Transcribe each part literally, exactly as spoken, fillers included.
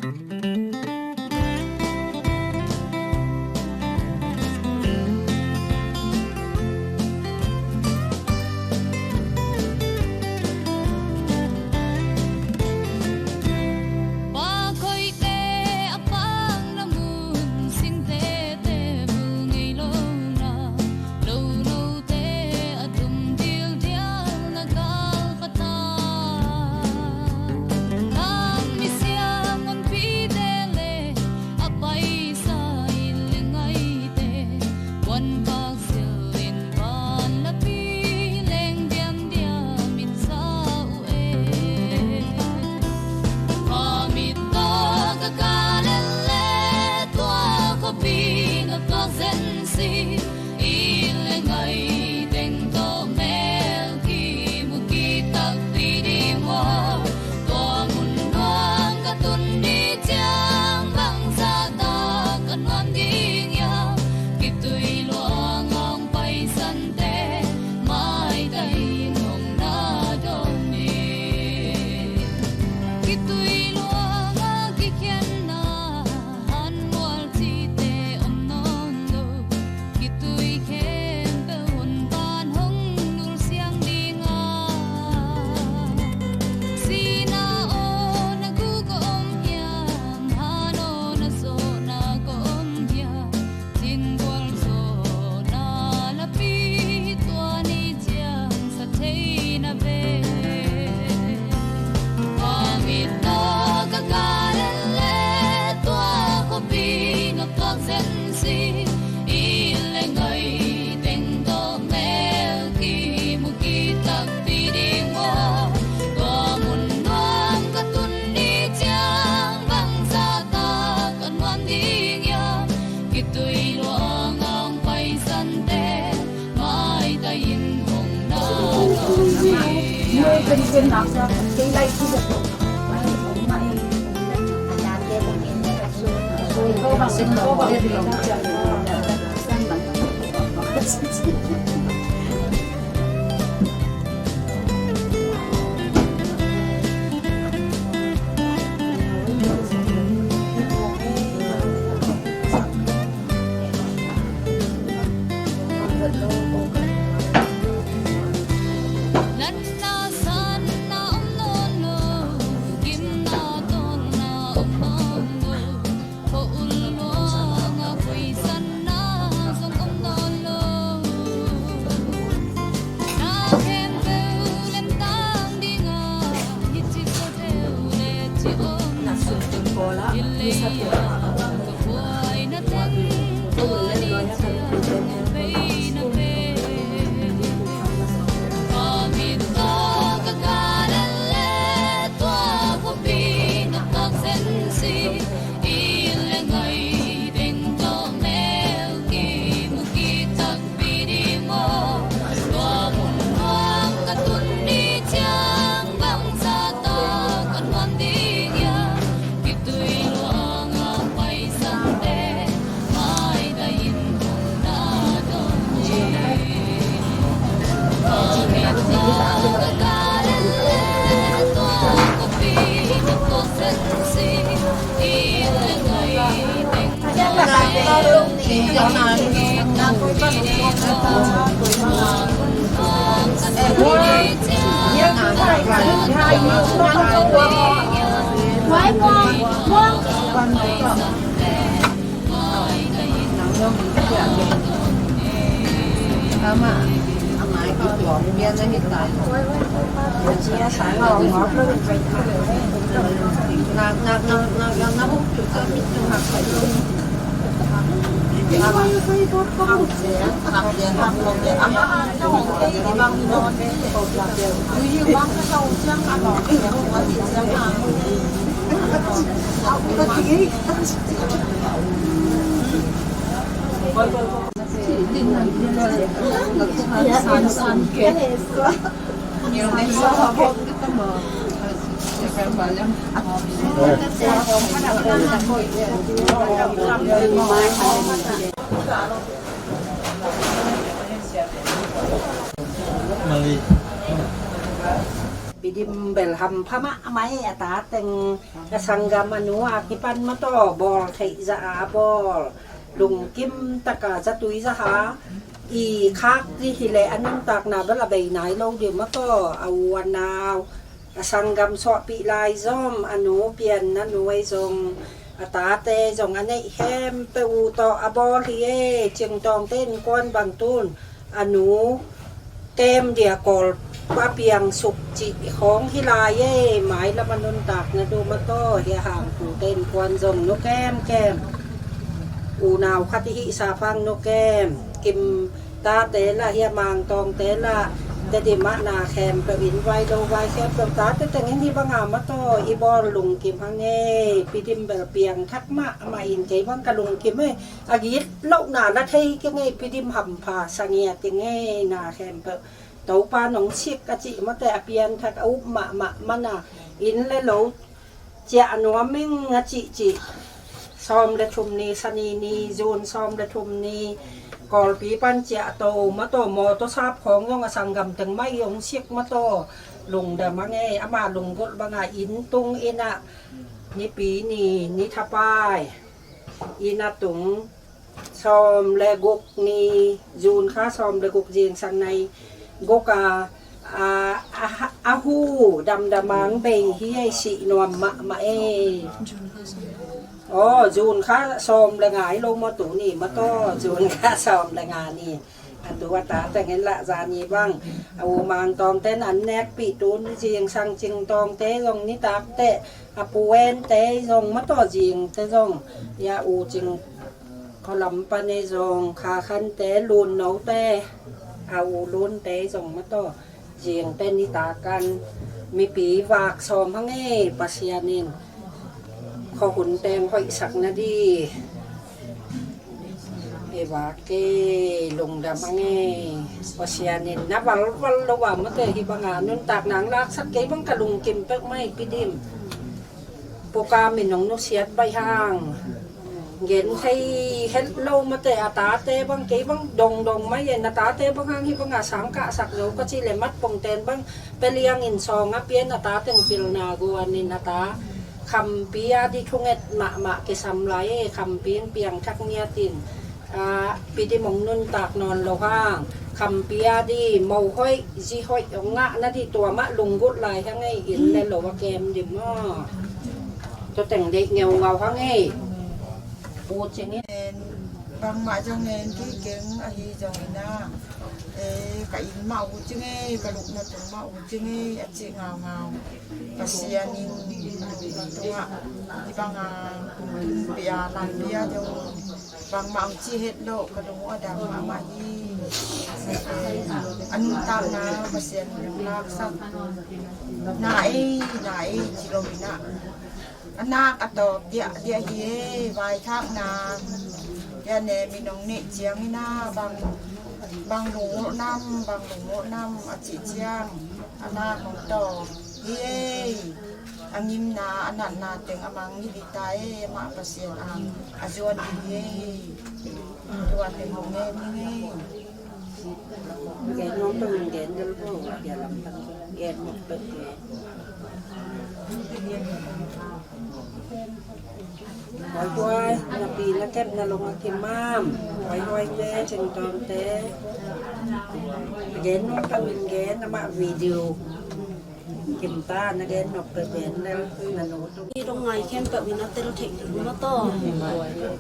Pa koihte a pang na mun, singtete bul ngei lo na, lo note a tum dildial na gal pata. Tang misiang honpite le a paisa i le ngaite, wan pak silin van lapi leng diamdiam in sa uh e. Khuamit tawh ka kah lel le, tua khuapi na tuak zen si. I le ngai teng tawh mel kimu kitakpi ding maw? Tua mun nuam ka tun ni ciang bangzah tak ka nuam ding hiam? Kitui luang hong paisante, maitai in hong na dawn ni. Kitui luang a kikhenna, hanmual cihte om nawn lo. Kitui khempeuh hun pan hong nulsiang ding a, sihna aw na guk a om hiam? Han aw na zawhna ka om hiam? Cin gualzawhna lapi tua ni ciang sa thei na ve. Khuamit tawh ka kah lel le, tua khuapi na tuak zen si. I le ngai teng tawh mel kimu kitakpi ding maw? Tua mun nuam ka tun ni ciang bangzah tak ka nuam ding hiam? Kitui luang hong paisante, maitai in hong na dawn ni. Lanna sanna om nawn lo, gimna tawlna om nawn lo, khua-ul luanga puisanna zong om nawn lo. Na khempeuh lemtang dinga, hih ci zaw deuh le ci om lo. Hi lei a ka buaina teng tua ni ciang hong bei na ve. Khuamit tawh ka kah lel le, tua khuapi na tuak zen si. I le ngai teng tawh mel kimu kitakpi ding maw? Tua mun nuam ka tun ni ciang bangzah tak ka nuam ding hiam? Kitui luang hong paisante, maitai in hong na dawn ni. Khuamit tawh ka kah lel le, tua khuapi na tuak zen si. I le ngai teng Pidim bel hampha mahmah e, a ta teng a sanggam a nu a kipan mataw bawl theih zah a bawl, lungkim taka zatui zaha i khak dih hileh a nuntakna bel a bei nai lo dih mataw. A u a nau a sanggam suahpih lai zom, a nu pian a nu ei zong, a tate zong a neih khempeuh u tawh a bawl hi e. Cingtawngte innkuan bang tun a nu kem dia kawl a piang suk cih khawng hi lai e. Mailam a nuntakna duh mataw, hia Hangpute innkuan zong nu kemkem, unau khat i hih sapang nu kem, Kim tate lah, hia Mangtawngte lah, Tedim ah na khempeuh in vai lo vai khempeuh tate tengin hi banga mataw i bawl lungkim hang e. Pidim bel piangthak mahmah in kei bang ka lungkim e. A git lohna la thei keng e, Pidim hampha sangia keng e, na khempeuh Topa nong sik a cih mate, a pianthak a up mahmah mana, inn le lo ciah nuam ing a cihcih. Sawm le thum ni, Sani ni, June sawm le thum ni, Kawlpi pan ciah to mataw, mawtaw sap khawng zong a sanggam teng mah i hong sik mataw. Lungdam hang e, ama lunggulh banga inn tung inn ah Nipi ni, ni thapai inn a tung, sawm le guk ni, June kha sawm le guk, zingsang nai guk a, a, a, a hu damdamang bei hi ei, sih nuam mahmah e. Aw, June kha sawm le nga i lo maw tuni mataw, June kha sawm le nga ni. A tu a ta tengin lah zani bang a u Mangtawngte in an nekpih tun, zingsang Cingtawngte zong nitak teh, a pu Ente zong mataw, zingte zong, ya u Cing Khualam pan ei zong, Kha Khante, Lun Note, a u Lunte zong mataw, zingte nitak an mipi vak sawm hang e. Pasian in khuahun teng hoihsak na di. E vak e, lungdam hang e. Pasian in na valval lo a mate hi banga nuntak nang laksak kei bang ka lungkim pek mai Pidim. Puka min hong nusiat baih hang. Gen thei het lo mate, a tate bang kei bang dongdong mai e, na tate bang hang hi banga sang kahsak zo ka cih le mat pongten bang peliang in sawng a pian a ta teng pilna guan in a ta khampi a di thunget mahmah kisam lai e. Khampi in piangthak ngiat in, a, Pidim hong nuntak nawn lo hang, khampi a di mo hoih zi hoih hong ngah na di tua mah lunggulh lai hang e, inn le lo a kem di maw. Tua teng deih ngeungau hang e. U Cing in bangmah zong ngen kei keng ahi zongin ah, e, ka inn mah u Cing e, ka lupna tung mah u Cing e a cih ngaungau. Pasian in ka lupna tungah hih banga hong tunpih a, lampi a zong bangmah hong ci het loh, ka lung uh a dam mahmah hi. A nuntakna Pasian in hong laksak na ei, na ei ci lo in ah, a nak a tawp diah diah hi e. Vaithakna diah ne min hong neih ciangin ah, bang, bang lungngulh nam, bang lungngulh nam a cih ciang a nak hong tawp hi e. A ngimna a natna teng a mang hi di ta e. Amah Pasian ang a zuan hi e. Tua teng hong ngen hi e. Gen nuam peuh in gen del bo, a bia lam pan gen nuam peuh in. Huaihuai, na pi na kep na long a kimam. Huaihuai te, Cingtawngte. Gen nuam peuh in gen, amah video kim ta, na gen nuam peuh gen del, na nu tung. I dong ngai khempeuh in a tel theih ding mataw.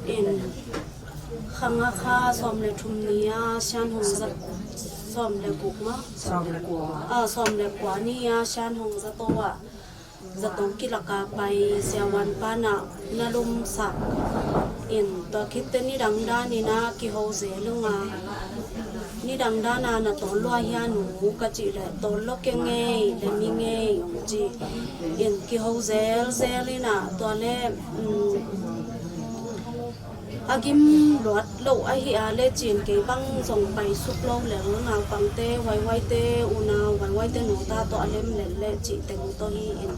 In Khang a kha sawm le thum ni a Sian Hong Za, sawm le guk ma? Sawm le kua. Ah, sawm le kua ni a Sian Hong Zato ah, zato kilak a pai siavuan pan ah na lumsak in, tua khit teh nidang dan in a kiho zel ung a, nidang dan a na tawl lua hia nu ka cih leh, tawl lo keng ei, le mi ngei hong ci in kiho zelzel in a, tua le, um, a gim luat loh ahi a le cin kei bang zong pai suk lo lel, naupangte, huaihuaite, unau huaihuaite nu ta tawh a lem lel le cih teng tawh hi in,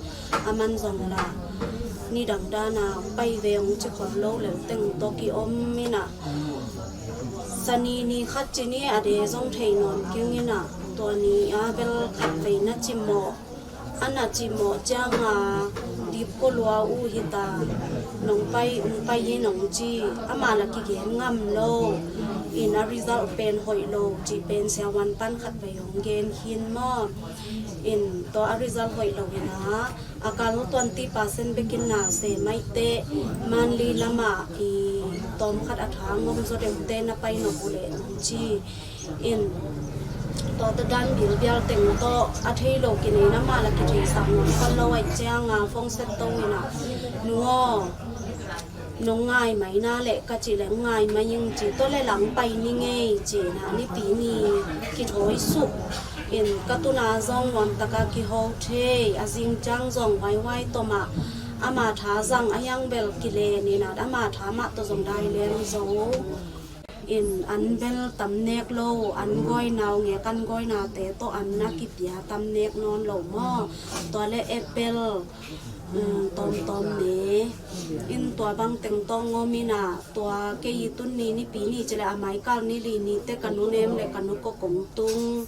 a man zong la nidang dan a pai ve hong ci khol lo lel teng tawh ki om in a, Sani ni khat ci ni a de zong thei nawn keng in a, tua ni a bel khat vei na cimawh A na cimawh cianga dip ko lua uh hita, nong pai, ong pai hi nong ci. Amah la kigen ngam lo. In a result pen hoih lo cih pen siavuan pan khat vei hong gen khin maw. In tua a result hoih lo hina, a kal twenty percent bekin na se maite, Manli lamah i tawm khat a thang ngom zaw deuhte na pai nop uh leh nong ci. In tua ta dan bilbial teng tawh a thei lo kinei na mah la kithei sak ngom khan lo aih cianga phone set to ina, nu aw, nong ngai mai na leh ka ci leh ngai mai ing ci, tua leh lang pai ni ngei ci na, nipi ni kithawi suk. In ka tuna zong nuam taka kiho thei, a zing ciang zong huaihuai tomah ama tha zang a hiang bel kile ni na, ama tha mah tawh zong dai leng zo. In an bel tam nek lo, an gawina uh ngek, an gawinate tawh an na kipia tam nek nawn lo maw. Tua le apple, um, tawmtawm ne. In tua bang teng tawh ngawm ina, tua kei i tun ni nipi ni ci le a maikal ni li ni te ka nu nem le ka nu ko kong tung.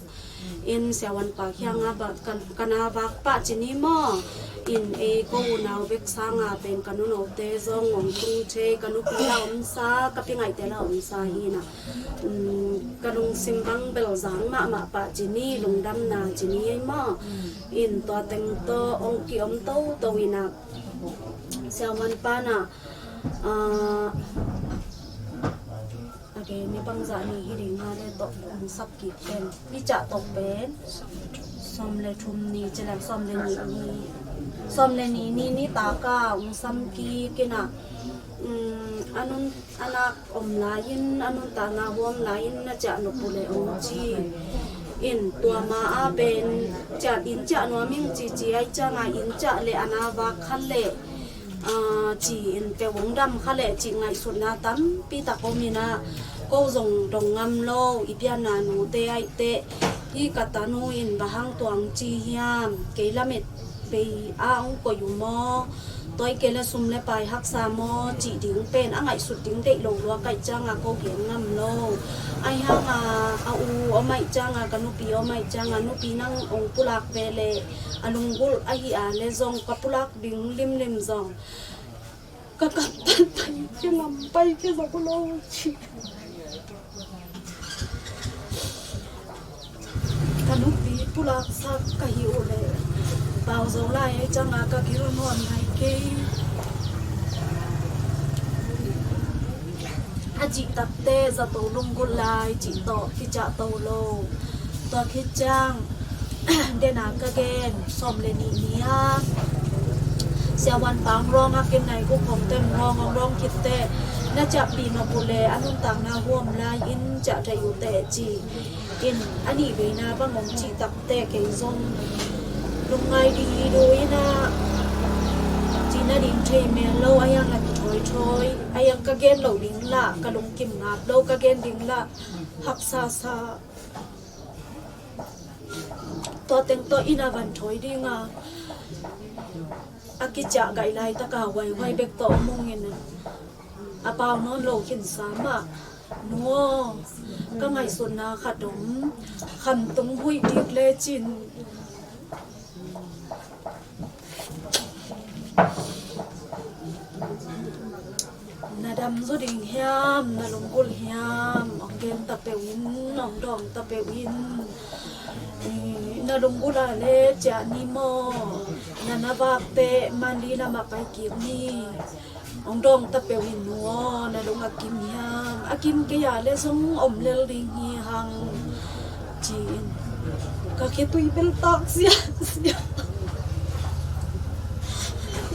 In siavuan pa kianga ba, ka, ka na vak pah ci ni maw. In ei ko unau bek sanga pen ka nunote zong ngong tung thei, ka nupi la omsa, ka pi ngaihte la omsa hi na. Um, ka lungsim bang bel zang mahmah pah ci ni, lungdamna ci ni ei maw. In tua teng tawh ong ki om toto ina, siavuan pa na, ah, a ke ni bangzah ni hi ding a le tawh ong sap kik pen, ni cah tawh pen sawm le thum ni ci leng sawm le nih ni, sawm le nih ni, ni taka ong sam kik ina. Um, a nun a nak om lai-in, a nuntakna huam lai-in na ciah nop uh leh ong ci. In tua ma a pen ciah, in ciah nuam ing ci ci aih cianga in ciah leh a na vak kha leh, ah, ci in peuh ong dam kha leh cih ngaihsutna tampi tak om ina, ko zong dong ngam lo, i pianna nute aih teh, hi ka tanu in bang hang tuang ci hiam, kei lamet bei a ong koih uh maw, tua i kei le sum le pai haksa maw cih ding pen a ngaihsut ding deih lo lua kaih cianga ko gen ngam lo. Aih hanga a u om aih cianga, ka nupi om aih cianga, nupi nang ong pulak ve le a lunggulh ahi a le zong ka pulak ding limlim zong ka kamtan pai, ka ngam pai, ka zong lo ci. Ka nupi pulaksak ka hi uh leh pau zo lai ei cianga ka kilnuam nai kei. A cih takte zato lunggulh lai cih tawh kiciah to lo. Tua khit ciang dena ka gen sawm le nih ni a siavuan pang rawng a kin nai guk hong ten rawng hong rawng khit teh na ciahpih nop uh leh a nuntakna huam lai in ciah thei uh teh ci. In a nih veina bang hong cih takte kei zong lungngai ding hi do ina, ci nading thei mel lo, a hiang la kithawithawi, a hiang ka gen lo ding lah ka lungkim ngap lo, ka gen ding lah haksa sa. Tua teng tawh ina van thawi dinga a kiciah gaih laitaka huaihuai bek tawh om ung in a pau nawn lo khinsa mah. Nu aw, ka ngaihsutna khat om, khamtung huih dik lecin na dam zaw ding hiam, na lunggulh hiam, ong gen ta peuh in, ong dawng ta peuh in. Eh, na lunggulh a le ciah ni maw, na na vak teh Manli lamah pai kik ni. Ong dawng ta peuh in nu aw, na lung a kim hiam? A kim kei a le zong om lel ding hi hang, ci-in ka khitui bel tak ziahziah.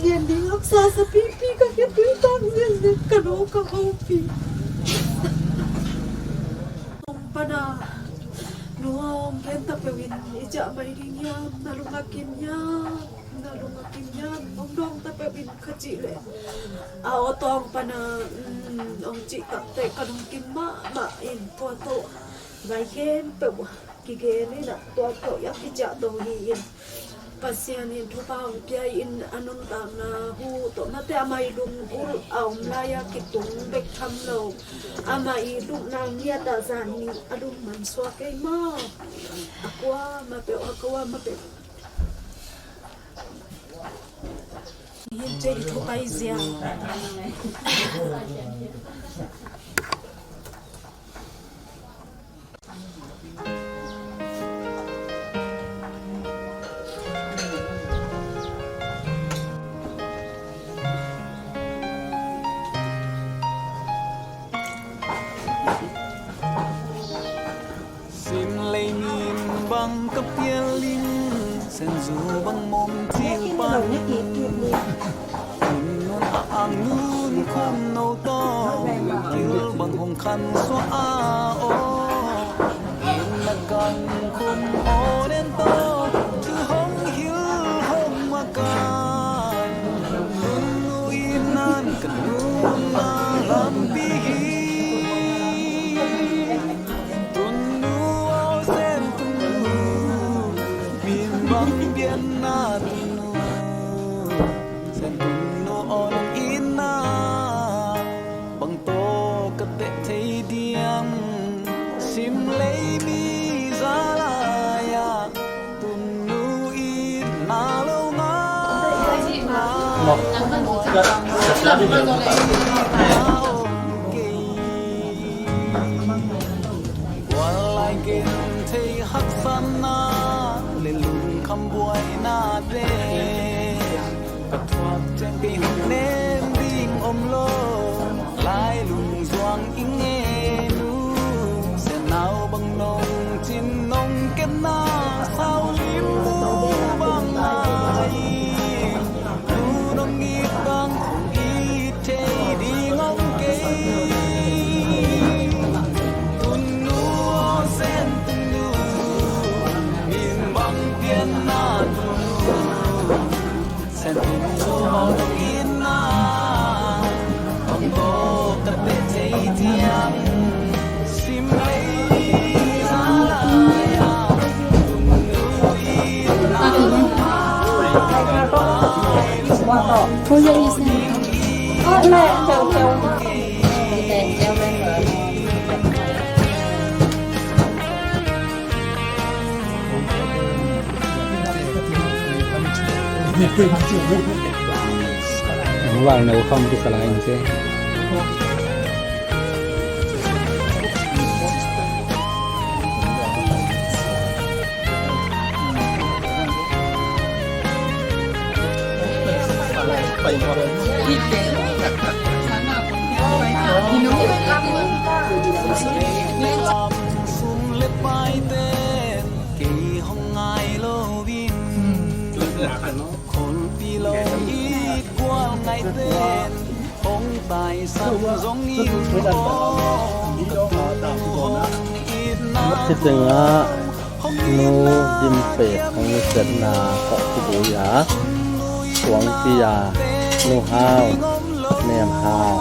Gen ding haksa sa pipi, ka khitui tak ziahziah, ka nu ka hopi. Ong pana nu aw, ong gen ta peuh in, i ciah mai ding hiam? Na lung a kim hiam? Na lung a kim hiam? Ong dawng ta peuh in ka cih leh a aw tawng pana, um, ong cih tak teh ka lungkim mahmah in, tua tawh vai khempeuh kigen in a, tua tawh a kiciah to hi in. Pasian in thupha hong pia in a nuntakna hu tawh mate amah i lunggulh a om lai-a kitung bek tham lo. Amah i lupna ngiat ah zan nih a lum man suak ei maw. A kuamah peuh, a kuamah peuh Hi in, cei i thupai zia. Sim lei min bang ka pial in, Sen zu bang mom cil pan. Nun a ang nun khum no tawh, kil bang hong khan suah a aw. Inn a kan khum aw nen tawh, thu hong hil hong makai. Nunnu inn nan ka nunna lampi hi. Tunnu aw Sen tunnu, min bang pianna tunnu. Sen tunnu aw nong itna bang tawh ka teh thei diam. Sim lei mi za lai-ah tunnu itna lo ngah. Gual lai genthei haksatna le lungkham buainate, ka thuak ciang kei hong nem ding om lo. Lailung zuang i ngen uh, Sen nau bang nong cin nong kepna, sau lim uh bang ngai. Tunnu nong it bang kong it thei ding om kei. Tunnu aw Sen tunnu, min bang pianna tunnu. Sen tunnu aw nong itna bang tawh ka teh thei diam. Sim lei za lai-ah tunnu itna lo ngah. Ang wal na ukham tu salai nse. Sum le paite kei hong ngai lo in, kholpi lo i gual ngaite hong taisan zong in aw. Ka tu hong itna. Khitengah Nu Dim Pek hong nusiatna kawh kibui a, Suangpi a, Nu Hau, Nem Hau,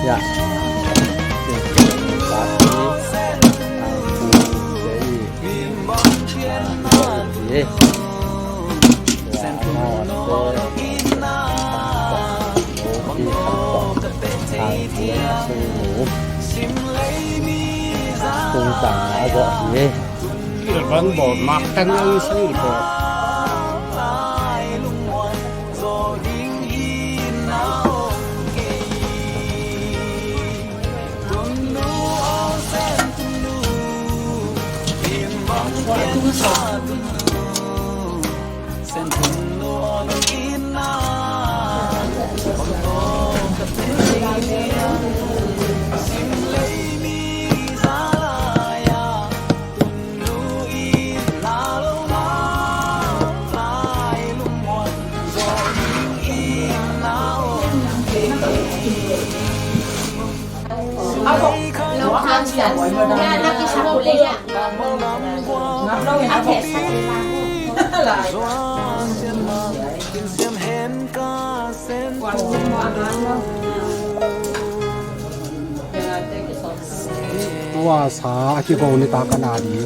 ya, Dim Pek, Pati, Tangku, Sei, a, Sei, a, amau a, Sei, Tangku, Tangku, Tangku, Tangku, Tangku, a zawh hi. Van bawl mak tan ang si ko. Tua sa a kigo ni ta ka na di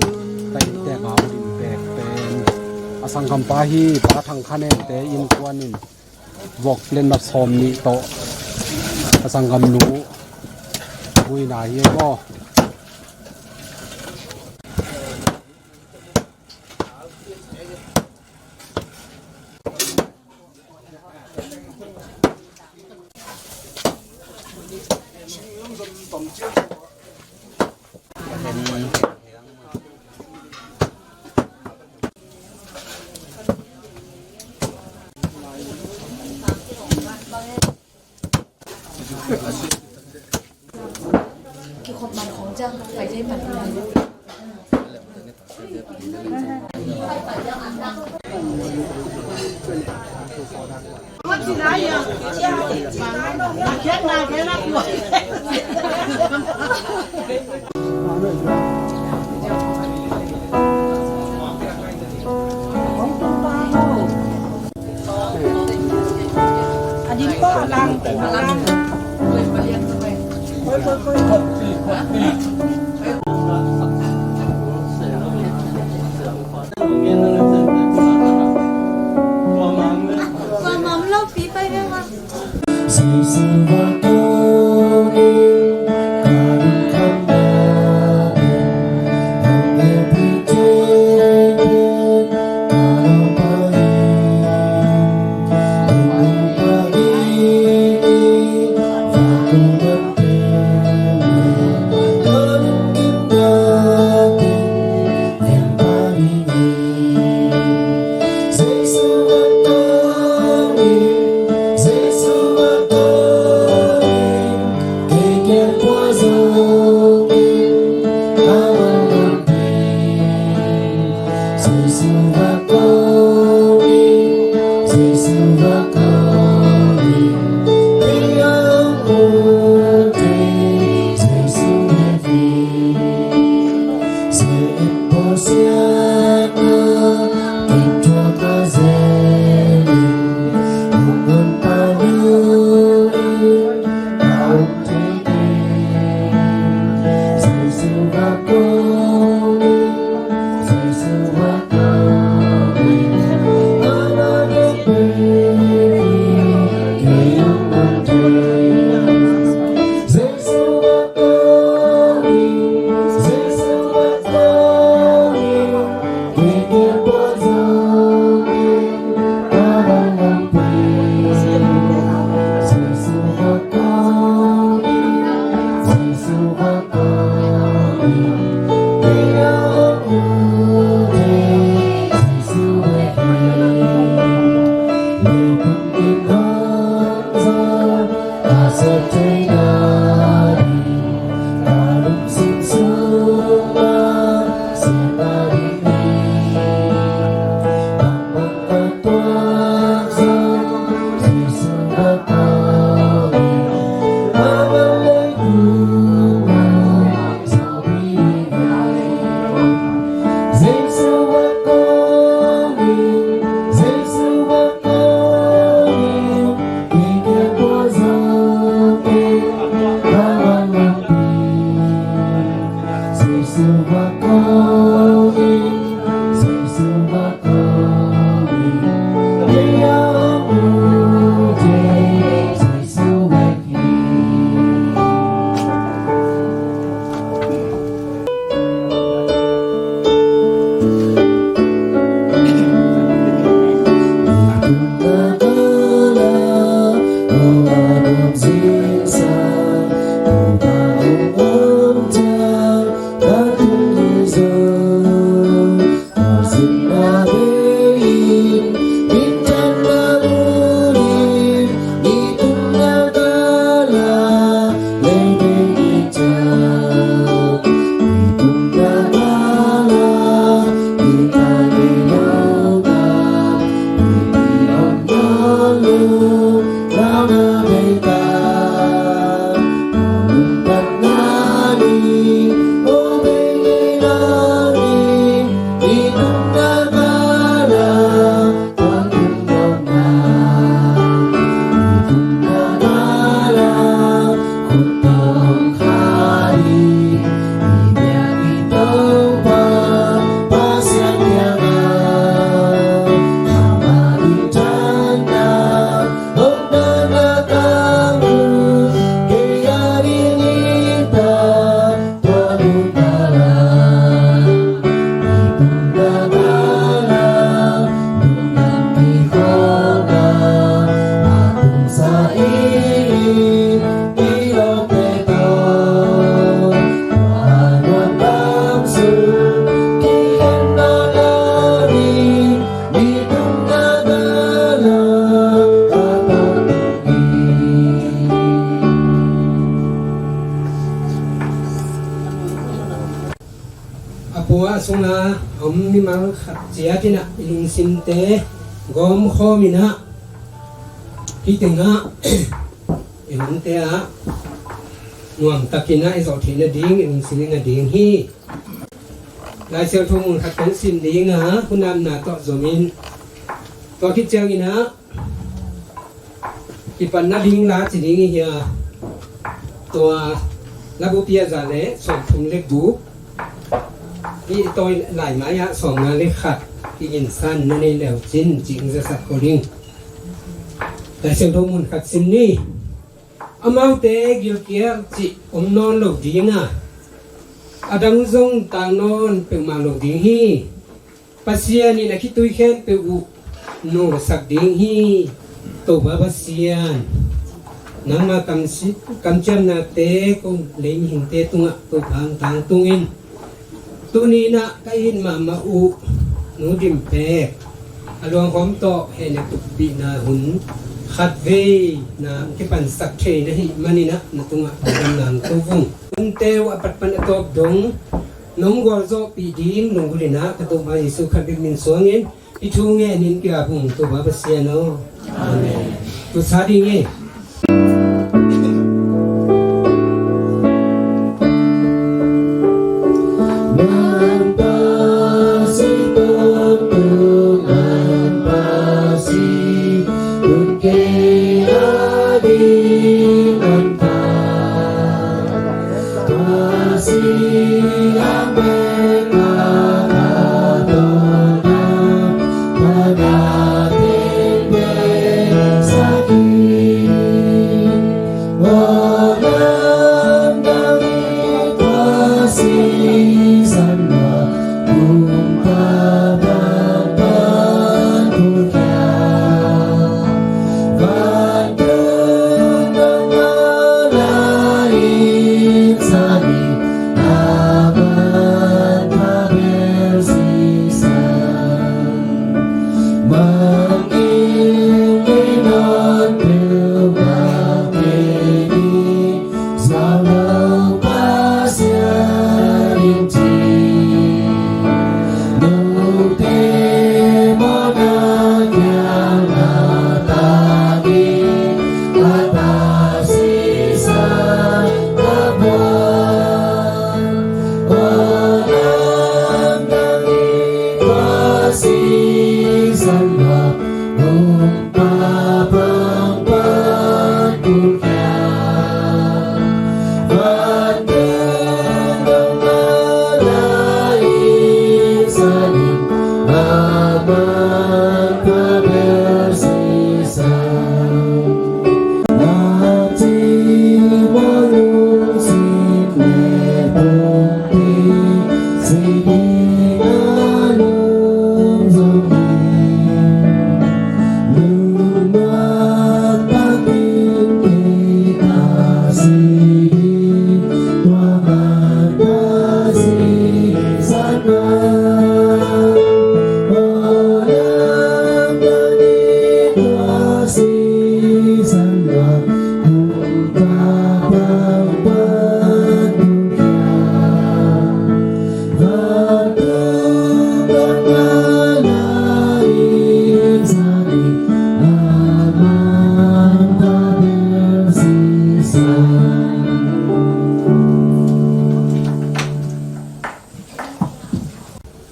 ka i tek a u din pek pen a sanggampa hi, Pa Thang Kha Nen te innkuan in vok le nat sawm nih tawh a sanggamnu buina hi e maw? Sunga om mimal khat ciat in ah i lungsimte gawmkhawm in ah, hih tengah i lungte ah nuamtak in ah i zawh theih nading i lungsim in a ding hi. Lai Siangtho mun khat kong sim ding a, hun apna tawh zom in, tua khit ciangin ah kipan nading la ci ding i hi a, tua Labu pia za le sawmthum le guk, i tawi lai mai ah sawmnga le khat, i insan na nei leu cin ci-in zasak ko ding. Lai Siangtho mun khat sim ni. Amaute gilkial cih om nawn lo ding a, a dang zong tang nawn peuhmah lo ding hi. Pasian in a khitui khempeuh uh nawlsak ding hi. Topa Pasian, nangma kamsi-, kamciamnate ko lei mihingte tungah Topa hong tangtung in, tuni in ah ka it mahmah uh Nu Dim Pek a luanghawm tawh hehna tukpihna hun khatvei na kipansak thei na hih manin ah na tungah lungdam nang ko vung. Hunte uh a patpan a tawp dong nong gualzawhpih ding lunggulh in ah ka Topa Jesu Khrih min suangin i thu ngenin ka ap ung, Topa Pasian aw. Amen. Tusa ding hi.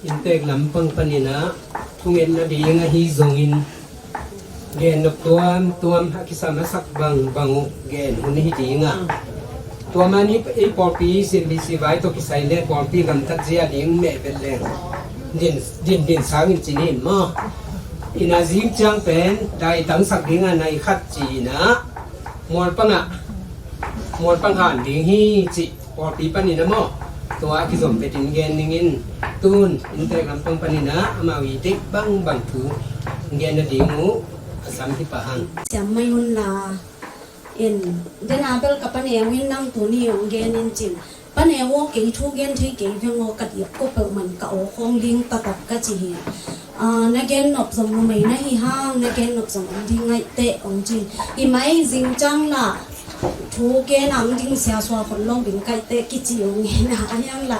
Inntek lampang panin ah thungetna ding ahi zongin, gen nop tuamtuam a kisam a sak bangbang uh gen hun hi ding a, tua man i, i pawlpi C M B C vai tawh kisai le pawlpi gamtat zia ding meh vet leng din, din, din sangin ci ni maw? Ina zing ciang pen dai tangsak ding a nai khat ci-in ah mualpang ah, mualpang han ding hi cih pawlpi panin a maw? Tua a kizom betin gen dingin, tun inntek lampang panin ah amau i deih bangbang thu gen nading uh a sam hi pah hang. Siam mai un la, in dena bel ka paneu in nang tuni hong gen in cin. Paneu aw, kei thu gen thei kei veng aw, ka diak ko peuhmah in ka aw khawng ling taktak ka ci hi. Ah, na gen nop zong numei na hi hang, na gen nop zong om ding ngaih teh hong cin. Hi mai zing ciang la thu gen a hong ding sia sua khon lawng ding kaih teh kici hong hi na a hiang la.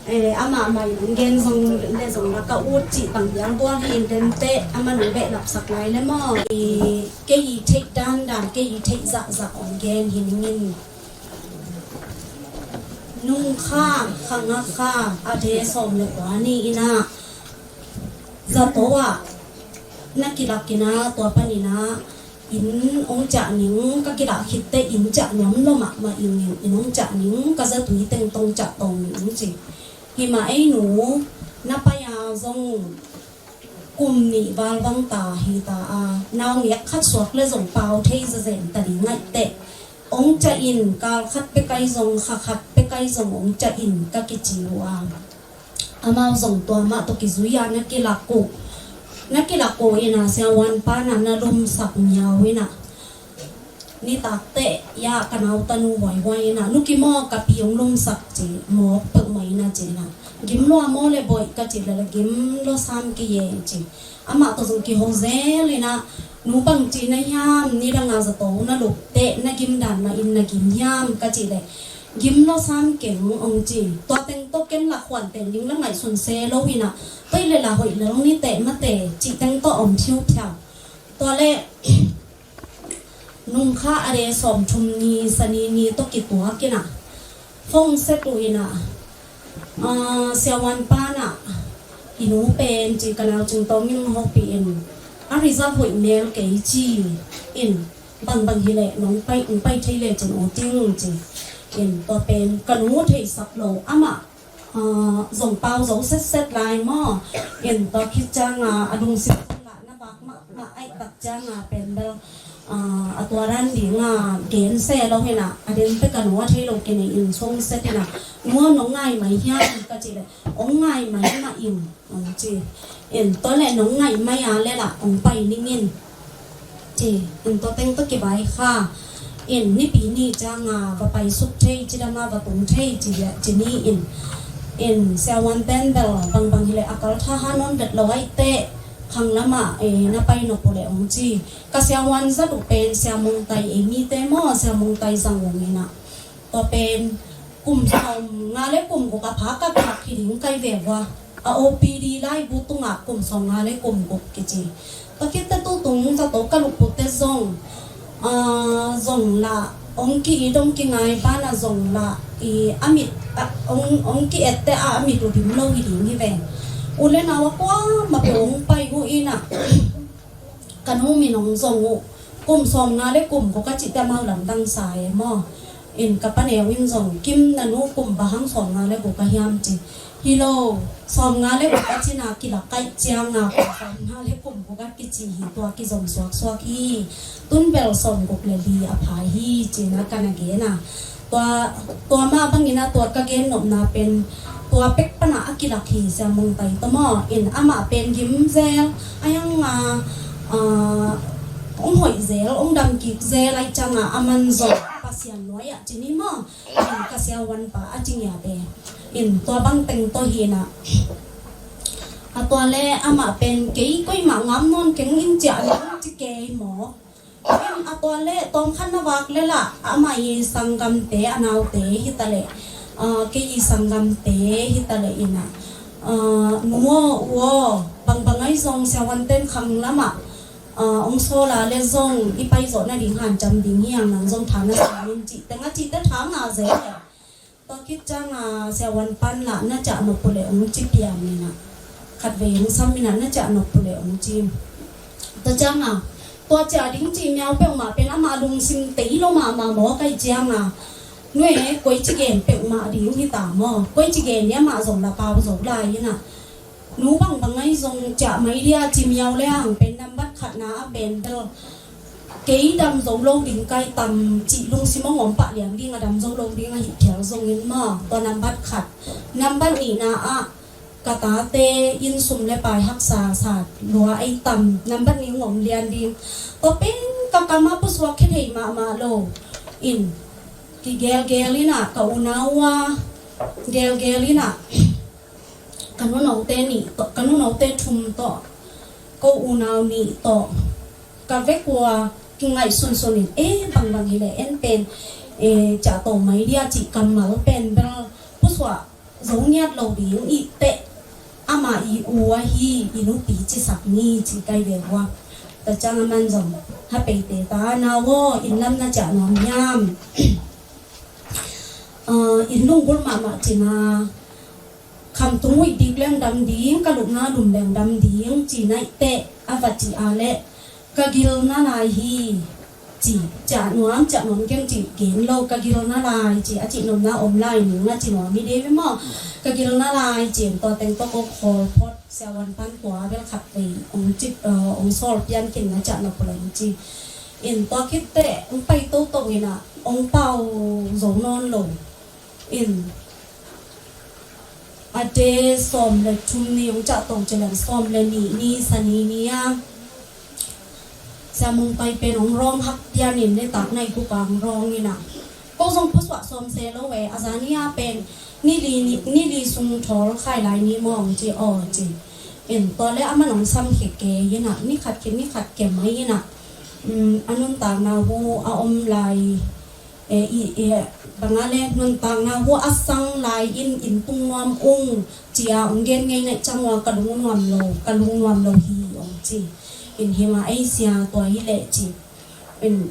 Eh, amah mah in hong gen zong le zong la ka ut cih bang diang buang hi in den teh, amah nong behlap sak lai le maw. I, kei i theih dandan, kei i theih zahzah hong gen hi ning in. Nung kha, khang a kha, a de sawm le kua ni in ah, zato ah na kilak in ah, tua pan in ah, inn hong ciah ning, ka kilak khit teh inn ciah nuam lo mahmah ing in, inn hong ciah ning, ka zatui teng tawh hong ciah tawh ning ci. Hi mah ei nu, na pai a zong kum nih val bang ta hi ta a, naungek khat suak le zong pau thei zazen ta ding ngaih teh. Hong ciah in, kal khat pek ai zong, kha khat pek ai zong hong ciah in ka kici uh a. Amau zong tua mah tawh kizui a na kilak uh. Na kilak uh in ah, siavuan pa in ah na lumsak miau in ah. Nitak teh, ya ka nau tanu huaihuai in ah, nu kimaw ka pi hong lumsak ci, mawk peuhmah in ah ci in ah. Gim lua maw le boih ka ci le le gim lua sam ki ye ci. Amah tawh zong kiho zel in ah, nu bang ci na hiam, nidang a zato na lup teh, na gim dan mah in na gim hiam ka ci le. Gim lua sam keng hong ci. Tua teng tawh ken lak huan ten ding la ngaihsun se lo in ah. Tua i le la hoih lo ni teh mate, cih teng tawh om thiu phiau. Tua le, nung kha a de sawm thum ni, sani ni tawh kituak in ah. Phone set uh in ah. Ah, siavuan pa in ah. I nu pen ci ka nau cing tawh min hopih in. A result hoih mel kei ci in. Bangbang hi leh, nong pai, nong pai thei le cin o ting ci. In tua pen, ka nu theisak lo, amah, ah, zong pau zo setset lai maw. In tua khit ciang a, a lungsim lah na vak mah, mah aih tak ciang a pen bel, ah, a tua dan ding a, gen se lo hi in ah, a den pek a nu a thei lo kei nei in song set in ah, nu a nong ngai mai hiam ka ci le, ong ngai mai mah in. Ong ci. In tua le nong ngai mai a le lah ong pai ning in. Ci. In tua teng tua kibai kha. In nipi ni ciang a va pai suk thei, cidam a va tung thei, ci, ci ni in. In siavuan ten bel bangbang hi le a kal tha ha non vet lo ai teh. Khang lam ah, eh, na pai nop uh le ong ci. Ka siavuan zat uh pen Sia Mung Tai, eh, mite maw, Sia Mung Tai zang ong in ah. Tua pen kum sawm nga le kum guk a pha ka kak hi ding kai ve vua. A O P D laibu tungah kum sawm nga le kum guk kici. Tua khit teh tu tung zato ka lukpute zong, ah, zong lah, ong ki-it ong kingai banah zong lah, i a mit, ah, ong, ong ki-et teh a mit uh dim lo hi ding hi ve. U le nau a kuamah peuh ong pai uh in ah. Ka nu min ong zong uh, kum sawm nga le kum guk ka cih teh amau lamdang sa e maw. In ka paneu in zong, Kim, na nu kum bang hang sawm nga le guk ka hiam ci. Hi lo, sawm nga le guk ka cih na kilak kaih ciang a, kum sawm nga le kum guk ka kici hi, tua kizom suaksuak hi. Tun bel sawm guk le li a phai hi, ci-in a ka na gen a. Tua, tua mah bangin a tua ka gen nopna pen, tua pek pan a a kilak hi Sia Mung Tai tawh maw. In amah pen gim zel, a hiang a, a, ong hoih zel, ong dam kik zel, ai ciang a a man zawh Pasian nuai ah ci ni maw. In ka siavuan pa a ci ngiat e. In tua bang teng tawh hi in a. A tua le amah pen kei koimah ngam nawn keng in ciah le ong ci kei maw. In a tua le tawm khat na vak le lah, amah i sanggamte, a naute hi ta le, ah, kei i sanggamte hi ta le in a, ah, nu aw, u aw, bangbang ai zong siavuan ten khang lam ah, ah, ong sawl a le zong i pai zawh nading hanciam ding hi hang, nang zong tha na sa in cih teng a cih teh tha ngah zel e. Tua khit ciang a siavuan pan lah na ciah nop uh leh ong ci pian in a. Khatvei ong sam in a na ciah nop uh leh ong ci. Tua ciang a, tua ciah ding cih miau peuhmah pen amah lungsim tei lo mahmah maw, kai ciang a. Nue, koi ci gen peuhmah ding hi ta maw. Koi ci gen ni amah zong la pau zo lai in a. Nu bangbang ai zong ciah mai dia ci miau le hang pen nambat khatna a pen bel. Kei dam zo lo ding kai tam cih lungsim a ngawm pah lian ding a dam zo lo ding a hih phial zongin maw, tua nambat khat. Nambat nihna ah ka tate in sum le pai haksa sa lua ei tam. Nambat nih ngawm lian ding. Tua pen ka kam a pusuak khia thei mahmah lo. In kigelgel in a ka unau a gelgel in a ka nunote nih tawh, ka nunote thum tawh, ko unau nih tawh ka vek ua kingaihsunsun in, e, bangbang hi leh en pen, e, ciah to mai dia cih kammal pen bel pusuah zo ngiat lo ding i teh, amah i u ahi, i nupi cisak ni ci kai ve vua. Tua ciang aman zong ha peite ta, nau aw, inn lam na ciah nuam hiam? Inn lunggulh mahmah cina, khamtung huih dik leng dam ding, ka lupna lum leng dam ding ci naih teh, a va ci a leh ka gil na lai hi ci. Ciah nuam, ciah nuam keng ci gen lo, ka gil na lai ci, a cih nopna om lai ning a ci nuam hi dei ve maw? Ka gil na lai ci in tua teng tawh ko khawl phot, siavuan pan tua bel khat vei ong cip, ong sawl pian khin na ciah nop lo ci. In tua khit teh ong pai toto in ah ong pau zo nawn lo. In a de sawm le thum ni ong ciah to ci leng sawm le nih ni Sani ni a Sia Mung Pai pen ong rawng hak pian in, nitak nai kuk a ong rawng in ah, ko zong pusuah sawm se lo e, a za ni a pen ni li, ni, ni li sung thawl khai lai ni maw ong ci aw ci. In tua le aman ong sam khia kei in ah, ni khat khit ni khat kia mai in ah, a nuntakna hu a om lai, e, i, e, bang a le nuntakna hu a sang lai in, in tung nuam ung ci a ong gen ngei naih ciang ua ka lung nuam lo, ka lung nuam lo hi ong ci. In hi ma ei sia, tua hi leh ci. In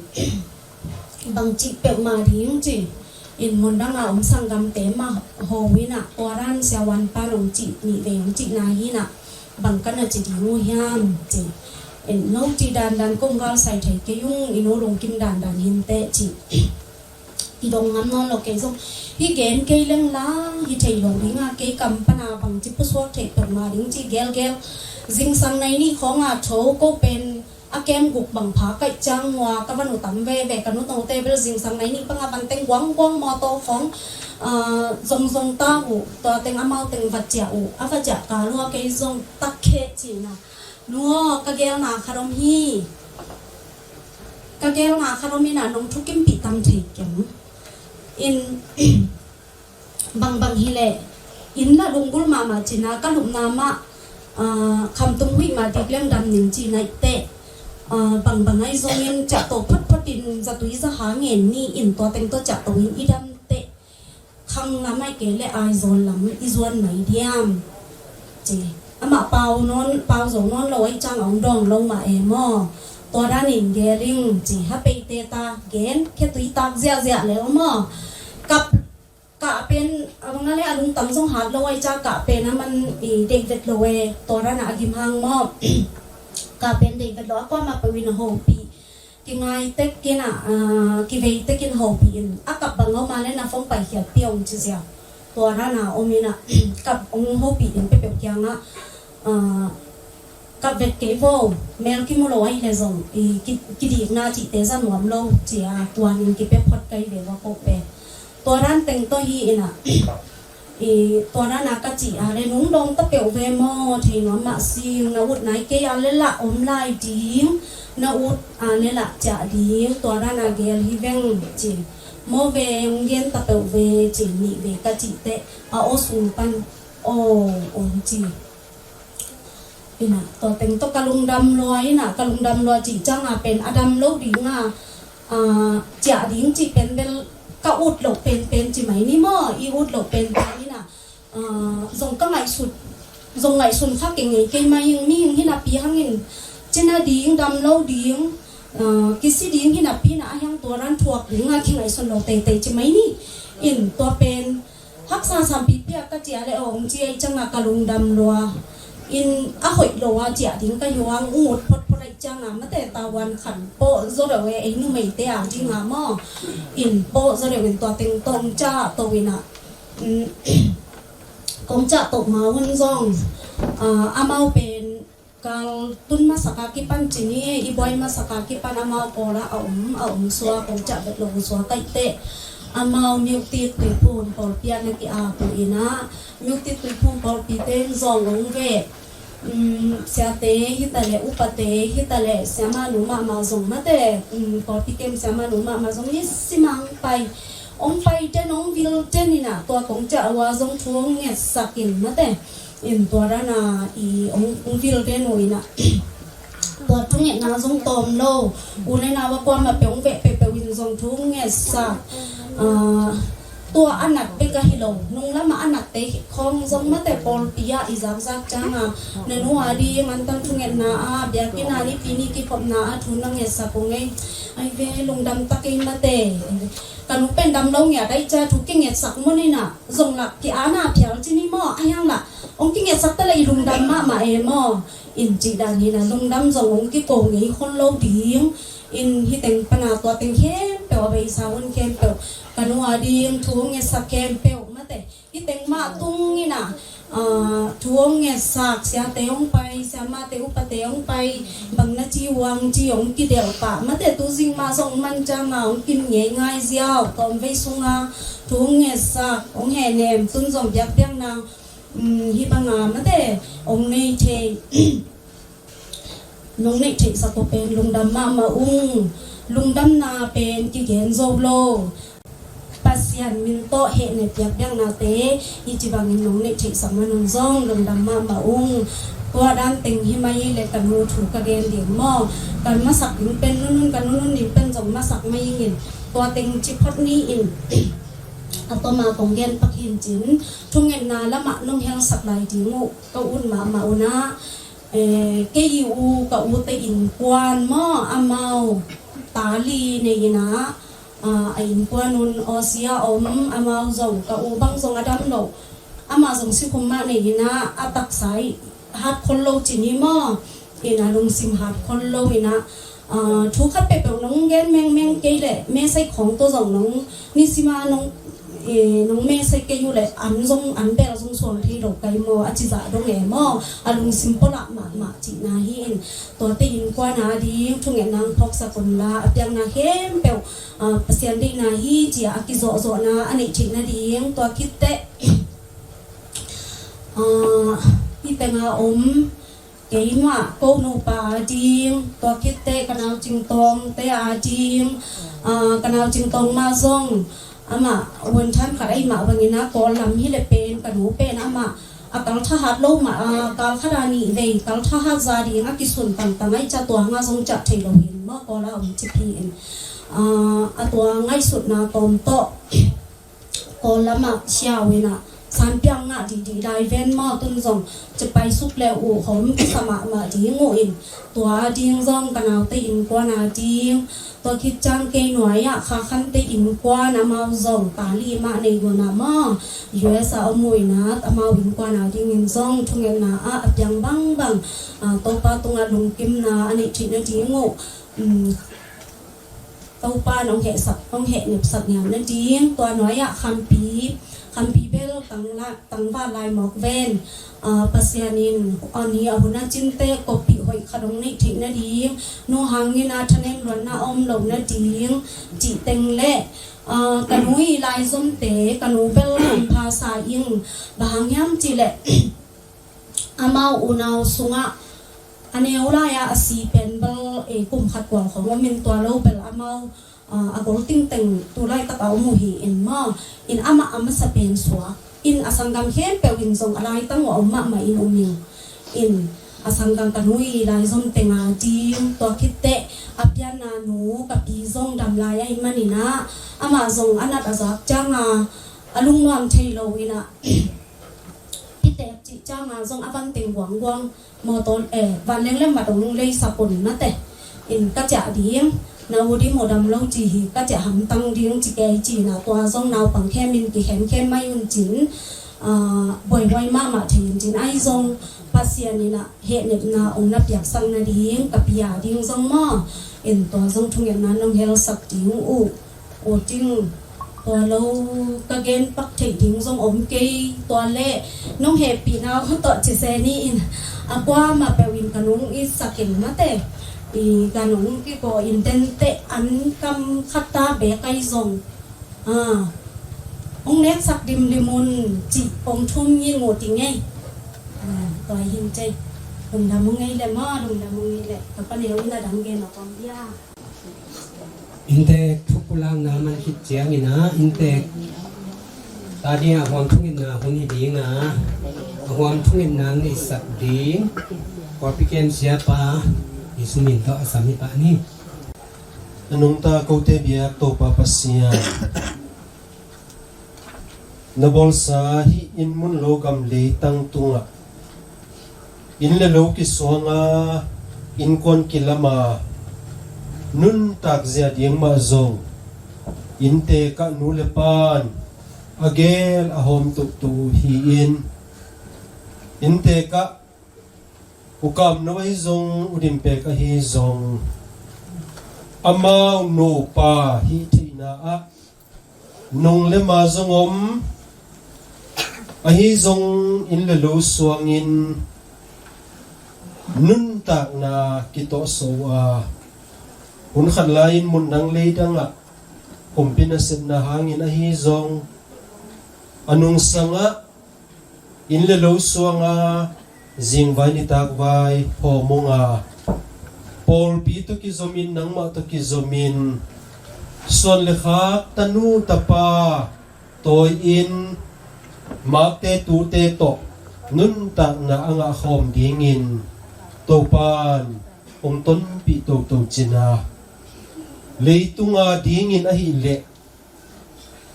bang cih peuhmah ding ci. In mun dang a om sanggamte mah ho in ah, tua dan siavuan pan ong cih nih vei ong cih na hi in ah, bang ka na ci ding uh hiam ci. In no cih dandan kong gal sai thei kei ung, in no lungkim dandan hin teh ci. I dong ngam nawn lo kei zong. Hi gen kei leng la hi thei lo ding a, kei kam pan a bang ci pusuak theih peuhmah ding ci gelgel. Zingsang nai nih khawng a tho ko pen a kem guk bang pha kaih ciang ua ka van uh tam veve, ka nu note bel zingsang nai nih pang a van teng guangguang mawtaw khawng, a, zongzong ta uh, tua teng amau teng va ciah uh, a va ciah ka lua kei zong tak kheh ci na. Nu aw, ka gelna khat om hi. Ka gelna khat om in ah nong thukimpih tam thei keng. In bangbang hi leh inn la lunggulh mahmah cina ka lupna mah, ah, khamtung huih mah dik leng dam ning ci naih teh, ah, bangbang ahi zongin ciah to photphot in zatui zaha ngen ni in tua teng tawh ciah to in i dam teh, khang lam aih kei leh Aizawl lam i zuan mai diam ci. Amah pau nawn, pau zo nawn lo aih ciang a ong dawng lo mah e maw? Tua dan in gel ing ci. Ha peite ta gen khia tui tak ziahziah lel maw? Kap kah pen a bang a le a lungtang zong hat lo aih ciang kah pen a man i deih vet lo e. Tua dan a a gim hang maw? Kah pen deih vet lo a, kuamah peuh in a hopih. Kingai tek in ah, ah, kivei tek in hopih in, a kap bang om a le na phone paikhiat pih ong ci ziau. Tua dan a om in ah, kap ong hopih in peuhpeuh kiang ah, ah, kap vet kei vo, mel kimu lo aih le zong, i ki, kidikna cihte za nuam lo ci a, kuan in kipia phot kai ve va ko pe. Tua dan teng tawh hi in ah, i, tua dan a ka cih a le nung dawng ta peuh ve maw, thei nuam mah sing, na ut nai kei a le lah om lai ding, na ut a le lah ciah ding, tua dan a gel hi veng ci. Maw ve, ong gen ta peuh ve ci, nih ve ka cih teh, a aw sung pan, aw, ong ci. Ina, tua teng tawh ka lungdam lua, ina, ka lungdam lua cih ciang a pen a dam lo ding a, a, ciah ding cih pen bel ka ut loh penpen ci mai ni maw, i ut loh penpen ina, a, zong ka ngaihsut, zong ngaihsun kha kei ngei kei mai ing, mihing hi napi hangin cina ding, dam lo ding, a, kisi ding hi napi ina, a hiang tua dan thuak ding a kingaihsun lo teitei ci mai ni. In tua pen haksa sampipi a ka ciah le ong ci aih ciang a ka lungdam lua. In a hoih lo a ciah ding ka hi uang, ut photphot aih ciang a mate tavuan khan pawh zaw deuh e, ei numeite a ding a maw. In pawh zaw deuh in tua teng tawh ong ciah to in ah, mm, kong ciah to ma hun zong, ah, amau pen kal tun masak a kipan ci ni, i buai masak a kipan amau kawl ah a om, a om sua, kong ciah vet lo sua kaih teh. Amau Myuktit Tuiphum pawlpi ah na ki-ap uh in ah, Myuktit Tuiphum pawlpite in zong ong ve, um, siate hi ta leh, upate hi ta leh, siamanu mahmah zong mate, um, pawlpi kem siamanu mahmah zong ni simang pai, ong pai den, ong vil den in ah, tua kong ciah uh a zong thu ong ngetsak in mate. In tua dan a i ong, ong vil den uh in ah, tua thungetna zong tawm lo. U le nau a kuamah peuh ong veh peuhpeuh in zong thu ong ngetsak. Ah, Tua a nat bek a hi lo, nunglam ah a natte khawng zong mate pawlpi ah i zakzak ciang a, na nu a ding antang thungetna ah biakinn ah Nipi ni kikhopna ah thu na ngetsak uh ngei. Ai ve, lungdam ta kei mate. Ka nu pen dam lo ngiat ai cia thu kingetsak mun in ah, zong lak ki-ana phial ci ni maw, a hiang lah ong kingetsak ta leh i lungdam mahmah e maw. In cih dan hi na, lungdam zong ong kiko ngei khol lo ding. In hi teng pan a tua teng khempeuh a beisa hun khempeuh, ka nu a ding thu ong ngetsak khempeuh mate, hi teng mah tung in ah, ah, thu ong ngetsak siate ong pai, siamate upate ong pai, bang na ci uang ci ong kidelh pah mate, tu zing mah zong man ciang a ong kim ngeingai ziau, tawmvei sung a thu ong ngetsak, ong hehnem, tun zong biakpiakna, um, hi bang a mate ong nei thei. Nong neih theihsak uh pen lungdam mahmah ung. Lungdamna pen kigen zo lo. Pasian min tawh hehnem biakpiaknate hi ci bangin nong neih theihsak man un zong lungdam mahmah ung. Tua dan teng hi mai leh ka nu thu ka gen ding maw. Kan masak ding pen nunun, ka nunun ding pen zong masak mai ing in. Tua teng ci phot ni in. A tawm a kong gen pak hi in cin, thungetna lamah nong helsak lai ding uh ka ut mahmah un ah, eh, kei i u, ka ute innkuan maw, amau ta li nei in ah, ah, a innkuan un Aussie a om, amau zong ka u bang zong a dam lo, amah zong sikhum mah nei in ah, a taksa i hat khol lo ci ni maw, in ah lungsim hat khol lo in ah, ah, thu khat peuhpeuh nong gen mengmeng kei leh mesei khawng tawh zong nong nisim a nong, eh, nong mesei kei uh leh an zong, an bel zong suang thei lo kai maw, a ci zah dong e maw, a lungsim pawlak mahmah cihna hi in. Tuate innkuan a ding thungetna ong phawksak un la, a piakna khempeuh, ah, Pasian deihna hi ci a, a kizawhzawhna a neih theih nading. Tua khit teh, ah, hi teng a om keimah ko nupa a ding, tua khit teh ka nau Cingtawngte a ding, ah, ka nau Cingtawng mah zong amah vuanthan khat ahih mah bangin ah Kawl lam hi leh pen ka nu pen amah a kal thahat lo mah, ah, kal khat a nih vei kal thahat za ding a kisun tangtang ahih ciang tua ngah zong ciah thei lo hi in maw, Kawl a om cip hi in. Ah, a tua ngaihsutna tawm tawh Kawl lamah siau in ah sanpiak ngah dihdih lai ven maw, tun zong ci paisuk le uh hawm kisa mahmah ding uh in. Tua ding zong ka naute innkuan a ding, tua khit ciang kei nuai ah Kha Khante innkuan amau zong ta li mah nei uh in ah maw, U S a om uh in ah amau innkuan a dingin zong thungetna ah a piang bangbang, ah, Topa tungah lungkimna a neih theih nading uh, um, Topa nong hehsak, nong hehnepsak niam nading. Tua nuai ah Khampi, Khampi bel tangla, tangval lai mawk ven, ah, Pasian in, ah, ni a hun a cinte koppih hoih khat ong neih theih nading, nu hangin a thanem luatna a om lo nading cih teng leh, ah, ka nu i laizomte, ka nu bel hampha sa ing, bang hang hiam cih leh amau unau sungah a neu lai-ah a si pen bel, eh, kum khat kual khawng om in, tua lo bel amau, ah, a gol tingteng tu laitak a om uh hi in maw. In amah a masa pen suak in, a sanggam khempeuh in zong a laitang uh a om mahmah in um ing. In a sanggam ka nu i laizom teng a ding, tua khit teh a pianna nu ka pi zong dam lai ahih manin ah, amah zong a nat a zak ciang a, a lungnuam thei lo in ah, pitek cih ciang a zong a van teng guangguang, mawtaw, eh, vanleng le mat ong leisak un mate. In ka ciah ding, na u ding maw dam lo ci hi, ka ciah hamtang ding ci kei ci in ah, tua zong naupang khem in kikhemkhem mai un cin, ah, buaihuai mahmah thei in cin, ahi zong Pasian in ah hehnepna ong na piaksak nading ka pi a ding zong maw. In tua zong thungetna nong helsak ding uh. Aw, ting, tua lo ka gen pak theih ding zong om kei, tua leh nong hehpihna uh tawh ci se ni in, a kuamah peuh in ka nung itsak in mate, i ka nung kiko in denteh an kam khat ta bek ahi zong, ah, ong neksak dimdim un cih ong thum ngin ngut i ngei. Ah, tua hi in cei. Lungdam ung ei le maw, lungdam ung ei le. Ka paneu in a dang gen a kong bia. Inntek thupulakna man khit ciangin ah, inntek ta ding a huam thungetna hun hi ding a, a huam thungetna neihsak ding Kawlpi kem siapa i sumin tawh a sam hi pah ni. A nungta kote biak Topa Pasian, Na bawlsa hih inn mun lo gam leitang tungah inn le lo kisuanga innkuan kilama nuntak zia ding mah zong inntekah nu le pan a gel a hawm tuktuk uh hi-in, inntekah U Kam No ahi zong, U Dim Pek ahi zong, amau nupa hih theihna ah nong le ma zong om, ahi zong inn le lo suangin nuntakna kitawhso uh a, hun khat lai-in mun dang lei dangah kumpi nasepna hangin ahi zong, a nungsangah inn le lo suanga zingvai nitakvai phawmung a, pawlpi tawh kizomin, nangmah tawh kizomin, suan le khak, tanu tapa tawi-in, makte tute tawh nuntakna a ngahkhawm dingin Topan hong tonpih toto cin a, leitunga dingin ahih leh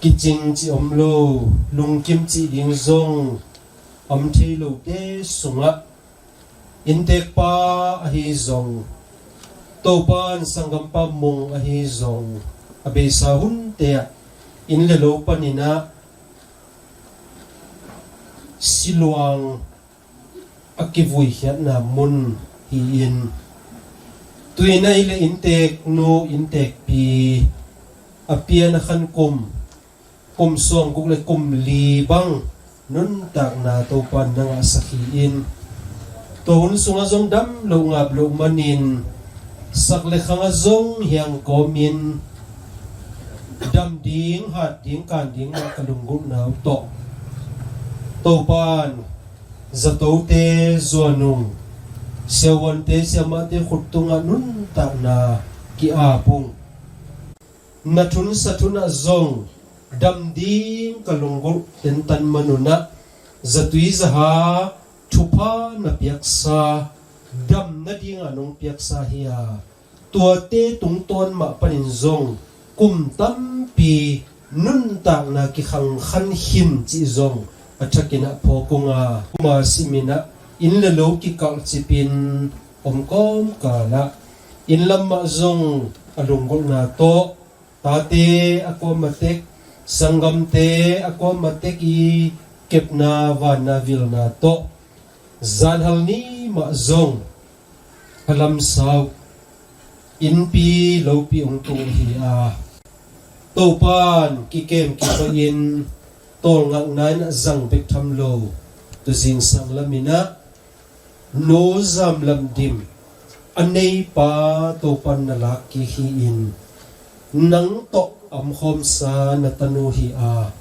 kicing cih om lo, lungkim cih ding zong om thei lote sungah inntekpa ahi zong, Topan sanggampa Mung ahi zong, a beisa hunte ah inn le lo panin ah siluang a kivuikhiatna mun hi-in, tu-in ahih leh innteknu, inntekpi a pian a khan kum, kum sawmguk le kum li bang nuntakna Topan na ngahsak hi-in, tua hun sungah zong dam loh ngap loh manin, sak le khangah zong hiang kawmin, dam ding, hat ding, kan ding mah ka lunggulhna uh tawh Topan zatote zuan ung, siavuante siamahte khut tungah nuntakna ki-ap ung. Na thunsa thunah zong dam ding ka lunggulh tentan manunah zatui zaha thupha na piaksa, dam nadinga nong piaksa hi a, tuate tungtawn mah panin zong kum tampi nuntakna kikhangkhan khin cih zong a thakin ah phawk ung a, kuma simin ah inn le lo kikalhcipin om kawmkal ah inn lam mah zong a lunggulhna tawh, tate a kuamah tek, sanggamte a kuamah tek i kepna vanna vilna tawh, zanhal ni mah zong a lamsau innpi lopi hong tung hi a, Topan kikem kihoihin tawlngakna in a zang bek tham lo, tu zingsang lamin ah Nu Zam Lam Dim a neipa Topan na lak kik hi-in, nang tawh a omkhawmsa na tanu hi a,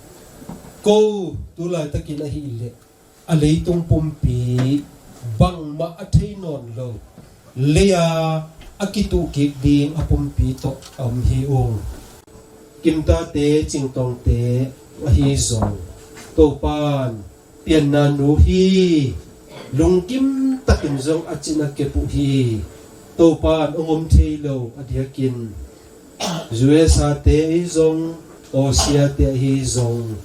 ko tu laitakin ahih leh a leitung pumpi bangmah a thei nawn lo, lei-a a kituh kik ding a pumpi tawh a om hi ung. Kimtate Cingtawngte ahi zong, Topan pianna nu hi, lungkim takin zong a cin a kep uh hi. Topan hong om thei lo a diakin U S A te ahi zong, Aussie te ahi zong,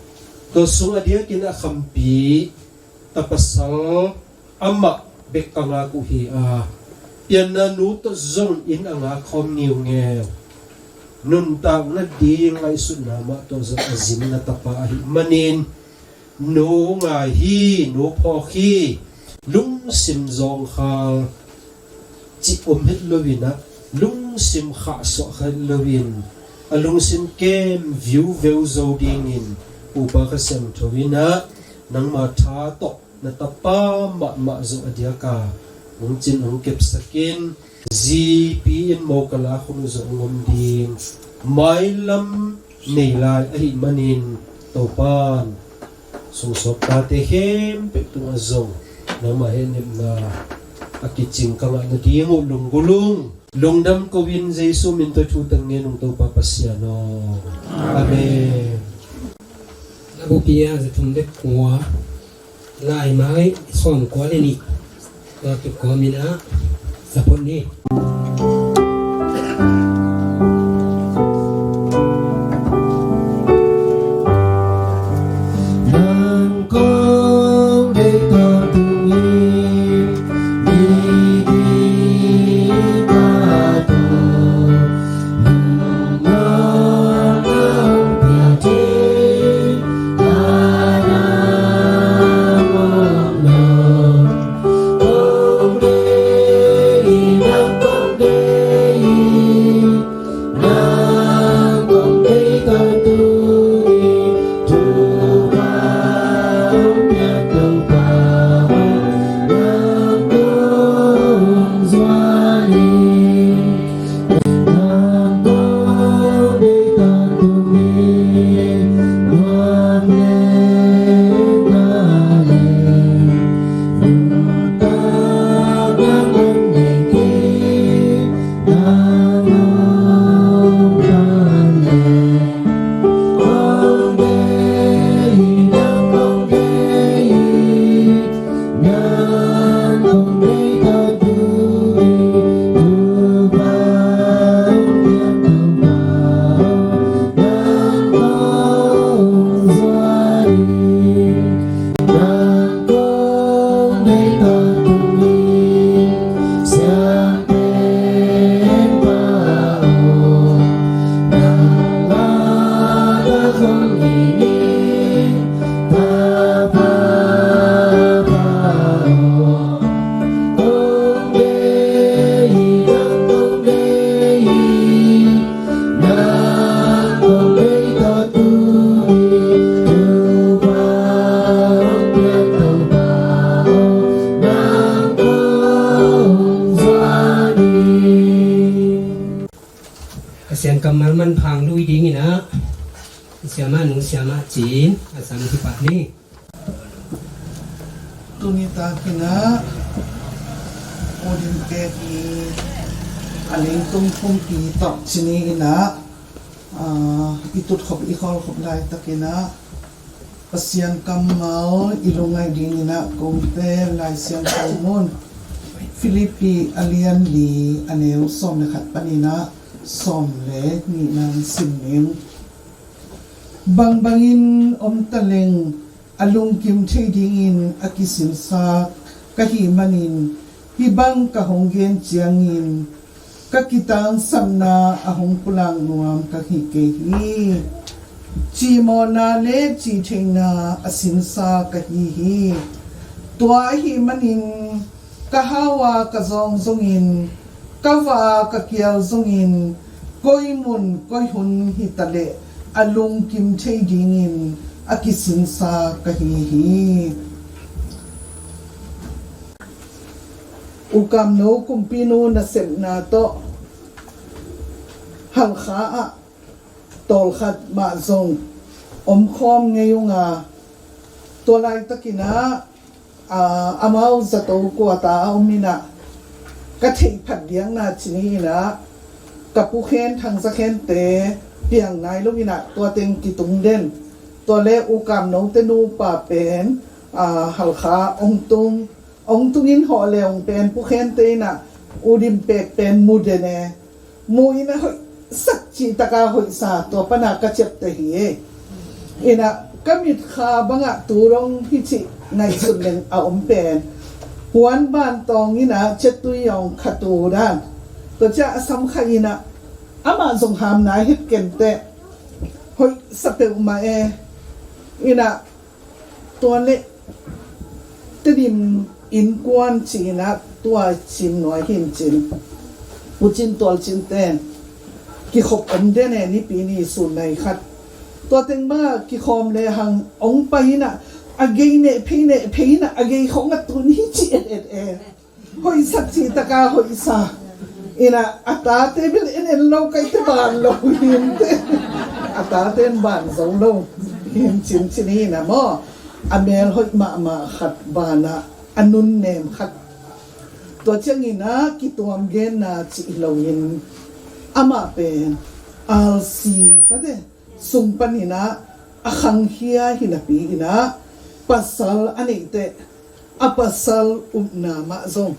tua sung a diakin a khampi tapasal amah bek ka ngak uh hi a, pianna nu tawh zong inn a ngak khawm ngiungeu. Nuntak nading ngaihsutna mah tawh zong a zin na tapa ahih manin, nu ngai hi, nu phawk hi, lungsim zawngkhal cih om het loin ah, lungsim khahsuah het loin, a lungsim kem viuveu zo dingin Upa Kha Siangtho in ah nangma tha tawh na tapa mahmah zong a diaka hong cin hong kepsakin, zipi in mo ka lak hun uh zong hong om ding, mailam nei lai ahih manin, Topan sungsawp tate khempeuh tungah zong nangmah hehnepna a kicing ka ngah nading uh lunggulh ung. Lungdam ko-in Jesu min tawh thu tang ngen ung, Topa Pasian aw. Amen. Labupi a za thum le kua, laimai sawmkua le nih, tua kikuamin ah za phot ni. Pasian kammal manpha hong lui dingin ah, Siamah Nung Siamah Cin a sam hi pah ni. Tuni takin ah, Odin Pek i a leitung pumpi tawh ci ni in ah, ah, i tutkhop i khawlkhop laitakin ah, Pasian kammal i lungngaih dingin ah kongte Lai Siangtho mun Filippi a lian li a neu sawm le khat panin ah sawm le nihna in sim ning. Bangbangin om taleng a lungkim thei dingin a kisinsa ka hih manin, hih bang ka hong gen ciangin ka kitangsapna a hong pulak nuam ka hi kei hi. Cimawhna le cihtheihna a sinsa ka hi hi. Tua ahih manin ka hau a ka zawng zongin, ka va a ka kial zongin, koi mun koi hun hi taleh a lungkim thei dingin a kisinsa ka hi hi. U Kamno kumpinu nasepna tawh Halkha ah tawlkhat mah zong omkhawm ngei ung a, tua laitakin ah, aa, amau zato kuata a om in ah, ka theihphat diakna ci ni in ah, ka pukhen Thang Za Khente piang nai lo in ah, tua teng kitung den. Tua le U Kamno te nupa pen, aa, Halkha ong tung, ong tung in hawh le ong pen pukhente in ah, U Dim Pek pen mu den e. Mu in ah hoihsak cih taka hoihsa, tua pan ah ka ciapteh hi e. In ah ka mitkha bangah tu dong hi cih ngaihsut leng a om pen. Huan Ban Tawng in ah Cetui Yawng kha tu dan. Tua ciah a sam kha in ah amah zong hamna het kenteh. Hoihsa peuhmah e. In ah tua le Tedim innkuan ci in ah tua Cin nuai hin cin, Pu Cin Tual Cin ten kikhop om den e, Nipi ni sun nai khat. Tua teng bangah kikhawm le hang ong pai in ah, a gei neh phei neh phei in ah, a gei khong a tun hi ci et et e. Hoihsak cih taka hoihsa. In ah a tate bel en en lo, ka ite ban lo hi inteh. A tate in ban zo lo hi in cin cin hi in ah maw. A mel hoih mahmah khat ban ah a nunnem khat. Tua ciangin ah kituam genna cih hi loin amah pen alsi mate sung panin ah a khangkhia hi napi in ah, pasal a neih teh a pasal upna mah zong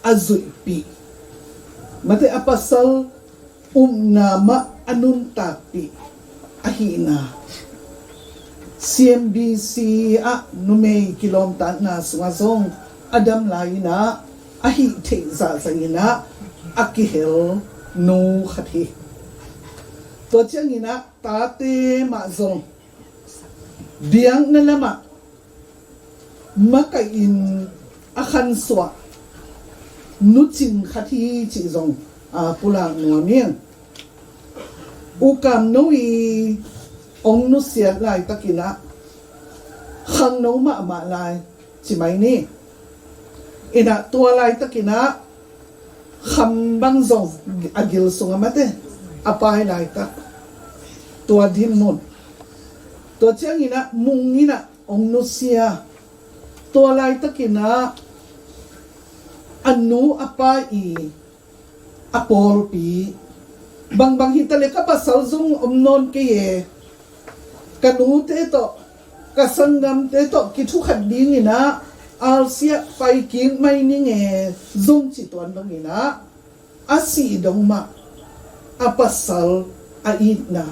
a zuihpih, mate a pasal upna mah a nuntakpih ahihna, C M B C ah numei kilawmtatna sungah zong a dam lai in ah a hih theih zahzah in ah a kihel nu khat hi. Tua ciangin ah tate mah zong biakna lamah makaih in a khansuah nu cing khat hi cih zong, aa, pulak nuam ing. U Kamno i ong nusiat laitakin ah khangno mahmah lai ci mai ni. In ah tua laitakin ah kham bang zong a gil sungah mate a pai laitak, tua dinmun. Tua ciangin ah mung in ah ong nusia. Tua laitakin ah a nu a pa i a pawlpi, bangbang hi taleh ka pasal zong om nawn kei e, ka nute tawh, ka sanggamte tawh kithukhat dingin ah alsi ah pai kik mai ning e, zong ci tuan dongin ah a sih dong mah a pasal a itna,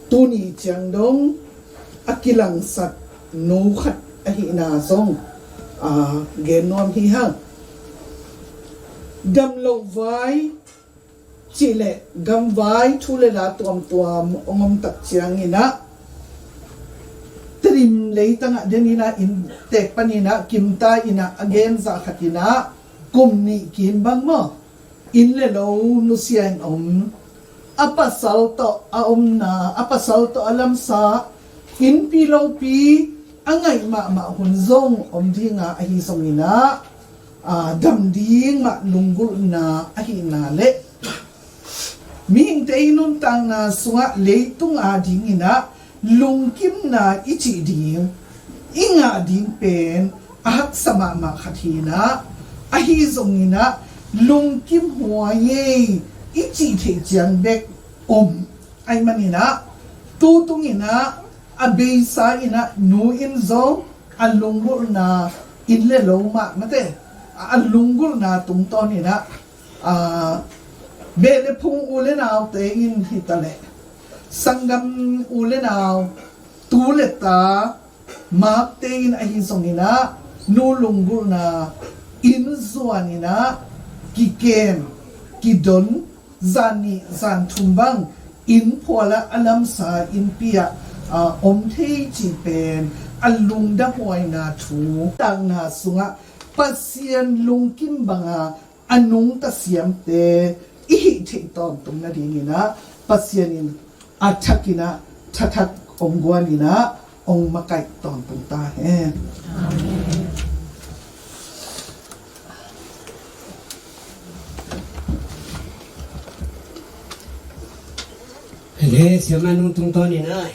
tuni ciang dong a kilangsat nu khat ahihna zong, aa, gen nuam hi hang. Damloh vai Cih leh gamvai thu le la tuamtuam hong om tak ciangin ah, Tedim leitang ah den in ah, inntek panin ah kimta in ah, a gen zah khat in ah, kum nih kim bang maw, inn le lo nusia in om, a pasal tawh a omna, a pasal tawh a lamsa, innpi lopi a ngaih mahmah hun zong om ding a, ahi zongin ah, aa, dam ding mah lunggulhna ahihna le mihingte i nuntakna sungah leitung adingin ah lungkimna i cih ding, i ngah ding pen a haksa mahmah khat hi in ah, ahi zongin ah lungkim huai ei i cih theih ciang bek om ahih manin ah, tu tungin ah a beisa in ah nu in zong a lunggulhna, inn le lo mah mate, a lunggulhna tungtawn in ah, aa, beh le phung u le naute in hi ta leh, sanggam u le nau, tu le ta, makte in ahi zongin ah nu lunggulhna inn zuan in ah kikem, kidon, zan nih zan thum bang inn phual ah a lamsa innpi ah, aa, om thei cih pen a lungdamhuaina thu. Takna sungah Pasian lungkim banga a nungta siamte i hih theih tawntung nadingin ah Pasian in a thakin ah thathak hong guan in ah hong makaih tawntung ta hen. Amen. Siamah nu tungtawn in ah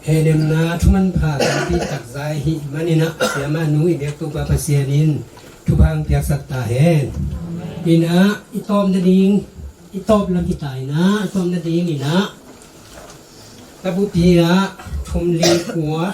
hehnemna thumanpha tampi takzai hih manin ah, siamah nu i biak Topa Pasian in thupha hong piaksak ta hen. In ah i tawp nading, i tawp lam hi ta in ah, i tawp nadingin ah, Tabupi ah thum li kua.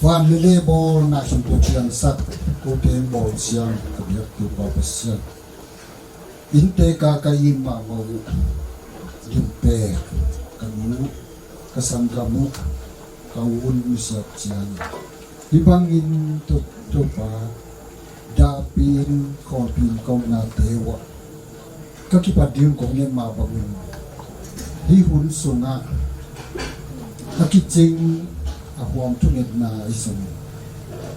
Van lele bawl na khin tua piangsak, ko piang bawl siang, ka biak Topa Pasian. Innte ka ka it mahmah uh, limpe ka nu, ka sanggam uh, ka u un nusiat ciang, hih bangin Topa dahpih in, khawlpih in ka upnate uh ah Ka kipat ding kong ngen mah bangin, hih hun sungah a kicing a huam thungetna i sungin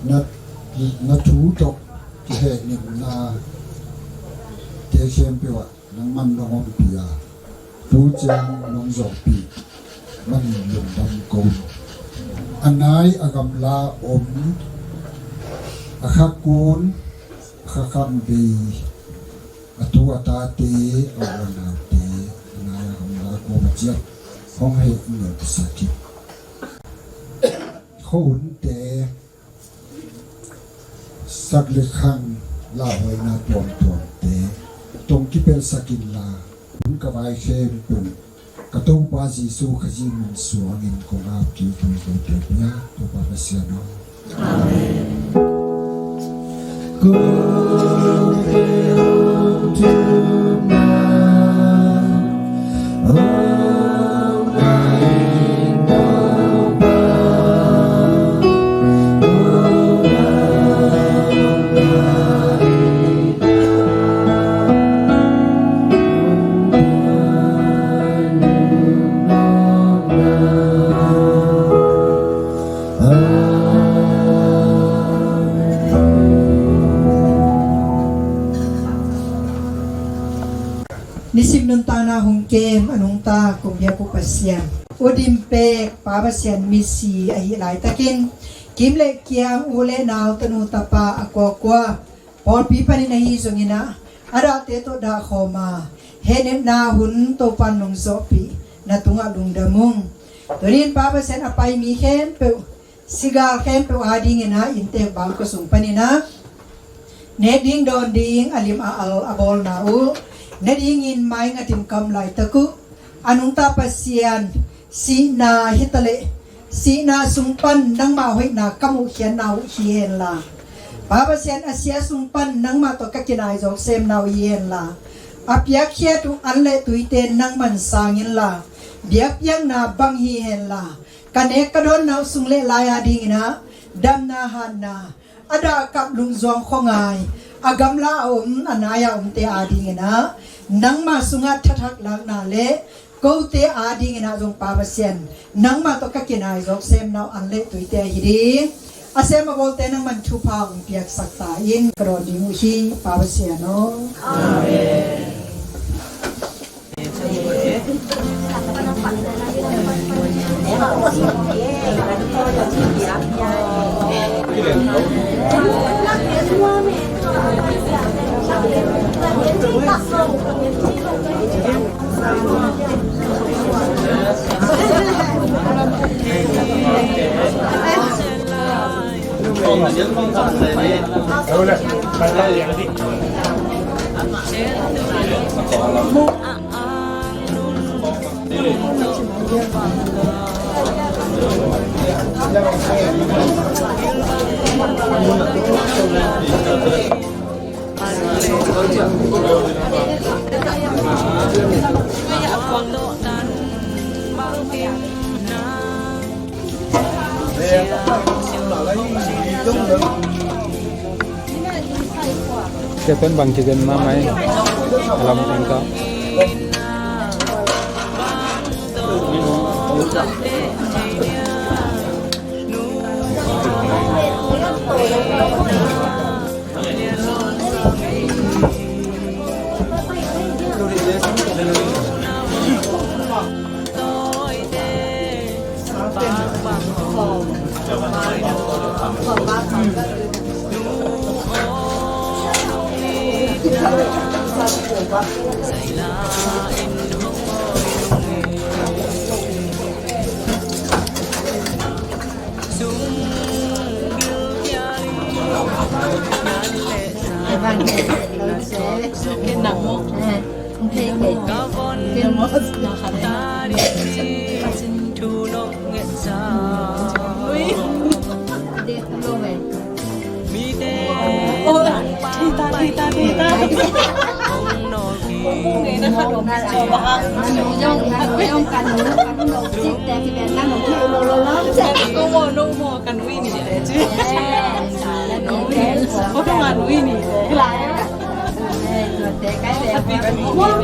na, na thu tawh kihehngilhna te khempeuh ah nangman nong ompih a, tu ciang nong zawhpih manin lungdam ko. A nai a gamla om, a kha kun, a kha kham bei, a tu a tate, a u a naute, a nai a gamla kuama ciat hong heh ngelsak hi. Khuahunte, sak le khang, lauhuaina tuamtuamte tong kipelhsak inla, hun ka vai khempeuh ka Topa Jesuh Khazih min suangin kong ap kik hi. Ko te pia Topa Pasian aw. Amen. Nisim nuntakna hong kem a nungta kong biak uh Pasian, ut in pek Pa Pasian misi ahih laitakin, kim le kiang, u le nau, tanu tapa a kuakua, pawlpi panin ahi zongin ah, a dahte tawh dahkhawm a, hehnepna hun Topa'n nong zawhpih na tungah lungdam ung. Tuni in Pa Pasian, a pai mi khempeuh, sigal khempeuh adingin ah, inntek bangkua sung panin ah, nek ding dawn ding a lim a al a bawlna uh, na dingin maingatin ka om laitak uh, a nungta Pasian, sihna hi ta leh, sihna sung pan nangmah hoihna ka muhkhiatna uh hi henla, Pa Pasian, a sia sung pan nangmah tawh ka kinai zawk semna uh hi henla, a piakkhiat uh an le tuite nangman sang inla, biakpiakna bang hi henla, ka nek ka dawnna uh sung le lai adingin ah, damna hatna, a dah kap lungzuang khuangai, a gamla a om, a nai a omte adingin ah, nangmah sungah thathak lakna le kote adingin ah zong Pa Pasian, nangmah tawh ka kinai zawk semna uh an le tuite ahi ding. A sem a bawlte nangman thupha hong piaksak ta in, ka dawn ding uh hi Pa Pasian aw. Amen. Tua pen bang kigen mahmah hi, a lam teng tawh. Nong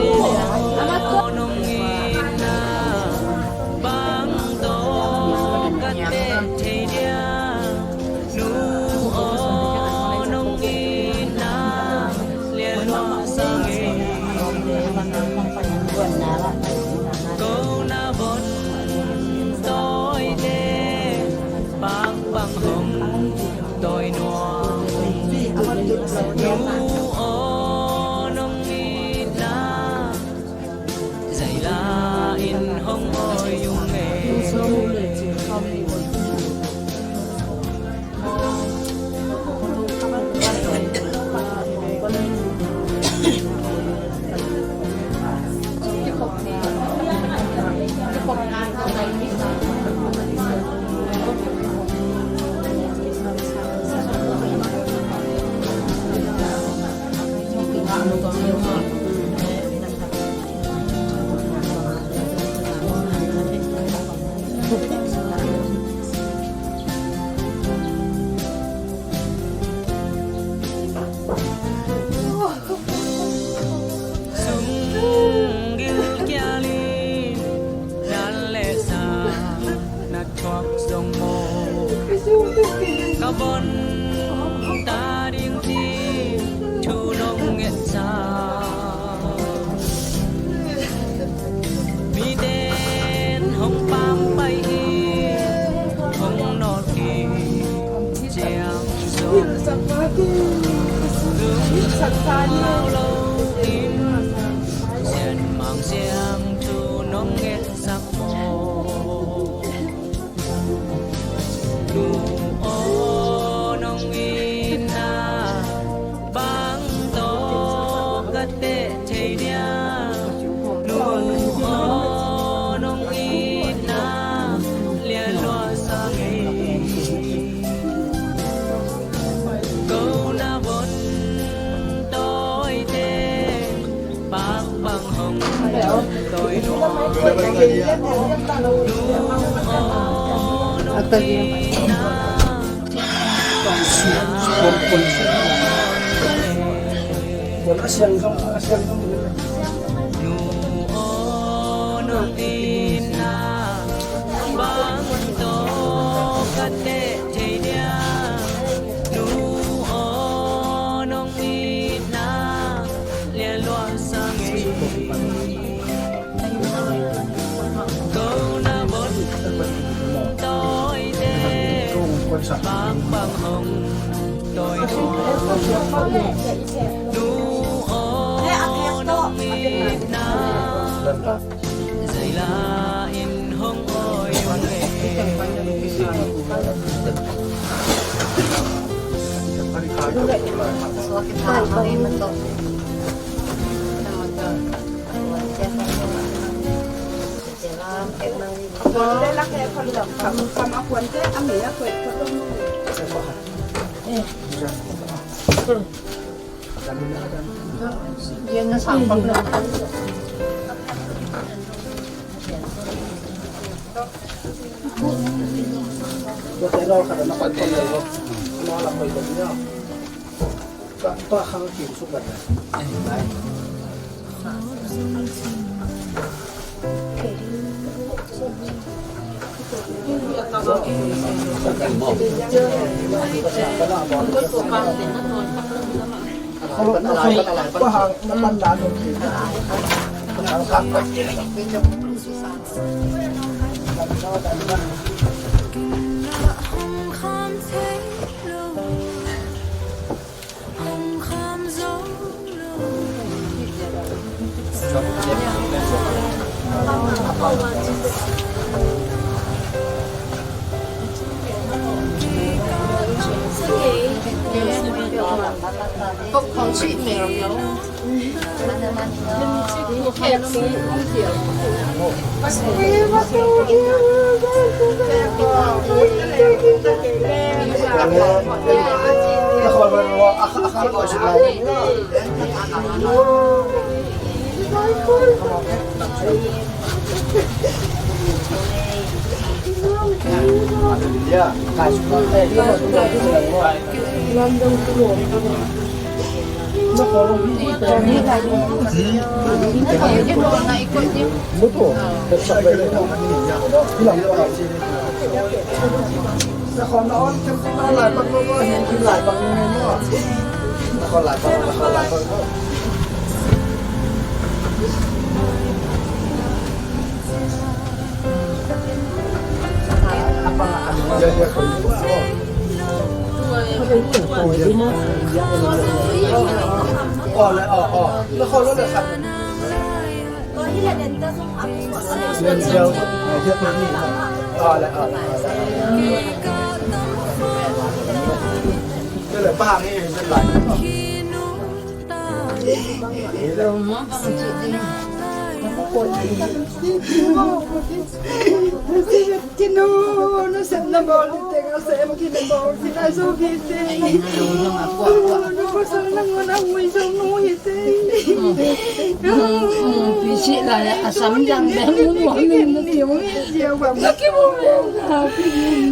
itna bang tawh ka teh thei dia, nu aw nong itna lianluah sa ngei. Ko na von tawite pakpang hong tawi nuam. Nu aw nong itna zaila in hong awi ung e. Sum gilkial in dan le sa na thuak zong maw, ka von ta ding ci thu nong ngetsa. Miten hong pampai hi, hong nawlkik ciang zong lungdam lo in, Sianmang Siangtho nong ngetsak maw. Nu aw nong itna bang tawh ka teh thei dia, nu aw nong itna lianluah sa ngei. Ko na von tawite pakpang hong tawi nuam. Nu aw nong itna nu aw nong itna bang tawh ka teh thei dia, nu aw nong itna lianluah sa ngei. Ko na von tawite pakpang hong tawi nuam. Nu aw nong itna zaila in hong awi ung e. Kinu, na sem na bawl hi teng, a sem kinu bawl hi na zo hi teng. Na pasal na ngon a ngui zo nu hi teng. Pi si lai a sam jang beng mu mu mi mu. Ni ong hi ziau ba. Na ki mu mu na ki mu.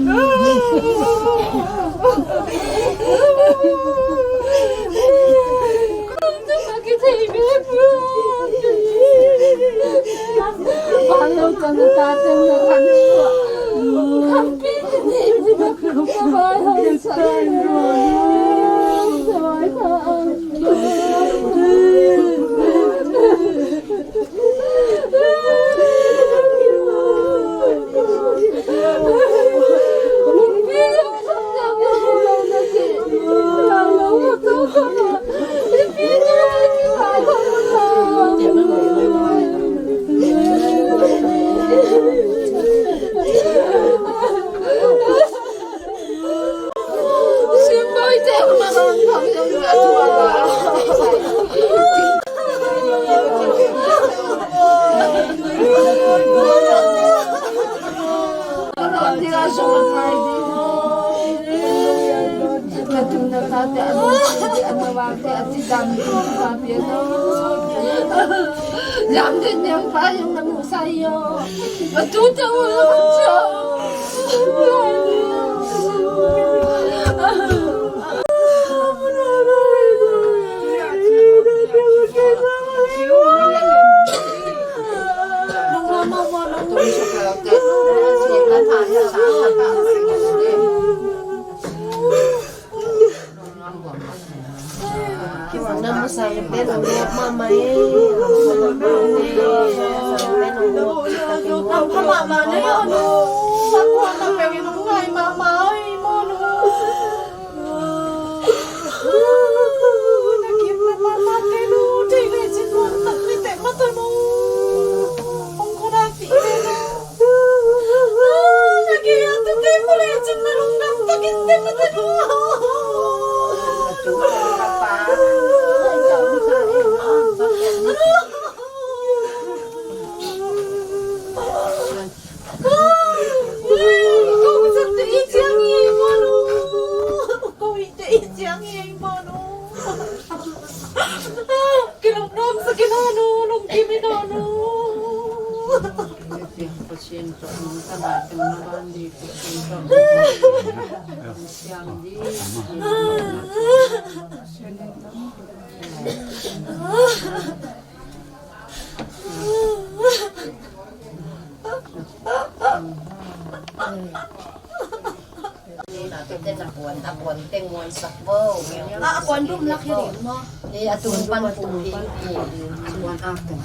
A puan, a puan teng muansak bo. A, a puan dum lak hi ding maw? E, a tung pan pu hi. A puan ak teng.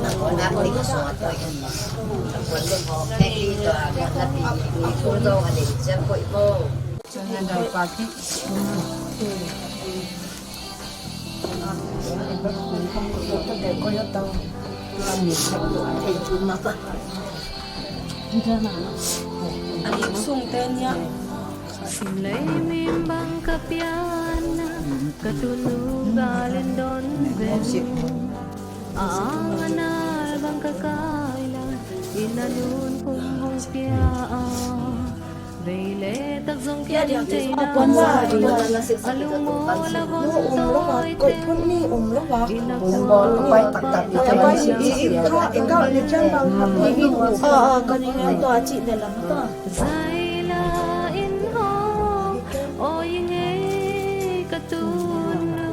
A puan ak teng suak tawh hi. A puan dum hawk teng hi tawh a puan na pi hi. Tung dong a ding ciang koih bo. Sungte nia. Sim lei mim bang ka pianna, ka tunu galin don ve. A ang a nal bang ka kaila, ina nun kum hong pia a. Vei le tak zong kia ding thei na. A lungmo la von tawi te. Ina kum hong pia a. Zaila in hawm, awi ngei ka tunu.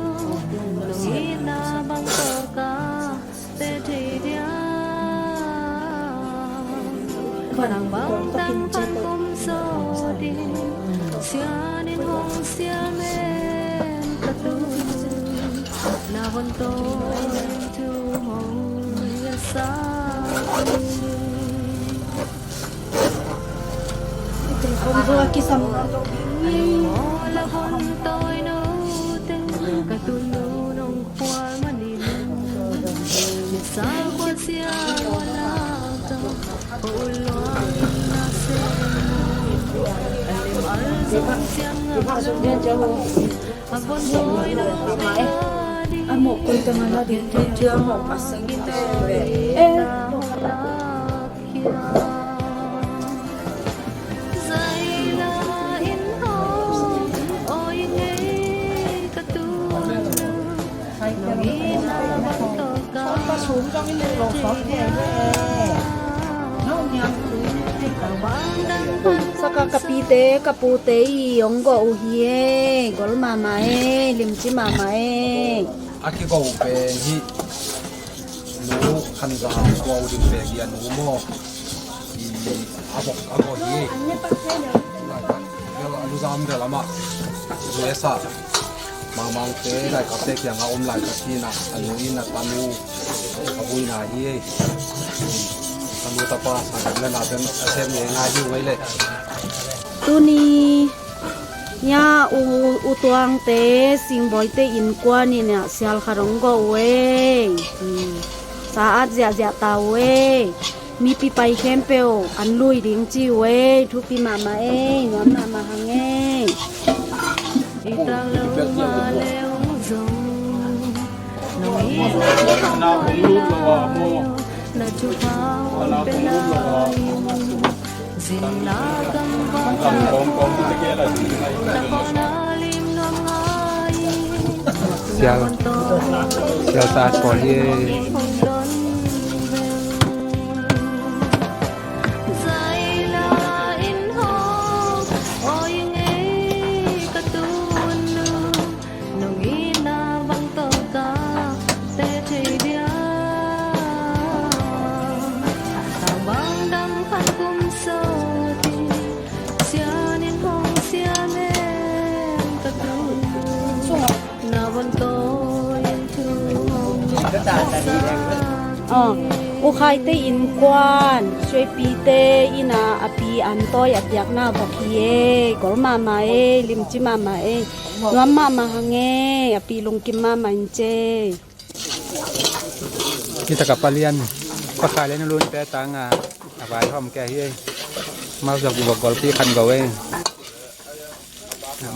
Saka ka pite, ka pute i hong gawh uh hi e, gol mahmah e, limci mahmah e. A kigawh uh pen hih nu Khan Za tua uh ding pen hi a nu maw. I a bok a gawh hi. Vel a luzam vel amah U S A. Mangmangte, laikapte kiangah om laikap hi na, a nu in a tanu a vuina hi ei. Tanu tapa sang le na ten a sem ngai ngai hi uh ei le. Tuni ya u, u Tuangte, Singbawite innkuan in a sial khat hong gawh uh ei. Hmm. Sa at ziahziah ta uh ei. Mipi pai khempeuh an lui ding ci uh ei, thupi mahmah ei, nuam mahmah hang ei. Sial, sial ta ko hi. Aw, U Khaite innkuan, Suaipite in a, a pi an tawi a piakna bok hi e, gol mahmah e, limci mahmah e, nuam mahmah hang e, a pi lungkim mahmah in ce. Kita ka palian, Pa Khai le Nu Lunte tanga a vaihawm kei hi e. Mau zok buk golpi khan go e.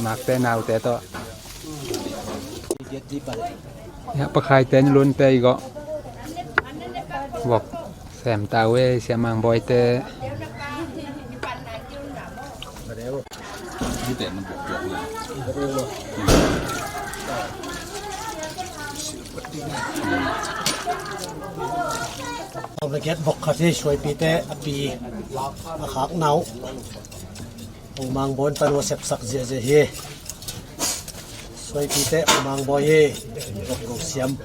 Makte naute tawh. Ya, Pa Khaite Nu Lunte i gawh. Vok sem ta uh e, Sia Mang Bawite. Sawm le giat vok khat hi, Suaipite a pi a khak nau. U Mang Bawi in tanu a sepsak ziahziah hi. Suaipite U Mang Bawi hi. Vok go siam.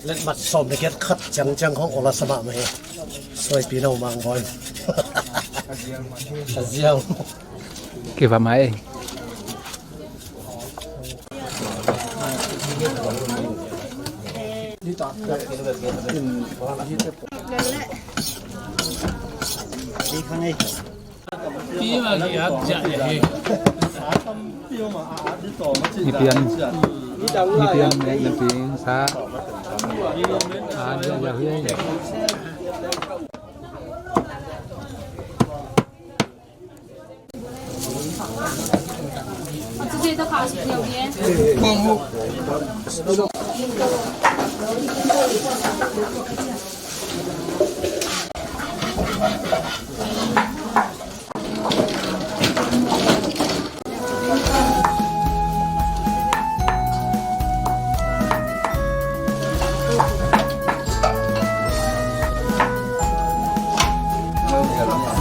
Letmat sawm le giat khat ciangciang khong ola sa mahmah hi. Suaipi na U Mang Bawi. A ziau. Kiva mai. Nipian, nipian, nipian sa. Ah, ya, ya, ya.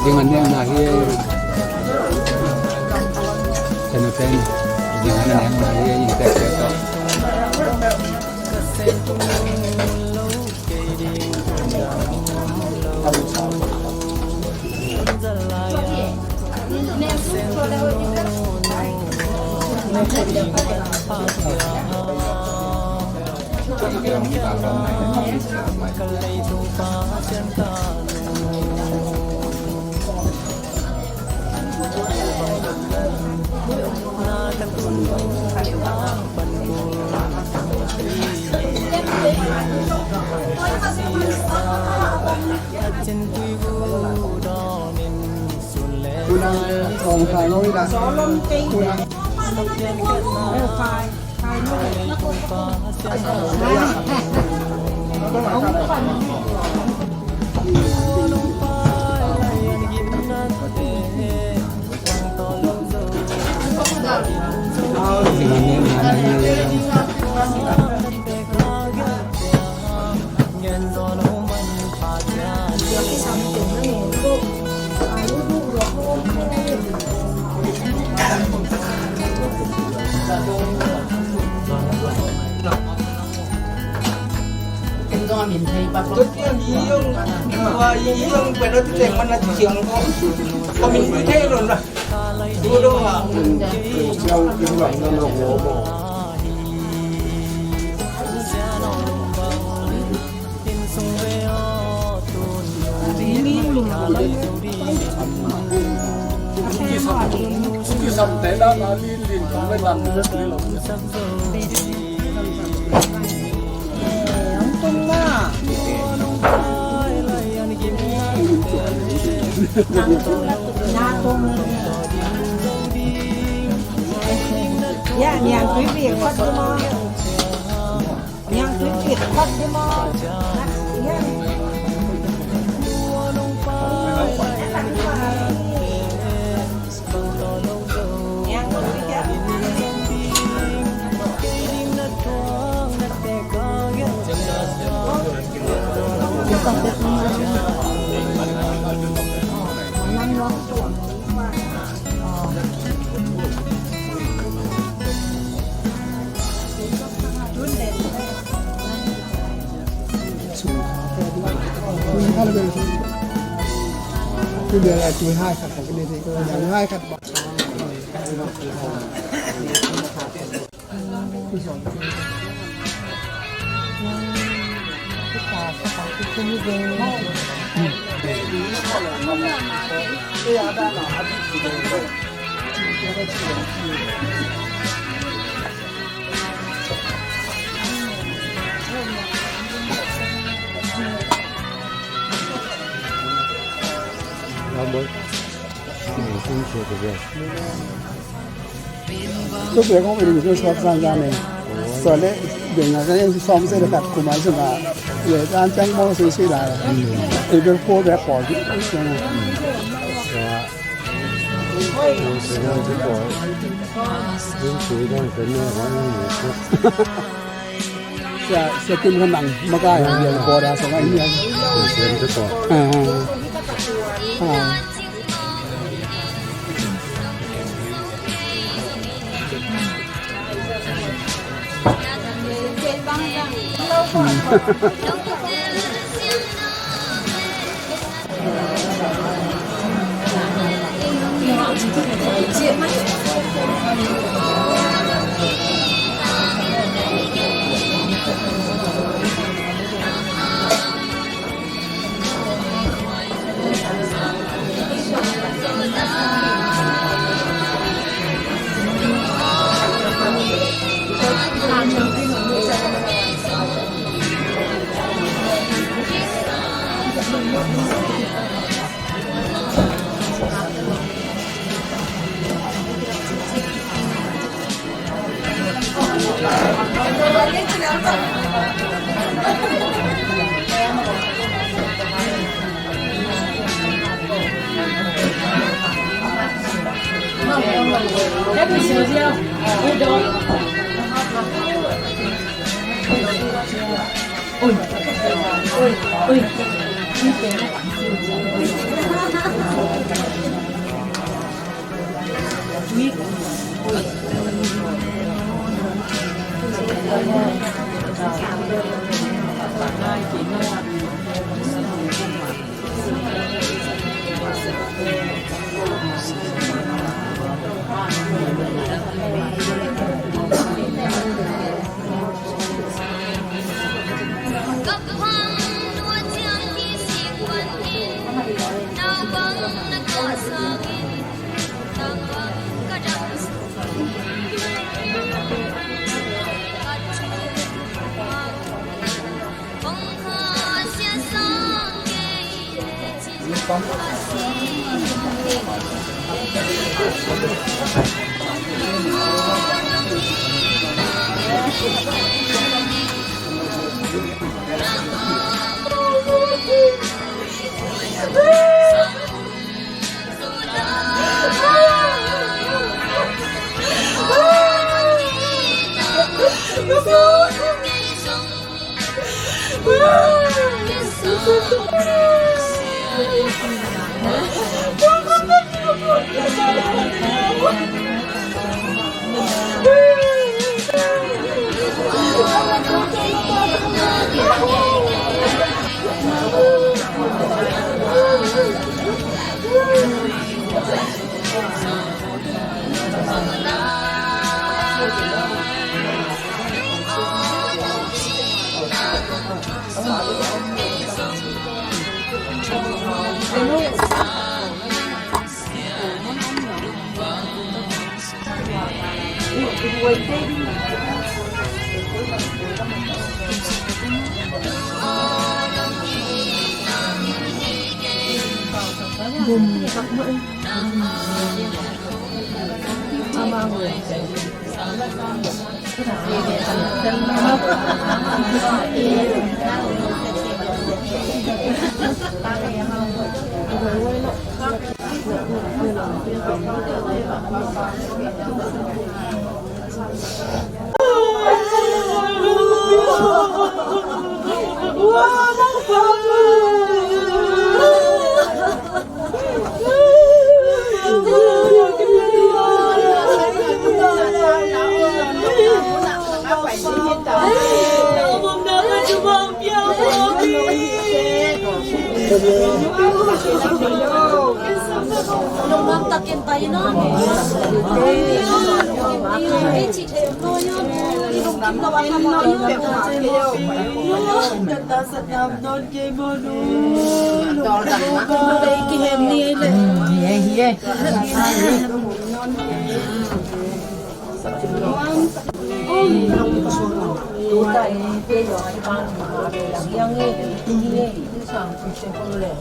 Ding an ding na hi. Tenu ten. Ding an Tuk le kong iri tuk shop san zan ne. So le, deng a kan sawm se le khat kuma sung a. Le zan chang mo se se la. April four le pawl. Sia, sia Kim kan nang makai, sia Kim. Sia Kim. Ah, ah.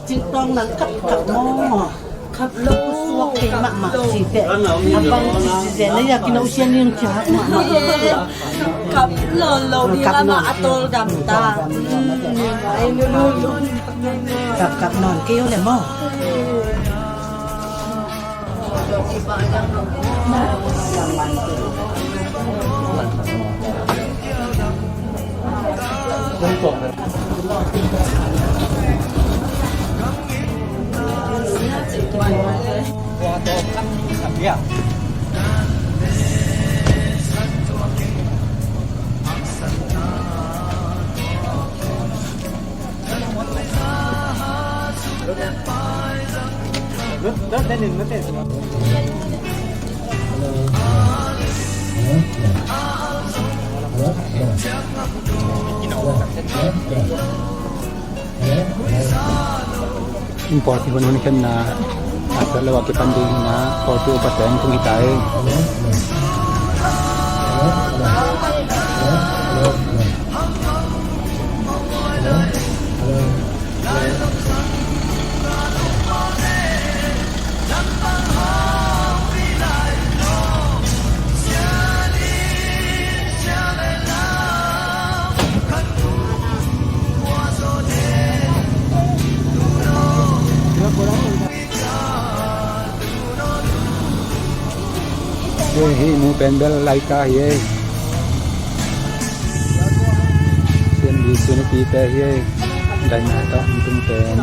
Cintong nang kap kap maw? Kap lo, suak kei mahmah ci teh. A bang ci ci zen a, ya kina usian ning ciat mahmah. Kap lo lo ni, kap lo, mahmah a tol dam ta. Kap kap nawn kei o le maw? Inn pawl kihun hun khenna a, a sat lo a kipan ding hi na, pawlpi upa teng tung hi ta ei. Hei, hei, mu pen bel laika hi ei. Sian di sunipite hi ei. Daina tawh hong tung pen.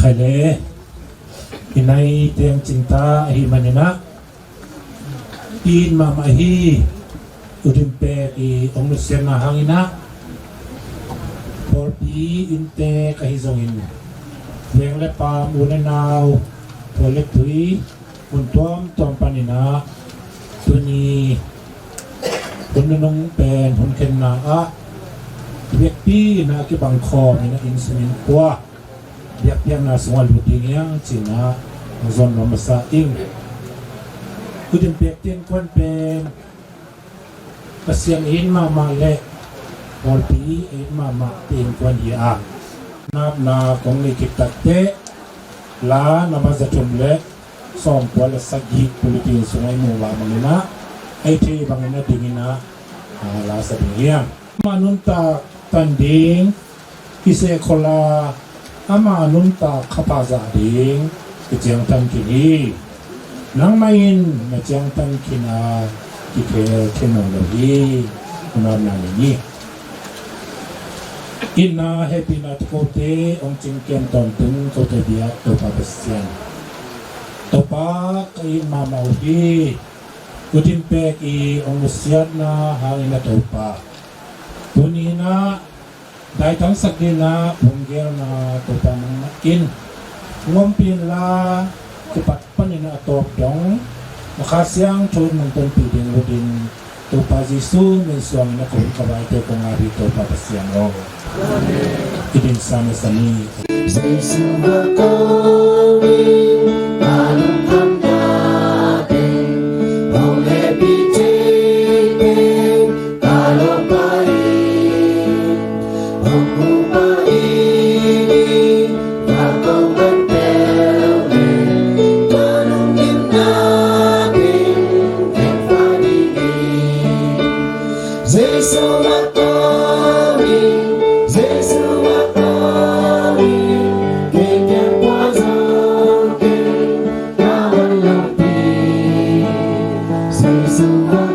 Khaile, i nai teng cingta ahi maninah, i in mahmah hi. U Dim Pek i ong nusiatna hanginah pawlpi inntek ahi zongin, veng le paam, u le nau, pawlpi le tui, hun tuamtuam paninah tuni hun nunung pen hun khenna ah biakpi inah kibang khawm inah inn sungin kua biakpiakna sungah lut ding hiang cinah hong zon nuam masa ing. U Dim Pek innkuan pen Pasian in mahmah le pawlpi in mahmah innkuan hi a, napna kong nei kik takteh la na mazathum le sawmkua le sagih bulletin sungah i muh mah banginah a i thei banginah dinginah a, la sa ding hiang. Amah nuntak tan ding kiseh khol a, amah nuntak khapha zah ding kiciangtan khin hi. Nangmah in na ciangtan khin a, kikhel khin nawn lo hi. Hun apna nei ni. Itna hehpihna tawh kote hong cingkiam tawntung kote biak Topa Pasian, Topa ka it mahmah uh hi. U Dim Pek i hong nusiatna hangin a Topa, tuni inah daitangsak dingin a hong gelna Topa nangmah in hong ompih inla, kipat panin a tawp dong na Kha Siangtho in nong tonpih ding uh dingin Topa Jesu min suangin a kong ka vaite kong ngak hi Topa Pasian aw. I din sa na sa ni. Jesu a kong in a lungkham na ding hong hehpih thei pen ka lawp pah in, hong huh pah in, va ko man peuh leh ka lungdamna pen veng pah ding hi. Jesu a kong in, Jesu a kong in, kei kiang kua zong ken ka man lampi. Jesu a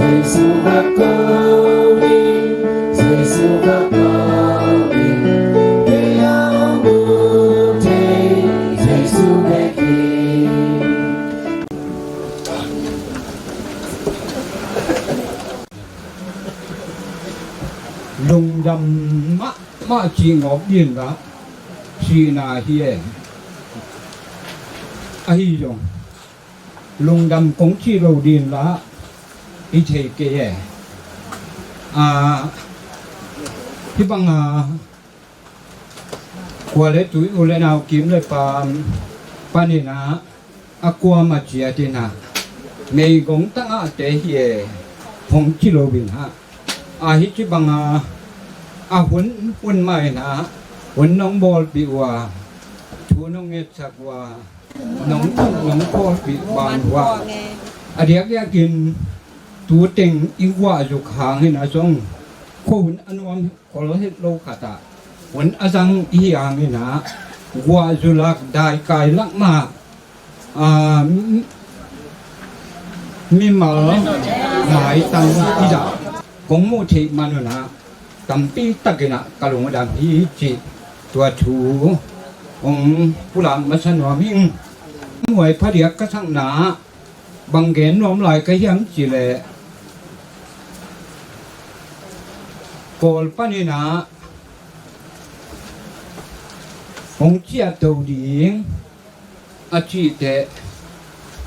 Jesu va ko in, Jesu va ko in, kei a hong ut thei, Jesu bek hi. Lungdam mahmah cih ngawp ding la, sihna hi e. Ahi zong lungdam kong cih lo ding la, i thei kei e. A, hih banga kua le tui, u le nau, kim le pam panin ah, a kuamah ciat in ah, meigong tangahte hi e, hong ci lo in ah, a hih ci banga a hun hun mah in ah, hun nong bawlpih uh a, thu nong ngetsak uh a, nong, nong pawlpih ban uh a, a diakdiakin tu teng i guah zuk hangin ah zong, khuahun a nuam khol het lo khat ah hun a zang i hi hangin ah, guah zu lak, daikai lak mah, a, mi, mimal maitang i zah kong muh theih man un ah, tampi takin ah ka lungdam hi cih tua thu hong pulak masa nuam ing. Muai phadiak ka sakna bang gen nuam lai ka hiam cih leh, Kawl panin ah hong ciahto ding a cih teh,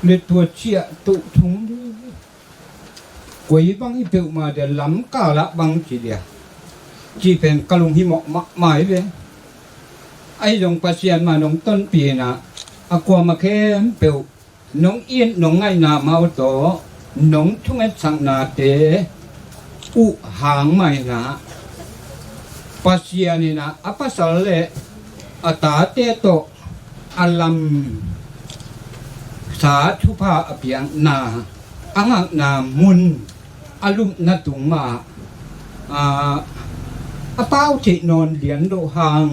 le tua ciahto thung ding, koi bang hi peuhmah dia, lamkal ah bang ci dia, cih pen ka lunghimawh mahmah hi ve. Ahi zong Pasian mah nong tonpih in ah, a kuamah khempeuh nong it, nong ngaihna mah uh tawh nong thungetsaknate uh hang mah in ah, Pasian in ah a pasal le a tate tawh a lamsa thupha a piakna, a ngakna mun, a lupna tung mah, a, a pau theih nawn lian loh hang,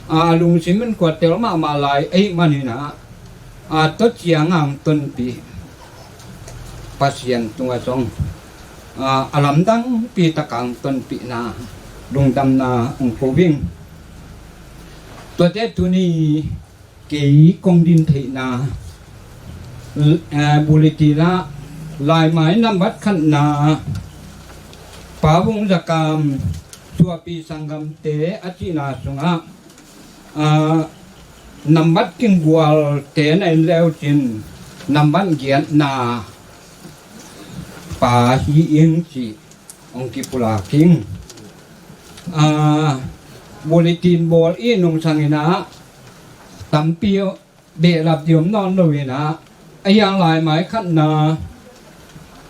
a, a lungsim in kuatel mahmah lai ahih manin ah, a, tua ciang hong tonpih Pasian tungah zong, a, a lamdangpi tak hong tonpihna lungdamna hong ko ing. Tuate tuni kei kong din theihna, eh, bulletin ah, laimai nambat khatna, Pa Vung Za Kam, Suahpi Sanggamte a cihna sungah, ah, nambat kinggualte na en le uh cin, nambat giatna pa hi ing cih hong kipulak ing. Ah, bulletin bawl i nungsang in ah, tampi behlap ding om nawn lo in ah, a hiang laimai khatna,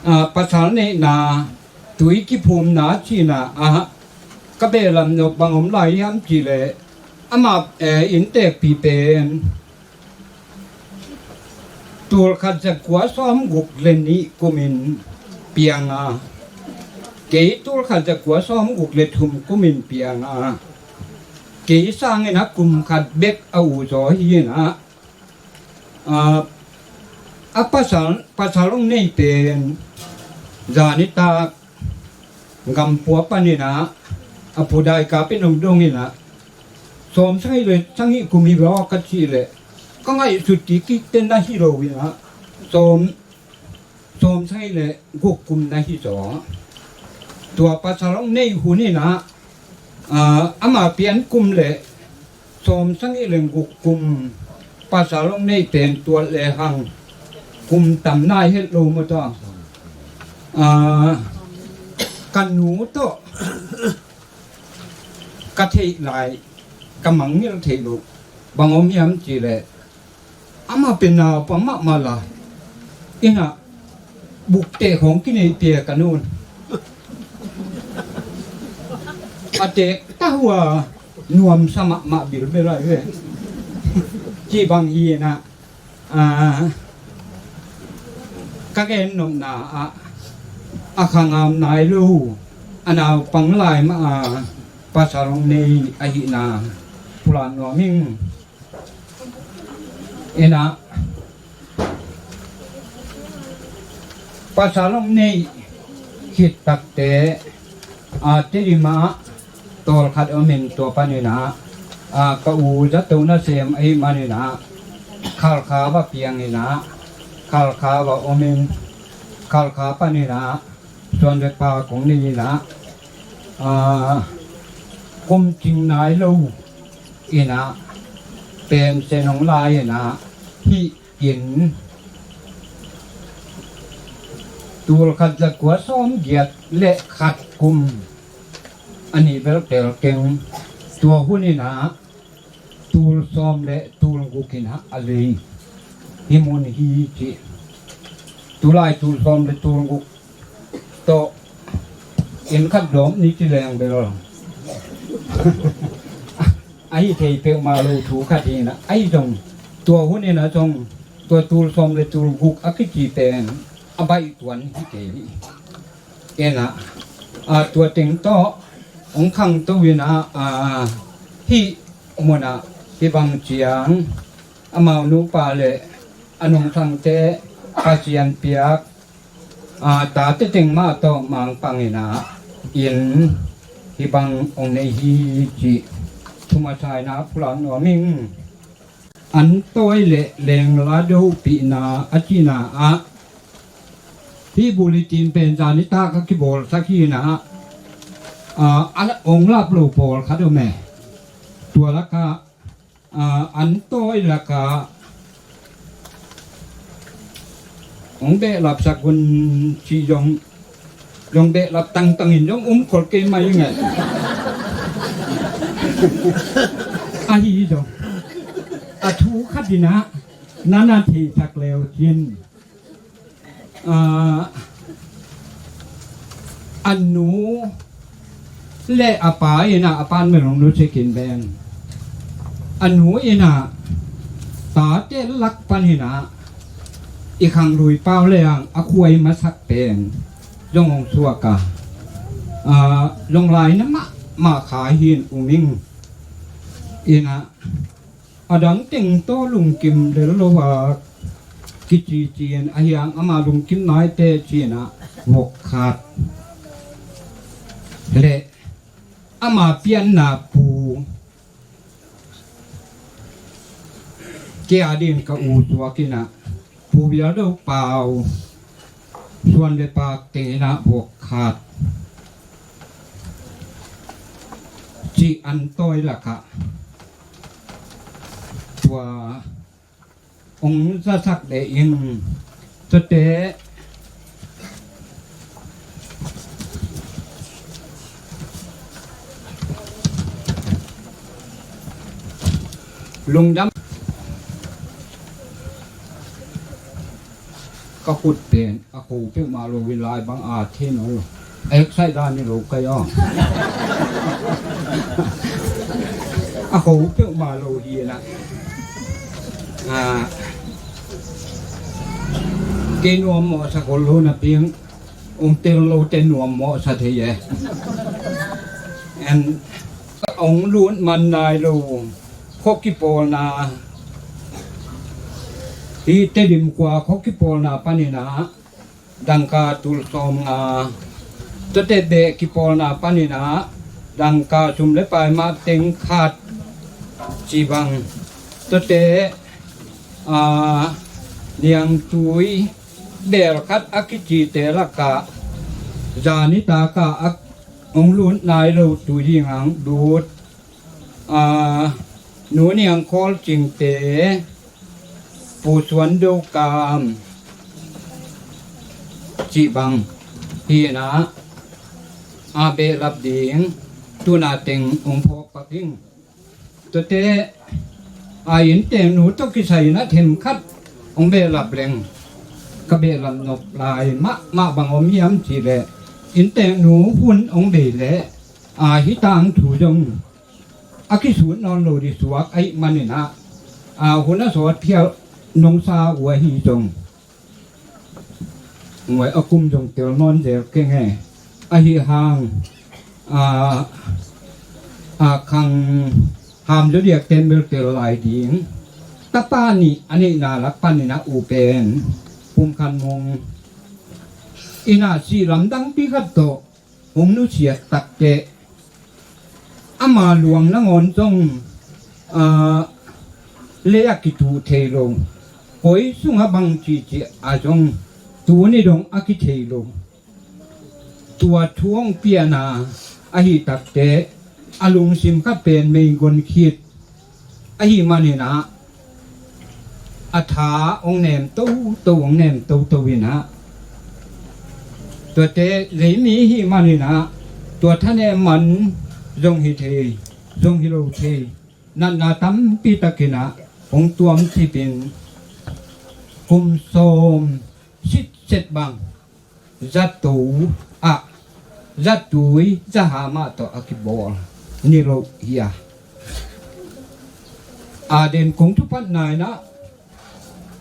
ah, pasal neihna, tui kiphumna cihna ah, ka behlap nop bang om lai hiam cih leh, amah, eh, inntekpi pen tulkhat zakua sawmguk le nih kumin piang a, kei tulkhat zakua sawmguk le thum kumin piang a, kei sangin a kum khat bek a u zaw hi in ah, a, a pasal, pasal hong nei pen zanitak Gampua panin ah, a pu Daikap in hong dong in ah, sawm sagih le sagih kum hi ve aw ka cih leh, ka ngaihsut kik kik te na hi lo in ah, sawm, sawm sagih le guk kum na hi zaw. Tua pasal hong nei hun in ah, ah, ama pian kum le sawm sagih le guk kum pasal hong nei pen tuat lehang kum tam nai het lo maw tua. Ah, ka nu tawh ka theih lai, ka mangngilh theih loh bang om hiam cih leh, amah pen naupa mahmah lai in ah, bukte khawng kineih pia ka nu in. A teek ta uh a, nuamsa mahmah bilbel lai ve. Cih bang hi in ah, a, ka gen nopna ah, a khang a om nai lo, a naupang lai mah a pasal hong nei ahihna pulak nuam ing. In ah, Pasal hong neih khit takte, a, Tedim ah tawlkhat om in, tua panin ah, a, ka u zato nasem ahih manin ah, Khalkha va piang in ah, Khalkha va om in, Khalkha panin ah suan le pa kong nei in ah, a, kum cing nai lo in ah, pension hong la in ah, hih in tul khat za kua sawm giat le khat kum a nih bel tel keng, tua hun in ah tul sawm le tul guk in ah a lei hih mun hi ci. Tulai tul sawm le tul guk tawh inn khat dawm ni ci leng bel ahi thei peuhmah lo thu khat hi in ah, ahi zong tua hun in ah zong tua tul sawm le tul guk a kici pen a baih tuan hi kei hi. In ah, a, tua teng tawh hong khangto in ah, a, hih mun ah hih bang ciang amau nupa le a nungsangte Pasian piak, a, tate teng mah tawh mangpang in ah, in hih bang hong nei hi cih thumasaina pulak nuam ing. An tawi le lengla dopihna a cihna ah, hih bulletin pen zanitak a kibawlsak hi in ah, a, a hong lap lo pawlkhat om e. Tua lakah, a, an tawi lakah hong behlapsak un cih zong, zong behlap tangtang in zong um khol kei mai ing e. Ahi zong a thu khat in ah na na theisak leu cin, a, a nu le a pa in ah, a pa'n melong nu sikin ben, a nu in ah tate lak pan in ah i khanglui pau le ang a khuai masak pen zong hong suak a, a, zong lai na mahmah kha hi in um ing. In ah a dang teng tawh lungkim lel lo a, kicici in a hiang ama lungkim naite ci in ah vok khat le ama pianna pu kia din ka u suak in ah, Pu Bial Do Pau suan le pak teng in ah vok khat cih an tawi lakah tua hong zasak le in, tuate lungdam. Ka khut pen a kho peuhmah lo hi lai bang a thei nawn lo. A excite dan hi lo kai aw. A kho peuhmah lo hi na. A, kei nuam mawh sa khol lo na piang. Um tel lo te nuam mawh sa thei e. And hong lut man nai lo khua kipawlna, hi Tedim khua khua kipawlna panin ah dangka tul sawm nga, tuate beh kipawlna panin ah dangka sum le pai mah teng khat ci bang, tuate, a, niangtui bel khat a kicite lakah zanitak ah a hong lut nai lo tui ding ang lut, a, Nu Niang Khawl Cingte, Pu Suan Do Kam cih bang hi na, a behlap ding tuna teng hong phawk pak ding. Tuate a innteeknu tawh kisai in a themkhat hong behlap leng ka behlap nop lai mahmah bang om hiam cih leh innteeknu hun hong bei leh a hi tangthu zong a kisut nawn lo ding suak ahih manin ah, a hun a sawt phial nong sa uh ahi zong, a kum zong tel nawn zel keng e. Ahi hang, a, a khang ham zaw diak ten bel tel lai ding. Tapa nih a neihna lak panin a u pen Pum Khan Mung, Ina sih lamdangpi khat tawh hong nusiat takteh ama luang nangawn zong, aa, lei-ah kituh thei lo. Koi sungah bang cihcih a zong tuni dong a kithei lo. Tua thu hong piana ahi takteh a lungsim khat pen meigon khit ahi maninah a tha hong nem toto, hong nem toto inah tuate leimi hi maninah tua thanem man zong hi thei, zong hi lo thei, natna tampi takinah hong tuam cipin kum sawm sitset bang zato ah zatui zaha mah tawh a kibawl ni lo hi a. A den kong thupatna inah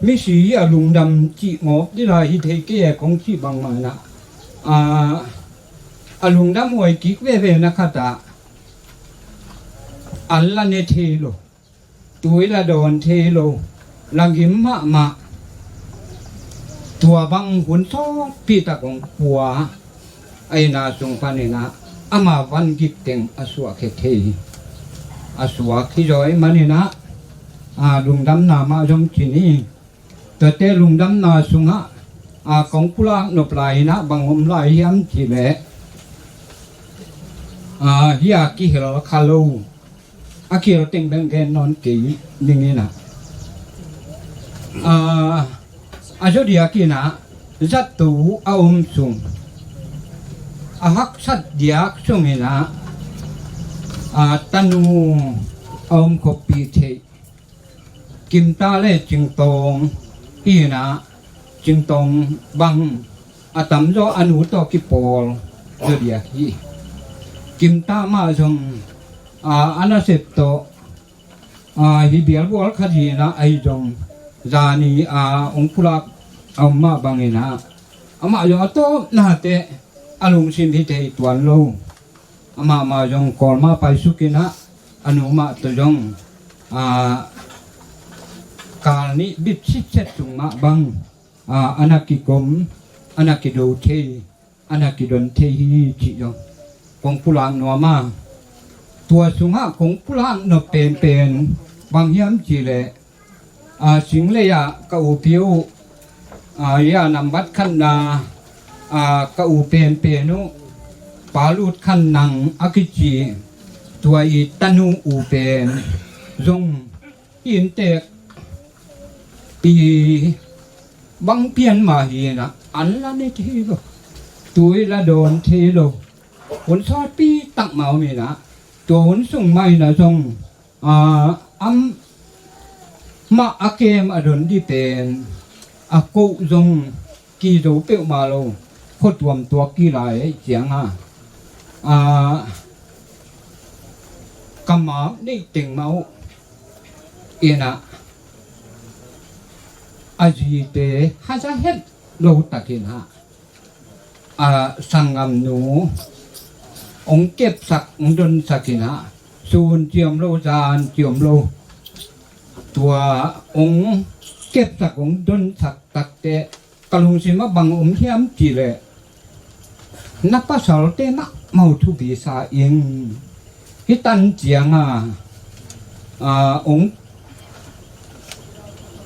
misi hi a lungdam cih ngawp dila hi thei kei e kong cih bangmah inah a lungdam huai kik veve na khatah an la ne thei lo. Tui la dawn thei lo, la gim mahmah. Tua bang hun sawtpi tak hong pua a ina sung paninah ama van gik teng a suahkhia thei a suak hi zaw ih maninah a lungdamna mah zong ci ni. Tuate lungdamna sungah a kong pulak nop lai inah bang om lai hiam cih leh a hi a kihel kha lo. A kihel teng beng gen nawn kei ning inah a zodiak inah zato a om sung a haksat diak sung inah a tanu a om khoppih theih. Kimta le Cingtawng hi inah Cingtawng bang a tamzaw a nu tawh kipawl zodiak hi. Kimta mah zong a nasep tawh a hi bialbual khat hi inah ahi zong zani a hong pulak a om mah bang inah amah zong a tawpna teh a lungsim hi thei tuan lo. Amah mah zong Kawlmah paisuk inah a nu mah tawh zong a kal nih bit sitset sung mah bang a na kikom, a na kido thei, a na kidon thei hi cih zong kong pulak nuam a. Tua sungah kong pulak nop penpen bang hiam cih leh a singlei ah ka upi uh a ya nambat khatna a ka u penpen uh Palut Khan Nang a kici tua i tanu u pen zong inntek pi bang pian mah hi inah an la ne thei lo, tui la dawn thei lo. Hun sawtpi tak mah om inah tua hun sung mah inah zong a, amah a kem a don dih pen a koh zong kizo peuhmah lo, khuatuam tuak kilai cianga a ka mak neih teng mah uh inah a zite haza het lo takinah a sanggamnu hong kepsak hong donsak inah sun ciam lo zan ciam lo tua hong kepsak hong donsak takteh ka lungsim ah bang om hiam cih leh na pasalte mahmah uh thupi sa ing. Hih tan cianga a hong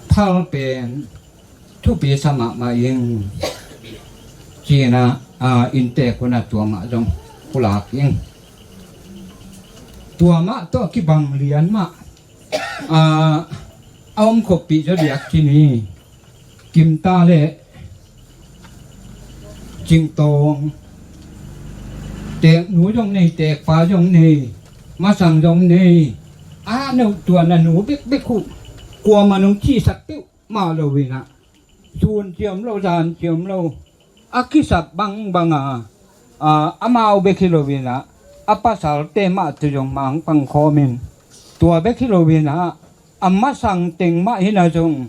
phal pen thupi sa mahmah ing ci inah a inntek hunah tua mah zong pulak ing. Tua mah tawh kibang lian mah a a om khoppih zodiak ci ni. Kimta le Cingtawng teknu zong nei, tekpa zong nei, masang zong nei. A no tua na nu bekbek uh kuamah nong cihsak peuh mah lo inah sun ciam lo zan ciam lo a kisap bangbang a, a amau bek hi lo inah a pasalte mah tawh zong mangpang khawmin tua bek hi lo inah a masang teng mah hinah zong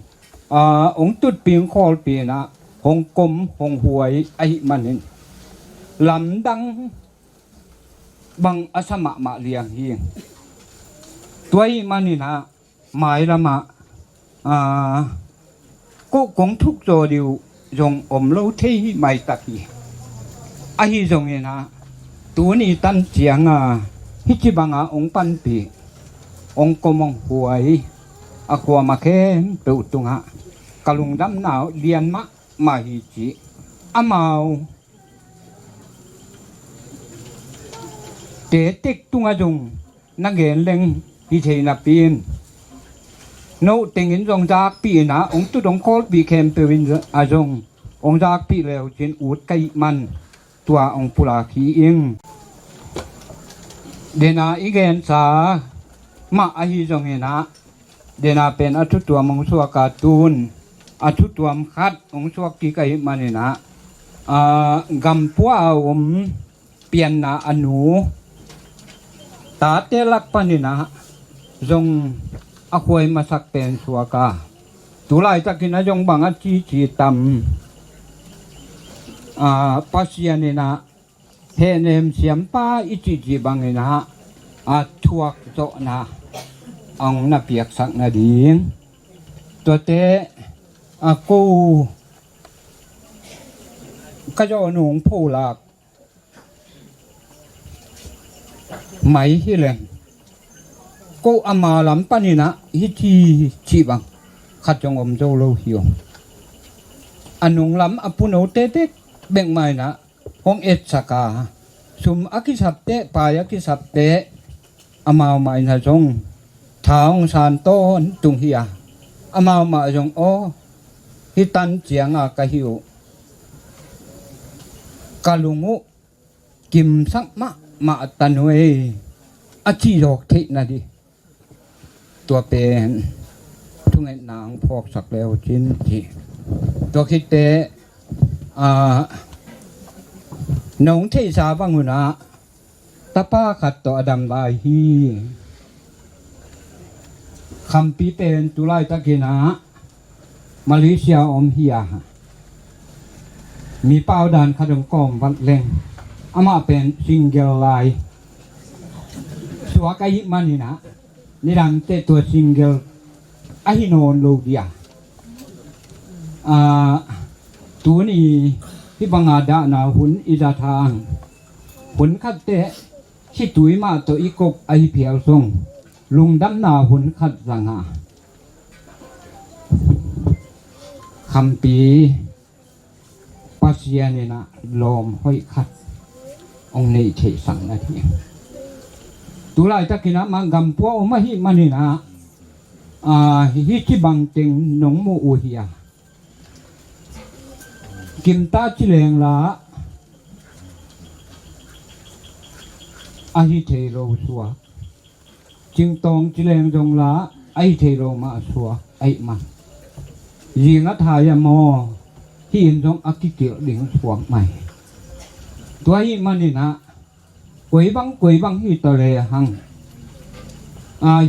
a hong tutping khawlpinah hong kom hong huai ahih manin lamdang bang a sa mahmah liang hi. Tua ahih maninah mailamah a koh kong thuk zaw dih uh zong om lo thei hi maitak hi. Ahi zongin ah, tuni tan cianga hih ci banga hong panpih, hong kom hong huai a khuama khempeuh tungah ka lungdamna lian mahmah hi cih amau te tek tungah zong na gen leng hi thei napi in, no tengin zong zakpih inah hong tut hong khawlpih khempeuh in a zong hong zakpih leu cin ut ka hih man tua hong pulak hi ing. Dena i gensa mah ahi zongin ah, dena pen a thutuam hong suaka tun a thutuam khat hong suak kik ahih maninah, gampuah a om pianna a nu tate lak paninah zong a khuai masak pen suaka, tulaitakin a zong bang a cici tam, Pasian inah hehnem siampa i cihcih banginah a thuak zawhna a hong na piaksak nading. Tuate a ko ka zawh nung pholak mai hileng, ko ama lam paninah hih ci cih bang khat zong om zo lo hi ung. A nunglam a punote bek bek mah inah hong etsak a, sum a kisapte, pai a kisapte, amau mah inah zong tha hong san tawntung hi a, amau mah zong aw, hih tan cianga ka hi uh, ka lung uh kimsak mahmah a tan uh ei, a cih zawk theih nading. Tua pen thungetna hong phawksak leu cin ci. Tua khitte nong theihsa bangunah tapa khat tawh a dam lai hi. Khampi pen tulaitakinah Malaysia om hi a, mi pau dan khat hong kawm vat leng amah pen single lai suak ahih maninah nidangte tua single ahi nawn lo dia. Tuni hih banga dahna hun i zat hang, hun khatte hih tui mah tawh i kop ahi phial zong lungdamna hun khat zanga khampi Pasian inah lawm hoih khat hong neih theihsak nading. Tulaitakinah mah gampuah om ahih maninah hih ci bangteng nong muh uh hi a, kimta ci lengla ahi thei lo suak, cingtawng ci leng zongla ahi thei lo mah suak ahih man, zingat hai a maw, hih in zong a kikilh ding suak mai. Tua ahih maninah koi bang koi bang hi ta lehang,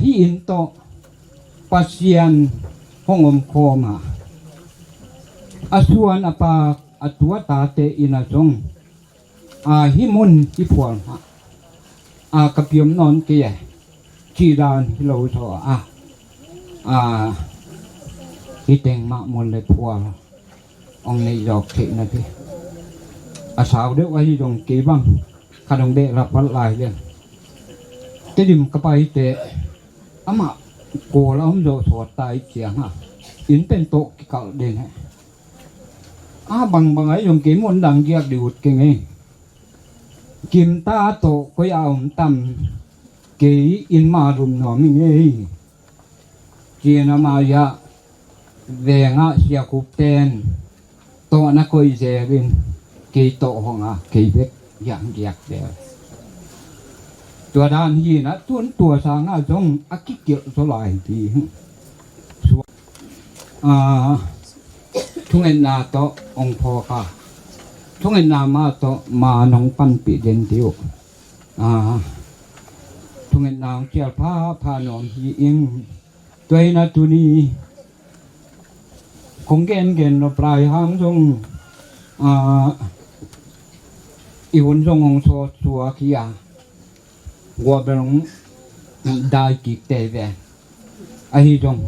hih in tawh Pasian hong omkhawm a, a suan a pak a tu a tate in a zong hih mun hih phual mah ka piom nawn kei e, cih dan hi lo zaw a, hih teng mah mun le phual hong neih zawk theih nading. A sau deuh ahi zong kei bang khat hong behlap vat lai leng, Tedim ka paite amah Kawl a om zawh sawt ta ih cianga inn pen tawh kikalh den he. A bangbang ahi zong kei mun dang giak dih ut keng ei. Kimta tawh koi a om tam, kei inn ma rum nuam ing ei. Cina maya vengah siakupten tawh na koih zelin kei tawh honga kei bek giakgiak zel. Tua dan hinah tun tua sangah zong a kikilh zaw lai ding. Thungetna tawh hong phawk a, thungetna mah tawh ma nong panpih den dih uh. Thungetna hong cial phapha nuam hi ing. Tua hi na tuni kong gengen nop lai hang zong i hun zong hong sawt suak hi a, guabel hong dai kik tei ve. Ahi zong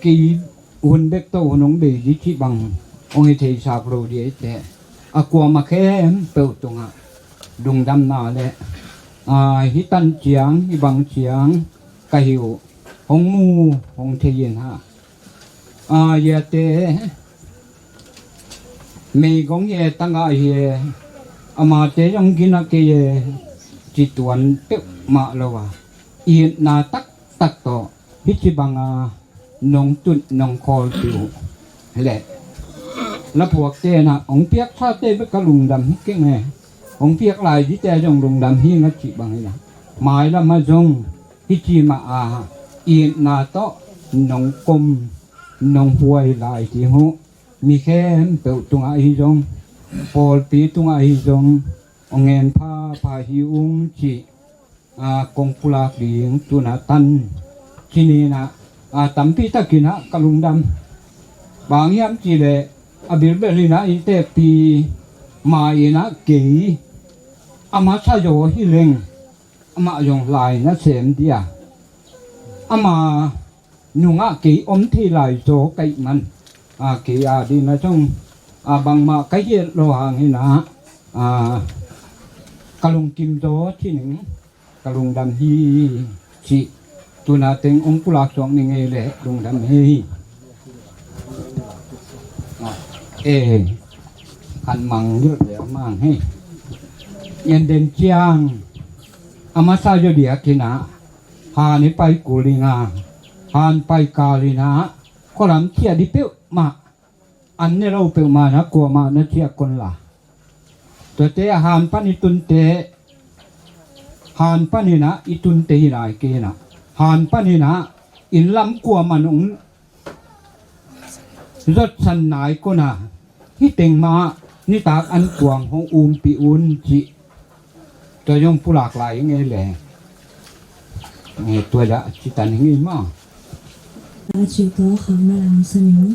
kei hun bek tawh hun hong bei dih cih bang hong hi theisak lo dih ei teh. a kuamah khempeuh tungah lungdamna le, a, hih tan ciang, hih bang ciang ka hi uh, hong mu, hong thei in ha. A, yate, meigong ye tangah ye, amate zong gina kei ye, ci tuan peuhmah lo a, itna taktak tawh hih ci banga nong tut nong khawlpih uh. Leh laphuakte na hong piaksate bek ka lungdam hi keng e. Hong piak lai dite zong lungdam hi nga cih bang hi na. Mailamah zong hih ci mah a, itna tawh nong kom nong huai lai ding uh. Mi khempeuh tungah ahi zong, pawlpi tungah ahi zong, hong ngen phapha hi ung cih, a, kong pulak ding tuna tan ci ni na, a, tampi takin ah ka lungdam. Bang hiam cih leh a bilbel in ah i tekpi ma in ah kei a masa zaw hi leng, amah zong lai nasem dia, ama nungah kei om thei lai zaw ka hih man, a, kei a ding na zong, a, bangmah ka hiat lo hang hi na, a, ka lungkim zaw ci ning, ka lungdam hi cih tuna teng hong pulak suak ning ei leh lungdam hi. E, kan mang deuh leh mang hi. Ngen den ciang a masa zaw dia kina, han i pai kul in ah, han pai kal in ah, khualam ciah ding peuhmah, an ne lo peuhmah na kuamah na ciah kon la. Tuate a han pan i tunte, han pan in ah i tunte hi lai kei in ah, han pan in ah inn lam kuamah nong zotsan nai kon a, hih teng mah nitak an kuang hong umpih un cih. Tua zong pulak lai ing ei leh. Tua dah citan ing ei maw. A cih tawh khang na lang sa ning.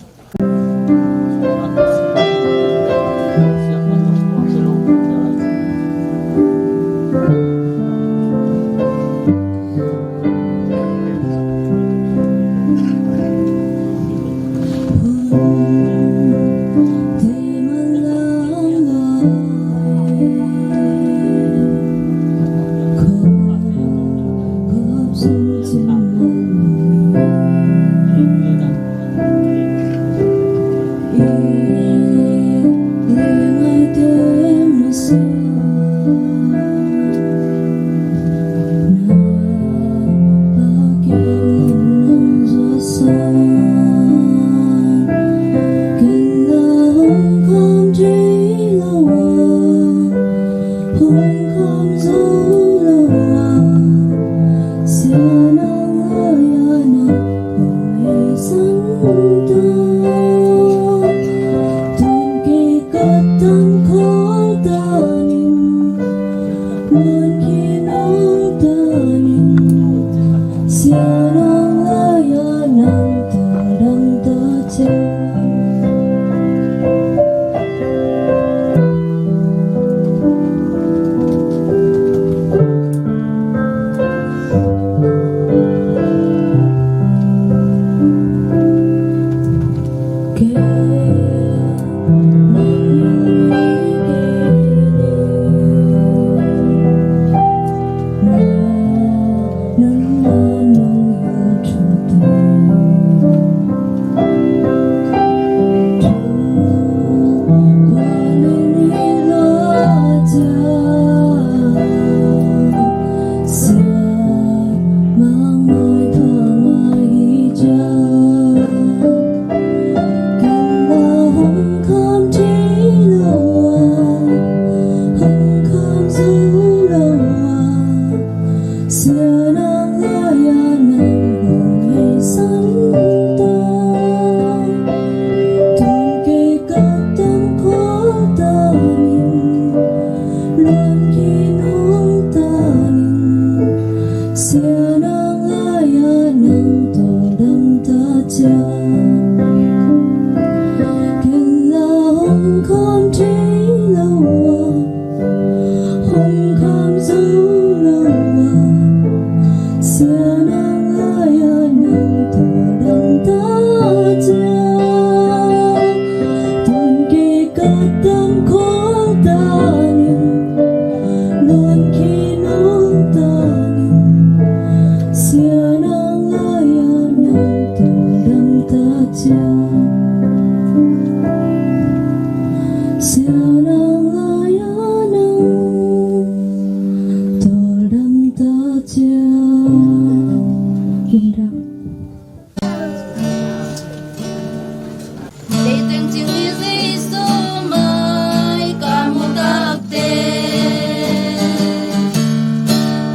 Leiteng cing hi Jesu mai ka muh takte,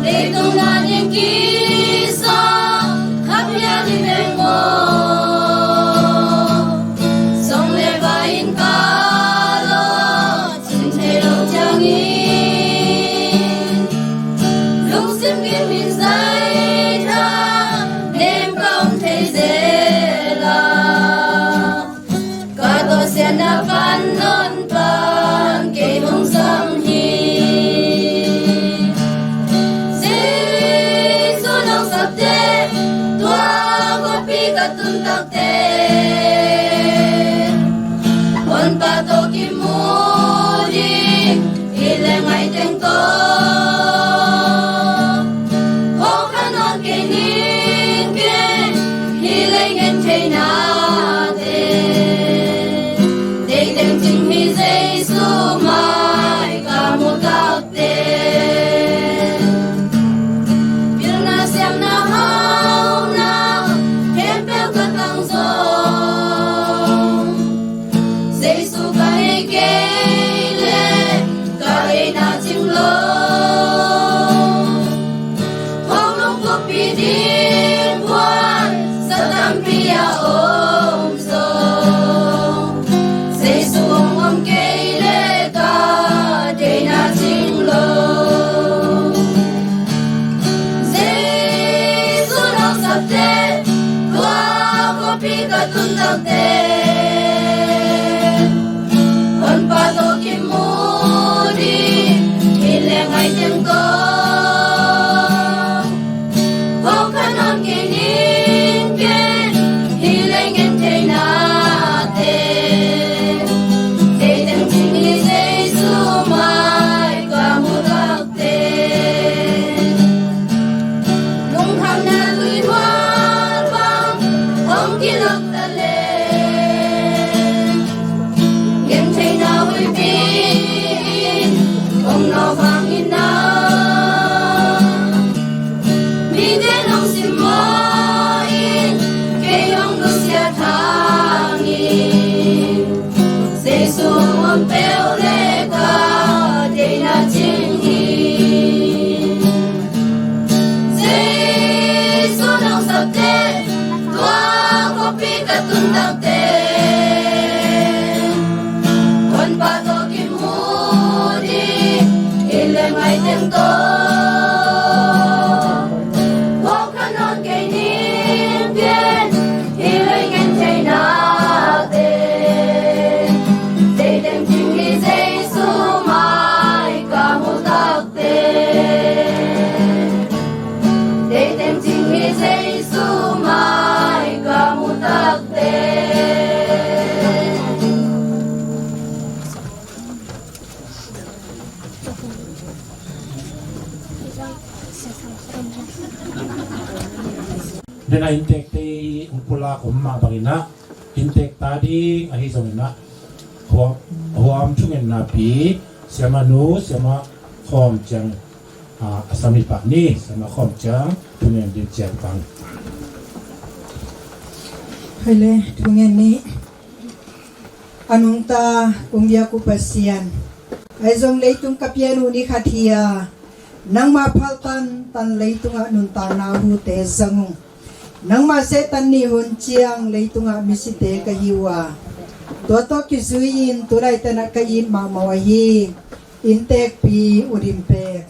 leitung na ding kisam khapial hi veng maw. Song le vai in ka lawh cin thei lo ciangin, lungsim kim in zaitha nem ka om thei zel a, ka tawh siatna pan nawn pan kei hong sam hi. Jesu nong sapte, tua khuapi ka tun takte, Honpa tawh kimu ding hi le ngai teng tawh, hong kha nawn kei ning ken hi le ngen thei nate. Leiteng cing hi Jesu mai ka muh takte, pilna siamna hauna khempeuh ka tang zong, Jesu ka nei kei le ka deihna cing lo. Hong lungkuppi ding puan sa tampi a om zong, Jesu hong om kei le ka deihna cing lo. Jesu nong sapte, tua khuapi ka tun takte, Honpa tawh kimu ding hi le ngai teng tawh, hong kha nawn kei ning ken hi le ngen thei nate. Leiteng cing hi Jesu mai ka muh takte, lungkhamna tuihual bang hong kilawh ta le, gentheihna huipi in hong nawk hang in a, mite nong simmawh in kei hong nusia thang in, Jesu hong om peuh le ka deihna cing hi. Jesu nong sapte, tua khuapi ka tun takte, Honpa tawh kimu ding hi le ngai teng tawh, hong kha nawn kei ning ken hi le ngen thei nate. Leiteng cing hi Jesu mai ka muh takte, leiteng cing hi Jesu mai ka muh takte. Dena inntekte i hong pulak om mah bangin ah, inntek ta ding ahi zongin ah, huam, huam thungetna pi, siamah nu, siamah khawm ciang, ah, a sam hi pak ni, siamah khawm ciang thungen ding ciang pang. Hai le, thungen ni. A nungta kong biak uh Pasian, ahi zong leitung ka pian uh ni khat hi a, nangmah phaltan tan leitungah nuntakna hute zang ung. Nangmah sehtan nih hun ciang leitungah misite ka hi uh a, tua tawh kizui-in tulaitakin ah ka it mahmah uh ahi inntekpi ut in pek.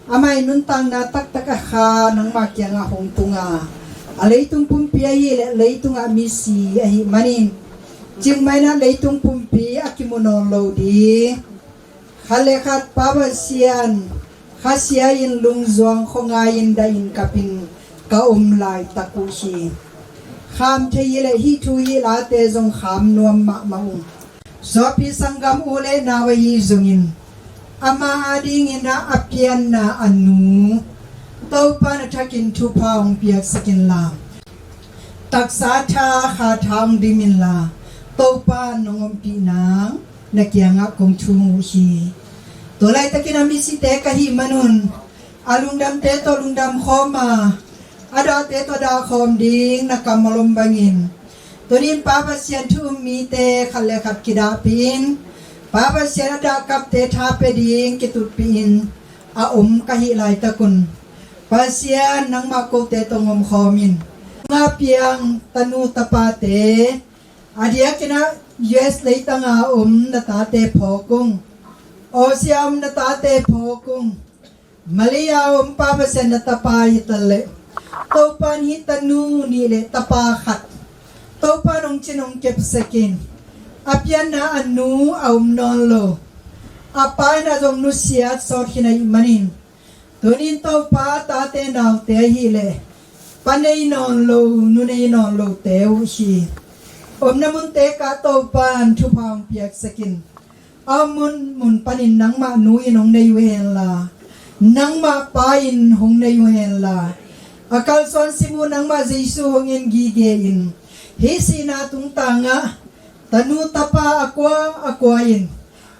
Amah i nuntakna taktak a kha nangmah kiangah hong tung a, a leitung pumpi ahih leh leitungah misi ahih manin, cikmah in ah leitung pumpi a kimu nawn lo ding, khat le khat Pa Pasian, khasia in lungzuang khuangai in dah in kap in ka om laitak uh hi. Kham thei hi leh hih thu hih late zong kham nuam mahmah ung. Suahpi sanggam u le nau ahi zongin, ama adingin ah a pianna a nu, Topa na thakin thupha hong piaksak inla, taksa tha, kha tha hong dim inla, Topa nong ompih nang na kiangah kong thum uh hi. Tua laitakin a misite ka hih manun a lungdamte tawh lungdam khawm a, a dahte tawh dah khawm ding na kammal om bangin, tunin Pa Pasian thu um mite khat le khat kidahpih in, Pa Pasian a dahkapte tha pia ding kitutpih in a om ka hih laitakun, Pasian nangmah kote tawh ngom khawm in. Nga piang tanu tapate, a diakin ah U S leitanga om na tate phawk ung. Aussie a om na tate phawk ung. Malaysia a om Pa Pasian na tapa hi ta leh, Topan hih tanu nih le tapa khat Topan hong cin hong kepsak in. A pianna a nu a om nawn lo, a pa in a zong nusiat sawt khin ahih manin, tunin Topa tate naute ahih leh pa nei nawn lo, nu nei nawn lote uh hi. Omna munte kah Topan thupha hong piaksak in. A om mun mun panin nangmah nu in hong nei uh hen la, nangmah pa in hong nei uh hen la, a kalsuan sim uh nangmah Jesu hong en gige in. Hih sihna tungtangah tanu tapa a kua a kua in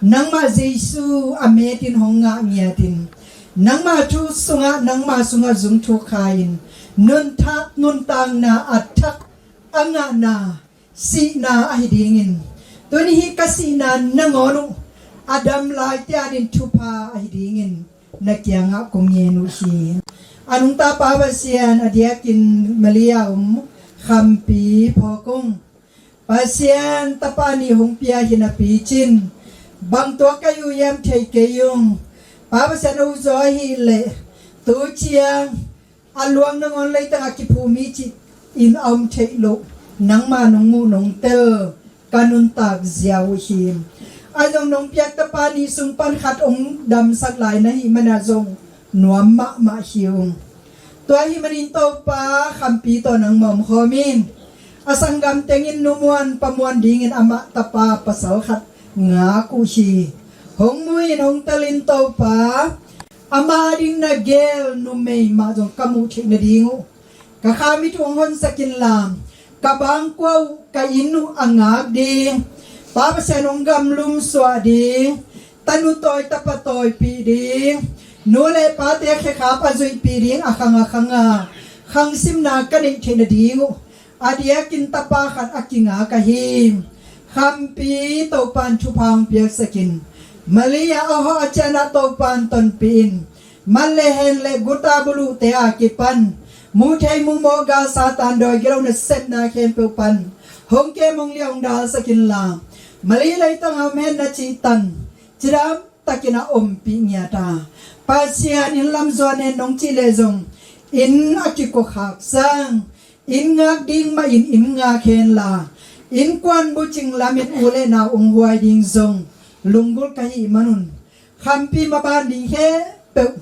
nangmah Jesu a metin hong ngah ngiatin, nangmah thu sungah, nangmah sungah zung thuk kha in, nuntak nuntakna a thak a ngahna sihna ahi dingin, tuni hih ka sihna nangawn uh a dam laite adin thupha ahi dingin na kiangah kong ngen uh hi. A nungta Pa Pasian, a diakin Malaysia um Khampi phawk ung. Pasian tapa nih hong pia hi napi cin, bang tuak ka hi uh hiam thei kei ung. Pa Pasian, a uzaw ahih leh tu ciang a luang nangawn leitang a kiphu mi cih in a om theih loh, nangmah nong muh nong tel ka nuntak zia uh hi. A zong nong piak tapa nih sung pan khat hong damsak lai na hih mana zong nuam mahmah hi ung. Tua ahih manin Topa, Khampi tawh nangmah om khawm in. A sanggam tengin nu Muan Pa Muan dingin amah tapa pasal khat ngak uh hi. Hong mu in hong tel in Topa, ama ding na gel numei mah zong ka muh theih nading uh ka kha mit uh hong honsak inla, ka bangkua uh ka inn uh a ngak ding, Pa Pasian hong gamlum suah ding, tanu tawi tapa tawipih ding, nu le pate khekhap a zuihpih ding, a khang a khang a khangsimna ka neih theih nading uh a diakin tapa khat a kingak ahi. Khampi Topan thupha hong piaksak in. Malaysia a hawh a cianah Topan tonpih in. Man le hen le guta buluhte a kipan, muh thei muh mawh gal Satan dawi gilo nasepna khempeuh pan hong kem hong liah hong dalsak inla, Malaysia leitang a om hen na cihtan cidam takin a ompih ngiat a, Pasian inn lam zuan hen nong cih leh zong inn a kikuakhak sang, inn ngak ding mah in inn ngak hen la, innkuan bucing lamin u le nau ung huai ding zong lunggulh ka hih manun, Khampi maban ding khempeuh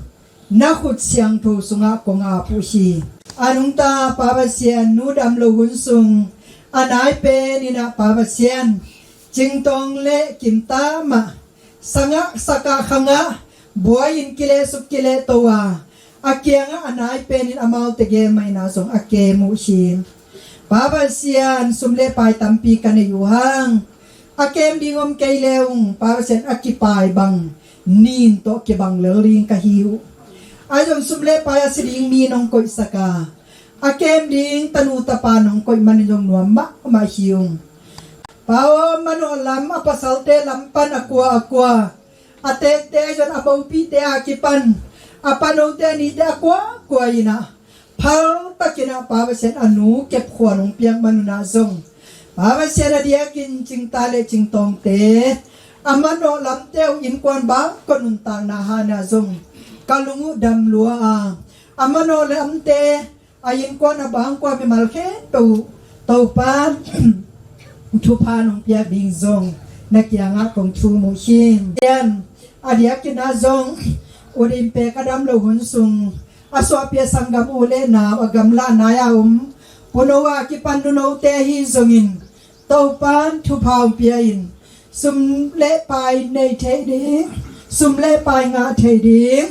na khut siangtho sungah kong ap uh hi. A nungta Pa Pasian, nu dam lo hun sung a nai pen in ah Pa Pasian, Cingtawng le Kimta mah sangah sakah khangah buai in kilehsuk kilehto a, a kiangah a nai penin amaute gel mah in ah zong a kem uh hi. Pa Pasian, sum le pai tampi ka nei uh hang, a kem ding om kei le ung, Pa Pasian, a kipai bang nin tawh kibang lel ding ka hi uh. A zong sum le pai a si ding mi nong koihsak a, a kem ding tanu tapa nong koih manin zong nuam mahmah hi ung. Pa aw, manawh lam a pasalte lam pan a kua a kua, a tekte zon a mopite a kipan, a panote a nite a kua kua in ah phal takin ah Pa Pasian a nu kepkhua nong piak manun ah zong, Pa Pasian, a diakin Cingta le Cingtawngte a manawh lamte uh innkuan bang kua nuntakna han ah zong ka lung uh dam lua a, a manawh lamte a innkuan a bangkua mimal khempeuh uh Topa thupha nong piak ding zong na kiangah kong thum uh hi. Pian a diakin ah zong u Dim Pek a dam lo hun sung a suahpih a sanggam u le nau a gamla nai a om Puno a kipan nunote ahi zongin Topan thupha hong pia in, sum le pai nei thei ding, sum le pai ngah thei ding,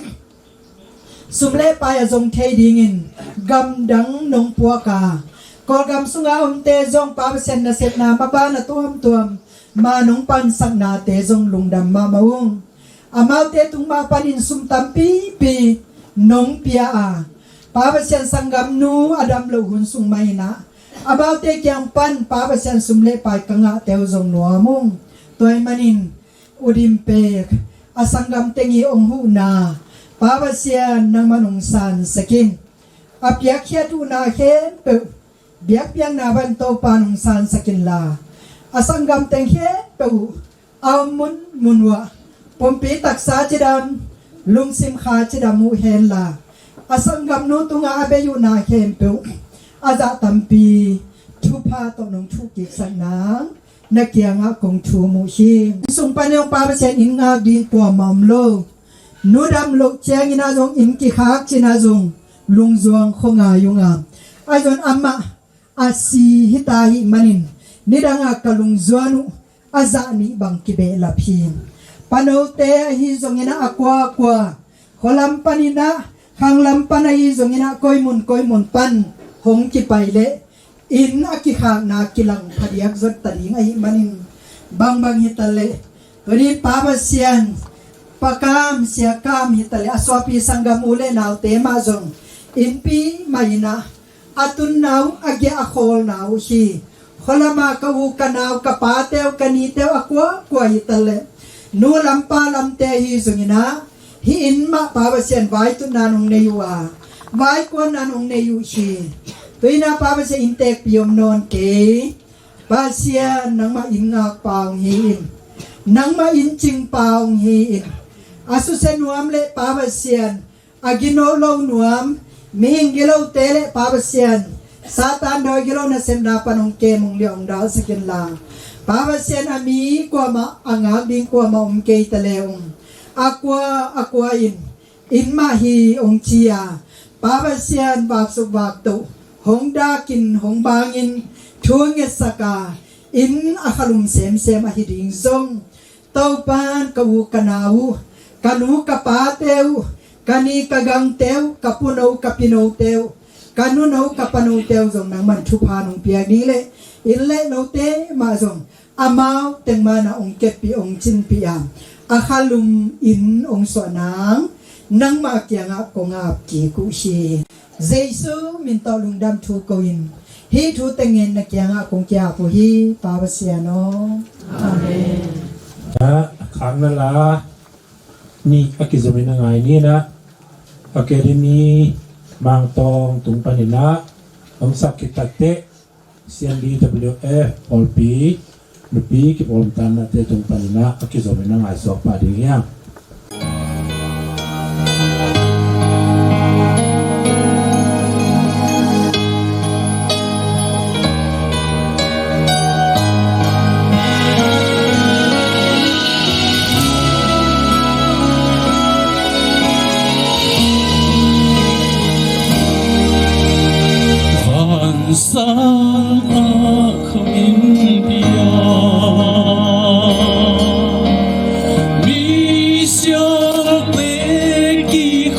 sum le pai a zong thei dingin gamdang nong puak a, Kawlgam sunga omte zong Pa Pasian nasepna maban a tuamtuam Ama nong pansaknate zong lungdam mahmah ung. Amaute tung mah panin sum tampipi nong pia a, Pa Pasian, sanggamnu a dam loh hun sung mah in ah, amaute kiang pan Pa Pasian, sum le pai ka ngahte uh zong nuam ung. Tua ahih manin U Dim Pek a sanggam teng i hong huhna, Pa Pasian, nangman hong sansak in. A piakkhiat uhna khempeuh biakpiakna bang Topa nong sansak inla, a sanggam teng khempeuh uh a om munmun uh ah pumpi taksa cidam, lungsim kha cidam uh henla, a sanggamnu tungah a bei uhna khempeuh a zah tampi thupha tawh nong thuhkiksak nang na kiangah kong thum uh hi. Sung pan hong, Pa Pasian, inn ngak ding kuamah om lo. Nu dam loh ciangin ah zong, inn kikhak cin ah zong lungzuang khua ngai ung a, ahi zong amah a si hita ahih manin nidangah ka lungzuan uh a zah nih bang kibehlap hi. Panote ahi zongin ah a kuakua, khualam panin ah, khanglam pan ahi zongin ah, koimun koimun pan hong kipai leh inn a kikhakna kilang phadiak zot ta ding ahih manin, bangbang hita leh, tuni Pa Pasian, Pa Kam, Sia Kam hita leh a suahpi sanggam u le naute mah zong innpi mah in ah a tunna uh, a giah a khawlna uh hi. Khualama ka u ka nau, ka pate uh, ka nite uh a kuakua hita leh, nu lam pa lamte ahi zongin ah hih inn mah, Pa Pasian, vaitutna nong nei uh a, vaikuana nong nei uh hi. Tu-in ah, Pa Pasian, inntekpi om nawn kei. Pasian, nangmah inn ngakpa hong hi in, nangmah inn cingpa hong hi in, a susia nuam le, Pa Pasian, a gilo lo nuam, mihing gilote le, Pa Pasian, Satan dawi gilo nasepna pan hong kem, hong liah, hong dalsak inla, Pa Pasian, a mi kuamah, a ngak ding kuamah om kei ta le ung. A kua a kua in inn mah hi hong ci a, Pa Pasian, vaksuk vaktoh hong dak in, hong bang in, thu hong ngetsak a, inn a khalum semsem ahi ding zong, Topan, ka u ka nau uh, ka nu ka pate uh, ka ni ka gangte uh, ka puno ka pinote uh, ka nuno ka panote uh zong nangman thupha nong piak ding le, inn le lote mah zong amau teng mah in ah hong keppih, hong cinpih a, a khalum inn hong suah nang nangmah kiangah kong ap kik uh hi. Jesu min tawh lungdam thu ko in, hih thu teng in na kiangah kong ki-ap uh hi, Pa Pasian aw. Amen. A khakna la nih a kizomin a ngai ni in ah, Academy Mangtawng tung panin ah hong sak khit takteh, C N D W F pawlpi, nupi kipawltanate tung panin ah a kizomin a ngaisuak pah ding hi hang. Vansan a khang in pia, misiangte ki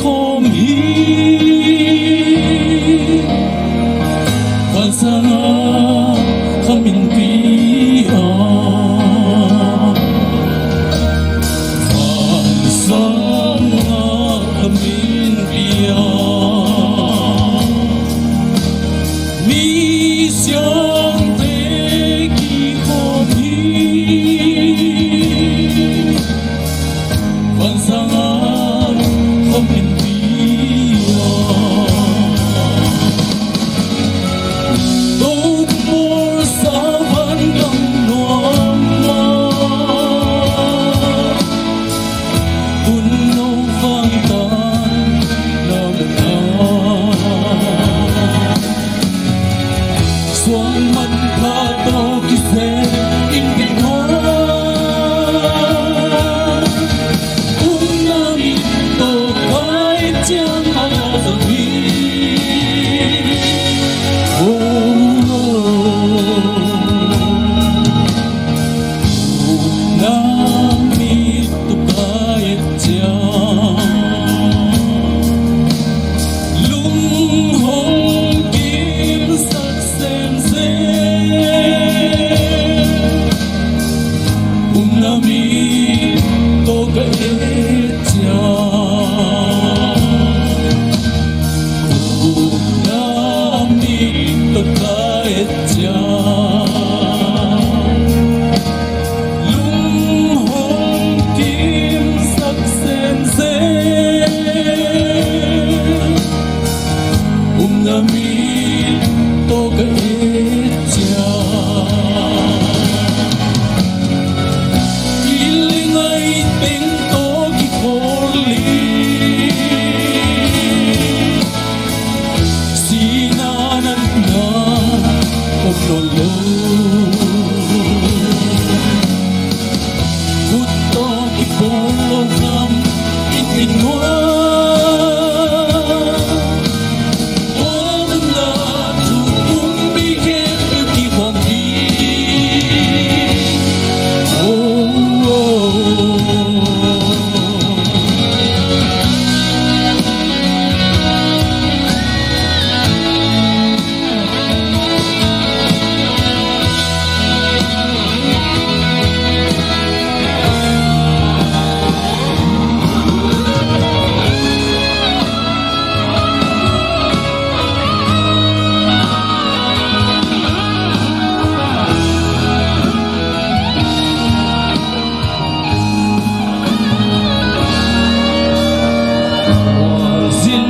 Khualzin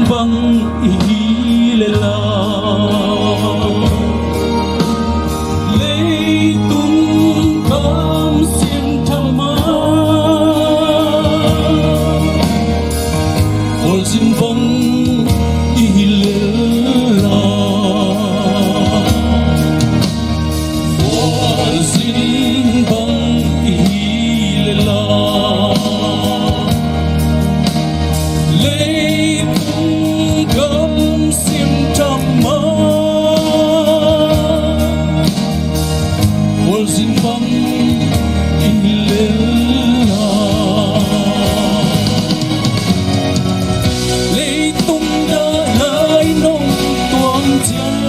bang i hi leh la, leitung kam sim tham a, khualzin bang i hi leh la, khualzin bang i hi leh la, leitung kam sim tham a, khualzin bang i hi leh la, leitung dahlai nong tuang ciang,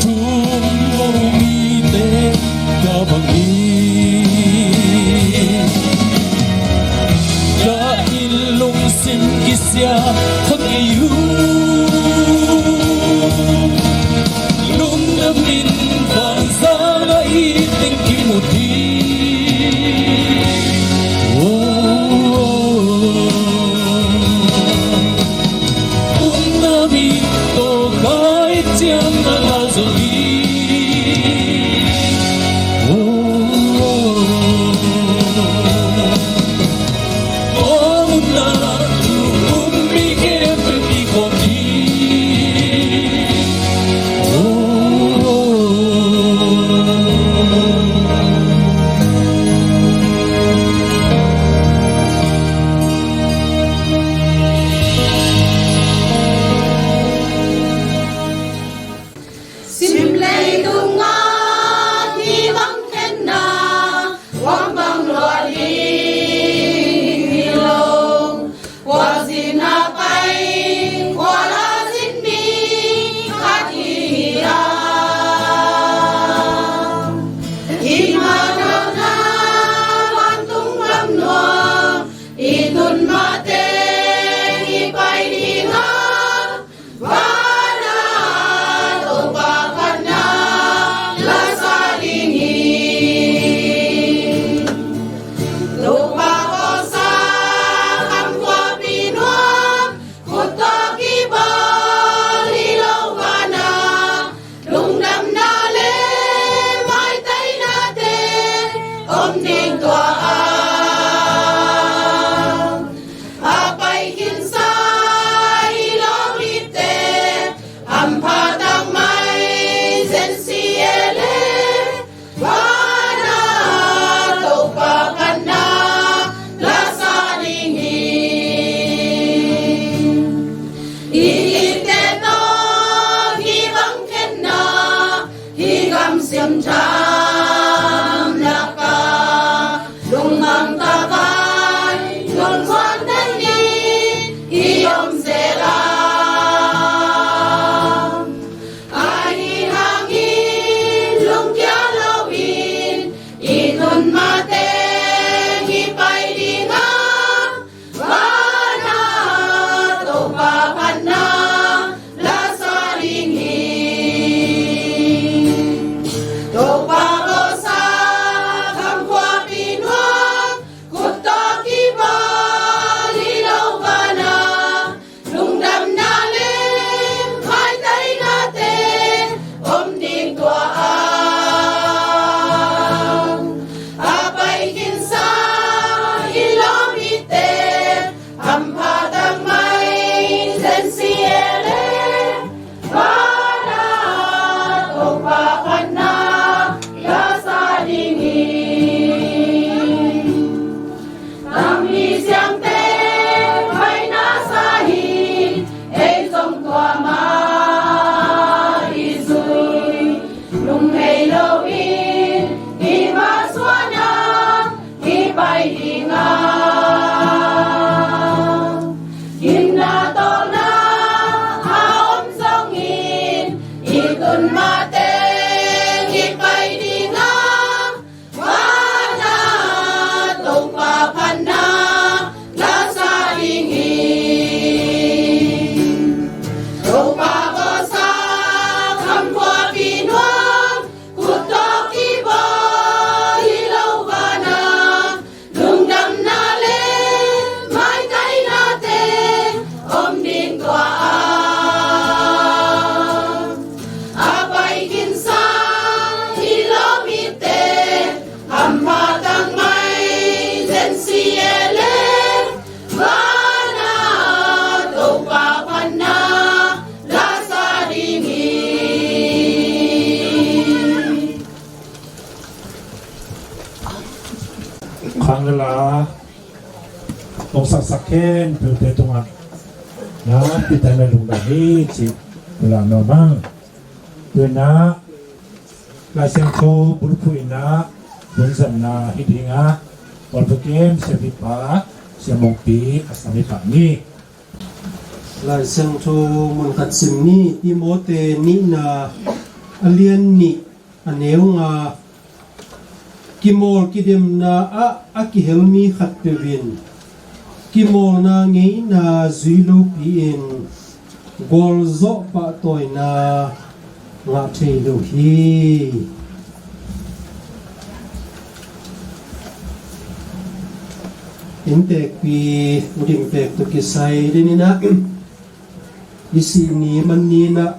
thu um lo mite ka bang hi. Ka inn lungsim kisia kha kei uh, lungdam in vanzang ah i teng kimu hi. Oh, umna mi tawh kai ciang a la zo hi. Oh, oh, oh. Simlei tungah hih bang khenna, huam bang lua ding hi lo. Khualzin a pai, khual a zin mi khat hi hi a. Hih manotna vantung gam nuam i tun mah teng i pai ding a, van a Topa phatna la sa ding hi. Topa kawlsa kham khuapi nuam, khut tawh kibawl hi lo van a, lungdamna le maitainate om ding tua a. A pai khinsa i lawm ite, hampha tak mai zen si e le, van a Topa phatna la sa ding hi. I itte tawh hih bang khenna, hih gam sim tham lakah Khang le la hong saksak khempeuhte tungah na pitai na lungdam hi ci. Ula no bang tuina Lai Siangtho bulphuh ina bunzanna hi dinga Olpukem siapipa siamongpi a samipa ni. Lai Siangtho munkhat sim ni. Timote nihna a lian nih a neu nga. Kimawl kidemna ah a kihel mi khatpeuh in kimawlna ngeina zui lopi-in gualzawh pahtawina ngah thei lo hi. Inntekpi udim pek tu kisai dinina i sih ni man nina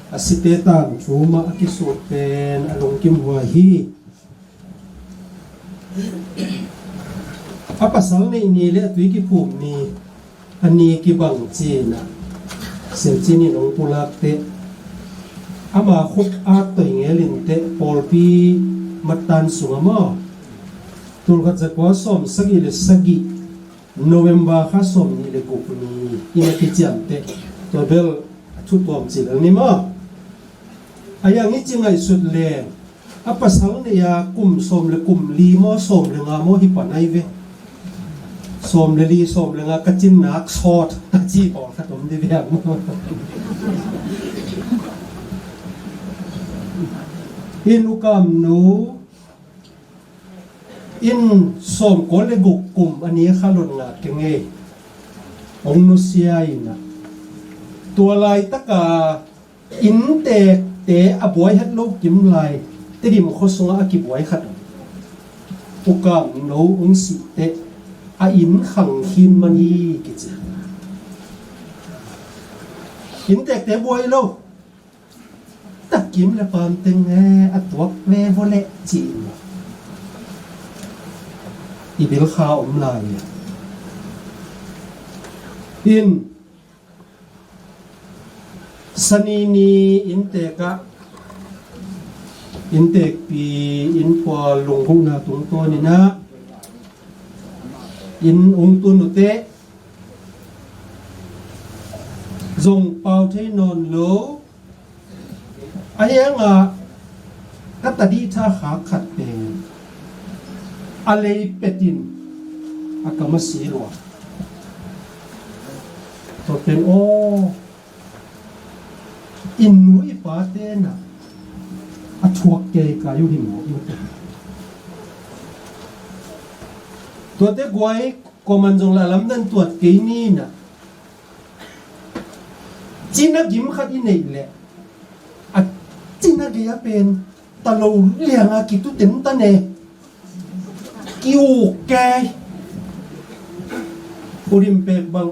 a site tangthu mah a kisut pen a lungkim huai hi. A pasal neih ni le a tui kiphum ni a ni kibang cina Siancin in hong pulakte ama khut at toingel inte pawlpi matan sunga maw tulkhat zakua sawm sagih le sagih November kha sawm nih le guk ni ina kiciamte tua bel a thu tuam cilel ni maw? A yang i ci ngaihsut le a pasal nei a kum sawm le kum li maw sawm le nga maw hi panai ve. Sawm le li sawm le nga ka cin nak sawt ka ci bawl khat om di ve ang. In ukam nu in sawm kua le guk kum a ni kha lon ngat keng ei. Ong nusia ina tua laitaka inntekte a buai het lo kim lai Tedim khua sungah a kibuai khat ukam no ong sihte a inn khang khin man hi kici. Inntekte buai lo takim le pam teng e a tuak ve vua leh ci-in i bil kha om lai in Sani ni inntek ah inntekpi innpua lunggulhna tungtawn inah inn ung tun uh teh zong pau thei nawn lo. A hiangah ka tadih tha khak khat pen a lei petin a kam a si lua. Tua pen aw i nu i pa tenah a thuak kei kai uh hi mawk mate. Tuate guai kuaman zong lah lamdan tuat kei ninah cina gim khat i neih leh a cina gei a pen talo lianga kitu tentan e. Kiuk kei. Udim pek bang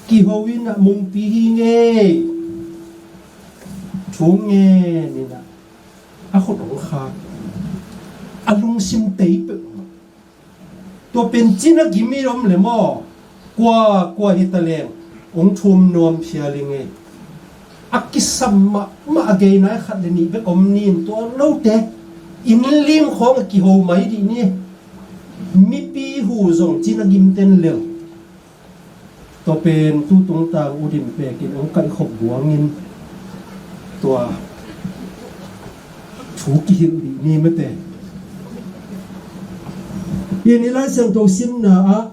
kiho inah mungpi hi ngei. Thu ngen inah a khut hong khak a lungsim tei peuh. Tua pen cina gim i om le maw? Kua kua hi taleng hong thum nuam phial i ngei. A kisam mahmah a gei nai khat le nih bek om nin tua lote inn lim khawng a kiho mai dih ni. Mipi hu zong cina gim ten lel. Tua pen tu tungtang udim pekin hong kaihkhop buangin tua thu kihilh dih ni mate. Pian i Lai Siangtho simna ah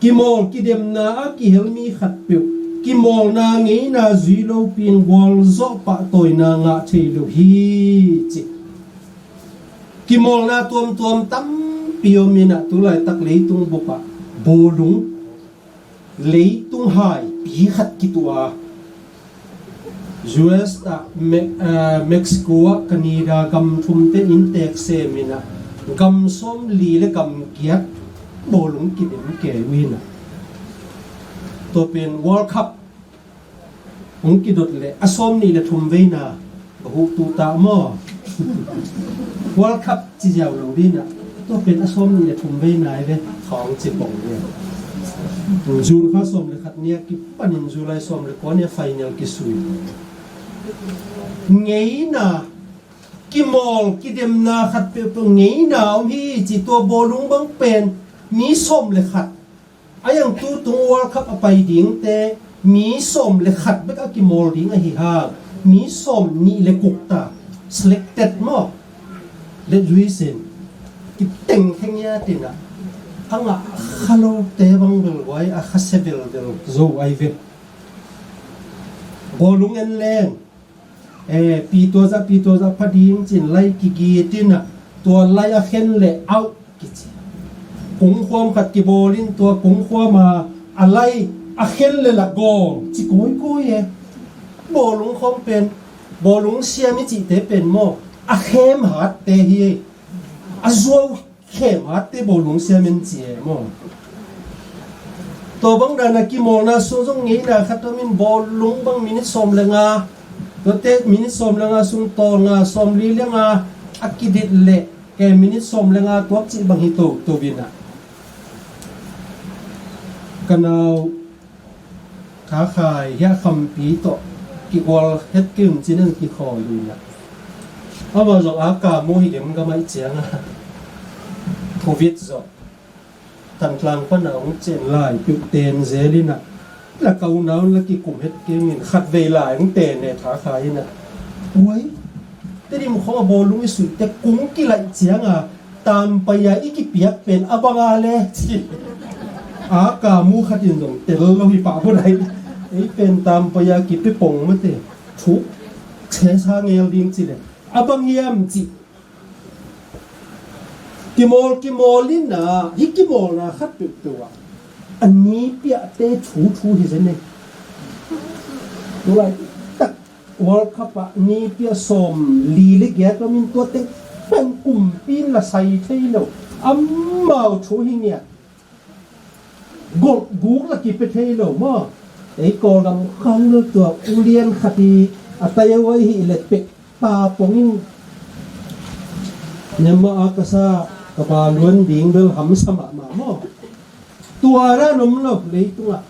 kimawl kidemna a kihel mi khatpeuh kimawlna ngeina zui lopi in gualzawh pahtawina ngah thei lo hi ci. Kimawlna tuamtuam tampi om inah tulaitak leitung bupah bawlung leitung haipi khat kituah a U S ah Me- eh, Mexico ah Canada gam thumte inntek sem inah gam sawm li le gam giat bawlung kidem kei uh inah tua pen World Cup hong kidot leh a sawm nih le thum veina ka huh tuh ta maw? World Cup ci ziau lo dinah tua pen a sawm nih le thum veina i ve khawng ci pong ve. June kha sawm le khat nia kipanin July sawm le kua nia final kisui. Ngeina Kimawl kidemna khat peuhpeuh ngeina om hi ci. Tua bawlung bang pen mi sawm le khat, a iang tu tung World Cup a pai dingte mi sawm le khat bek a kimawl ding ahi hang, mi sawm nih le guk ta selected maw, le zuisin kiteng khengia tina, a ngah kha lote bang belguai a kha se belbel zo ai ve. Bawlung en leng, e, pi tua zah, pi tua zah pha ding cin lai kigit ina, tua lai a khen le auh kici. Kungkhuam khat kibawlin tua kungkhuam a, a lai a khen le la goal ci kawikawi e. Bawlung khawng pen, bawlung siam i cihte pen maw, a khem hatte hi e. A zuau khem hatte bawlung siam in ci e maw. Tua bang dana kimawlna sung zong ngeina khat om in, bawlung bang minit sawm le nga, tuate minit sawm le nga sung tawl nga, sawm li le nga a kidit leh, ke minit sawm le nga tuak cih bang hi toto ina. Ka nau Thakhai hiah Khampi tawh kigual het kei un cin en kikhawl ina. Amah zong a ka mu hi gem gam aih cianga, Covid zong Thantlang pana hong cen lai piuh ten zel ina, la ka unau la kikum het kei un, khatvei lai hong ten e Thakhai ina. Uai, Tedim khong a bawlung i suihte kung kilaih cianga tampai a i kipiak pen a banga le ci. A ka mu khatin zong tel lo hi pah pun ai. Ei pen tampai a kipe pong mate, thuk sesa ngel ding ci le a bang hiam ci. Kimawl kimawl ina, hi kimawlna khat peuhpeuh ah a ni piahte thu thu hi zen e. Tulai tak World Cup ah ni pia sawm li le giat om in, tua teng pen kumpi in la sai thei lo. Amau thu hi ngiat. Guk guk la kipia thei lo maw. Ei Kawlgam khang lo tua ulian khat hi, a tai a uai hi le pek pa pong in. Nema a ka sa ka ba luan ding bel hamsa mahmah maw. Tua ran om lo leitungah.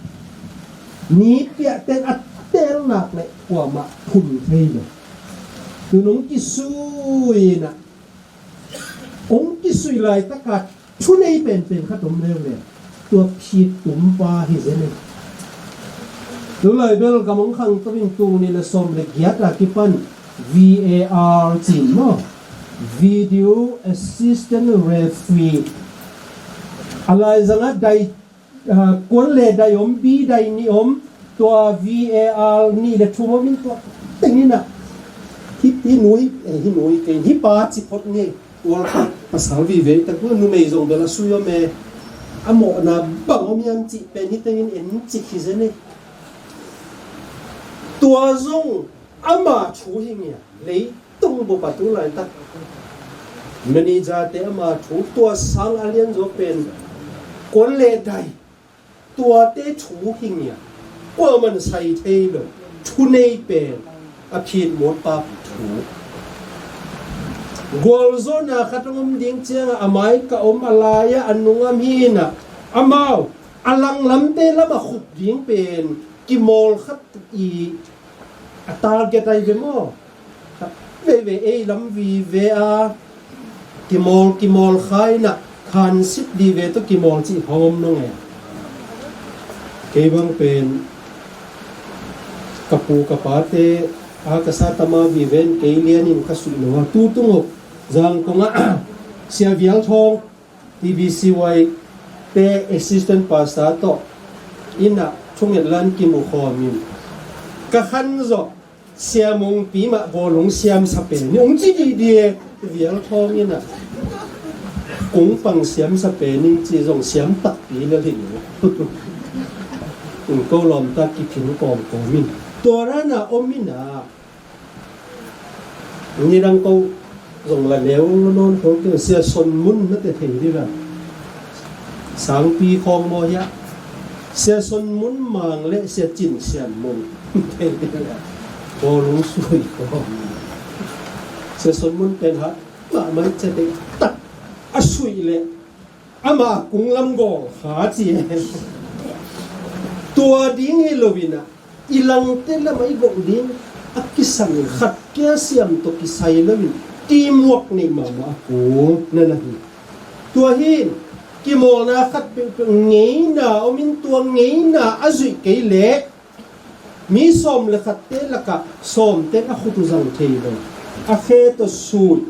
Ni piahten a tel nak le kuamah phun thei lo. Tun hong kisui inah, hong kisui laitaka thunei penpen khat om leuleu. Tua phit tumpa hi zen e. Tulai bel gam hong khangto in, tul nih le sawm le giat a kipan V A R cin maw, Video Assistant Referee. A laizangah dai, ah, kuan le dai om, bi dai nih om, tua V A R nih le thum om in, tua teng inah. Hi, hi nui, eh, hi nui kei, hi pa ci phot ni. World Cup pasal vive tak, numei zong bel a sui om e. A mawhna bang om hiam cih pen hi tengin en cik hi zen e. Tua zong ama thu hi ngia, leitung bup a tu laitak. Manager te ama thu, tua sang a lian zaw pen kuan le dai, tuate thu hi ngia. Kuaman sai thei lo, thunei pen a phit mawtpa thu. Gualzawhna khat hong om ding ciangah a mai ka om, a lai-ah a nungam hi inah, amau a langlamte lamah khup ding pen kimawl khat i a target ai ve maw? Khat veivei ei lam vive a kimawl, kimawl kha inah, khansit vive tawh kimawl cih hong om nong e. Kei bang pen ka pu ka pate a ka sa tama vive in kei lianin ka suih lo a, tu tung hop Zangkong ah Sia Vial Thawng, T B C Y te assistant pastor tawh inah thunget lan kimu khawm in, ka khan zawh Sia Mungpi mah bawlung siamsa pen ni hong ci dihdih e. Vial Thawng inah kung pang siamsa pen ni ci zong siam takpi lel hi ni. Ko lawmta kiphin kawmkawm in tua ranah om inah, nidang ko zong la neu lo nawn khol kei, Sia Son Mun na te thei dih la. Sangpi khawng maw hiah, Sia Son Mun Mang le Sia Cin Sian Mung thei dih la. Bawlung sui khawng. Sia Son Mun pen hat mahmah, cia dek tak a suih leh ama kunglam gawl kha ci e. Tua ding hi lo inah, i langte lamah i gawh ding a kisam in khat kia siam tawh kisai lo in, Teamwork neih mahmah a kul na na hi. Tua hi in, kimawlna khat peuhpeuh ngeina om in, tua ngeina a zuih kei leh mi sawm le khatte lakah sawmte a khut uh zang thei lo. A khe tawh sui.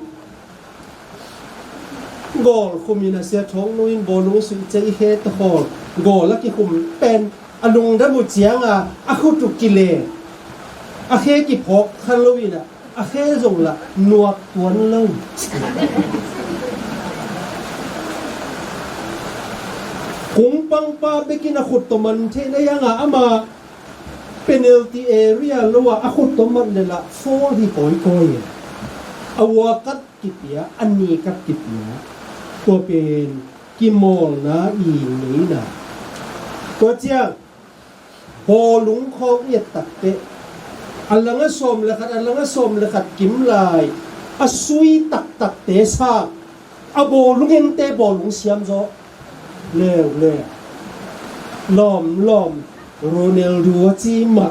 Gawl khum in a sia thawng nu in bawlung sui cei khe tawh khawl. Gawl a kikhum pen a lungdam uh cianga a khut uh kile. A khe kiphawk kha lo in a, a khe zong lah nuak tuan lo. Kungpangpa bekin a khut tawh man theih na hianga ama penalty area lo a, a khut tawh mat le lah foul hi kawikawi e. A ua kat kipia, a ni kat kipia. Tua pen kimawlna i ngeina. Tua ciang bawlung khawng i et takteh a langa sawm le khat, a langa sawm le khat kim lai a sui taktakte sang a bawlung ente bawlung siam zaw leuleu. Lawmlawm Ronaldo a ci mah,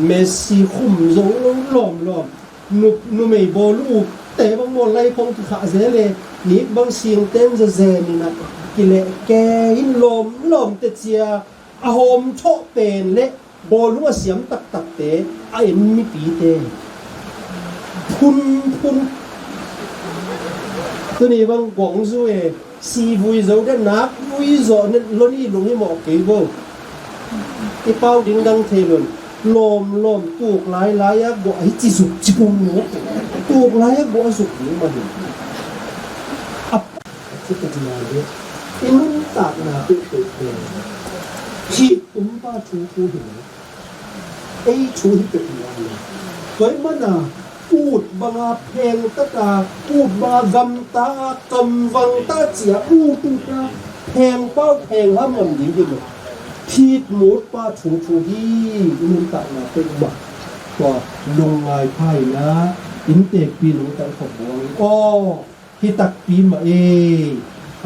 Messi khum zo lo lawmlawm. Nu, numei bawlung ute bang maw lai khong kikhah zel e, nik bang singten zazen in a kileh ke in lawmlawmte cia a hawm thawh pen le bawlung a siam taktakte a en mipite. Phunphun. Tuni bang guangzu e, si vui zo de nak vui zawh ne loni lung hi mawh kei bo. I pau ding dang thei lon. Lawmlawm tuk lailai a guah hi ci zuk ci pum nu. Tuk lai a guah zuk ding mah hi. A Ci ka ci lai de. I nuntakna peuhpeuh pen thit tumpa thu thu hi lo. Ei thu hi peuh hi lo. Tua ahih mana ut banga pheng tata, ut banga gamta a, kamvang ta cia ut uta pheng pau pheng ham ngam ding hi lo. Thit mutpa thu thu hi. I nuntakna peuh mah tua lungngai phaina inntekpi lungtang khop buang. Aw, hi takpi mah e,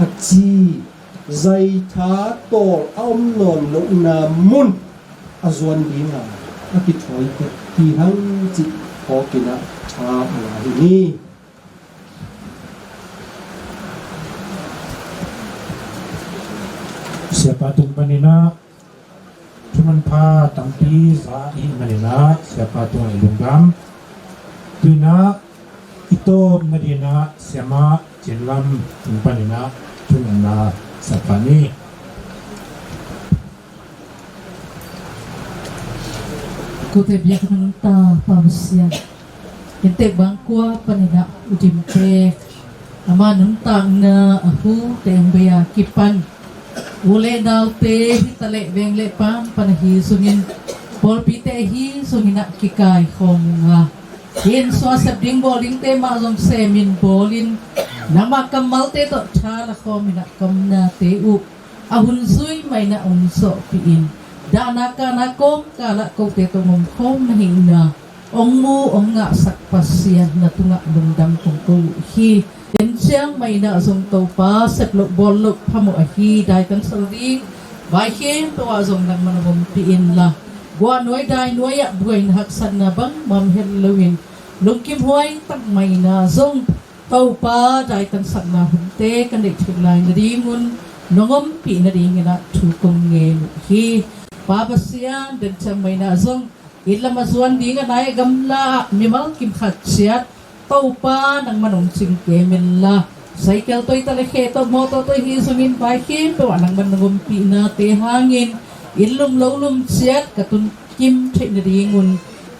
a ci. Zaitha tawl a om nawn lohna mun a zuan dinga a kithawi tek hi hang cih phawkin a tha a ngai hi. Siapa tung paninah thuman pha tampi za i maninah siapa tungah i lungdam. Tuinah i tawp nadinah siamah Cin Lam tung paninah thumanna sapa ni. Kote biak nungta Pa Pasian, inntek bangkua paninah u Dimtek ama nuntakna a hute ang bei a kipan u le naute hi taleh veng le pan pan ahi sungin pawlpite ahi sunginah kikai khawm unga hi in suasep ding bawl dingte mah zong semin bawlin nangmah kammalte tawh tha la khawminah kamnate uh a hun zui mah inah hong zawhpih in dahna kahna kawmkalah kote tawh hong omkhawm na hihna hong mu hong ngahsak Pasian na tungah lungdam kong ko uh hi. En ciang mah inah zong Topa sep loh bawl loh phamawh ahi daikan sal ding vai khempeuh ah zong nangman hong ompih inla guahnuai dainuai ah buaina haksatna bangmah hel loin lungkim huai tak mah inah zong Topa daitansakna hunte ka neih theih lai nadingun nong ompih nadinginah thu kong ngen uh hi. Pa Pasian, den ciang mah inah zong inn lam a zuan ding a nai a gamla ah mimal kim khat ciat Topa nangman hong cingkem inla, saikel toi ta le khe tawh mawtaw toi hi zongin vai khempeuh ah nangman nong ompihnate hangin inn lum lo lum ciat ka tun kim theih nadingun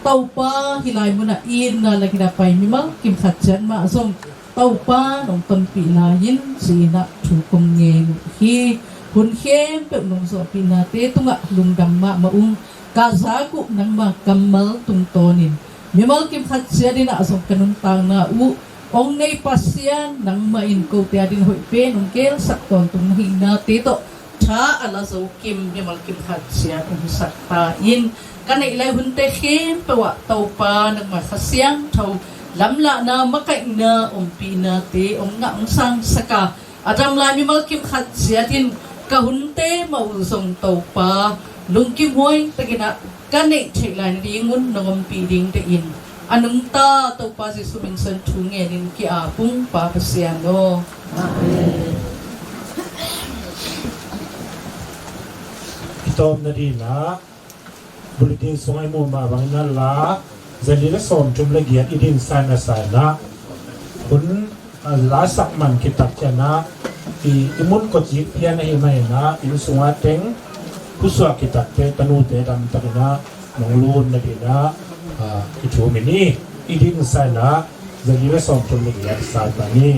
Topa hih lai munah itna langin a pai mimal kim khat ciat mah zong Topa nong tonpih lai-in ci-inah thu kong ngen uh hi. Hun khempeuh nong zawhpihnate tungah lungdam mahmah ung. Ka zak uh nangma kammal tungtawnin mimal kim khat ciat inah zong ka nuntakna uh hong nei Pasian nangmah in kote ading hoih pen hong keelsak tawntung na hihnate tawh tha a la zo kim mimal kim khat ciat hong hisak ta in ka neih lai hunte khempeuh ah Topa nangmah Kha Siangtho lamlahna makaihna ompihnate hong ngah hong sangsak a, a dam lai mimal kim khat ciat in ka hunte mah uh zong Topa lungkim huai takinah ka neih theih lai nadingun nong ompih ding teh in A nungta Topa Jesuh min suang thu ngenin ki-ap ung Pa Pasian aw. Amen. I tawpna dinah bulletin sungah i muh mah bangin a la zali le sawmthum le giat i dinsan a sanah hun a lasak man kitak cianah i, i mun kawcik pian ahi maninah inn sungah teng pusuak kitakte tanute damtakinah nong lun nadinah, ah, i thum in i, i dinsanah zali le sawmthum le giat i sat man i.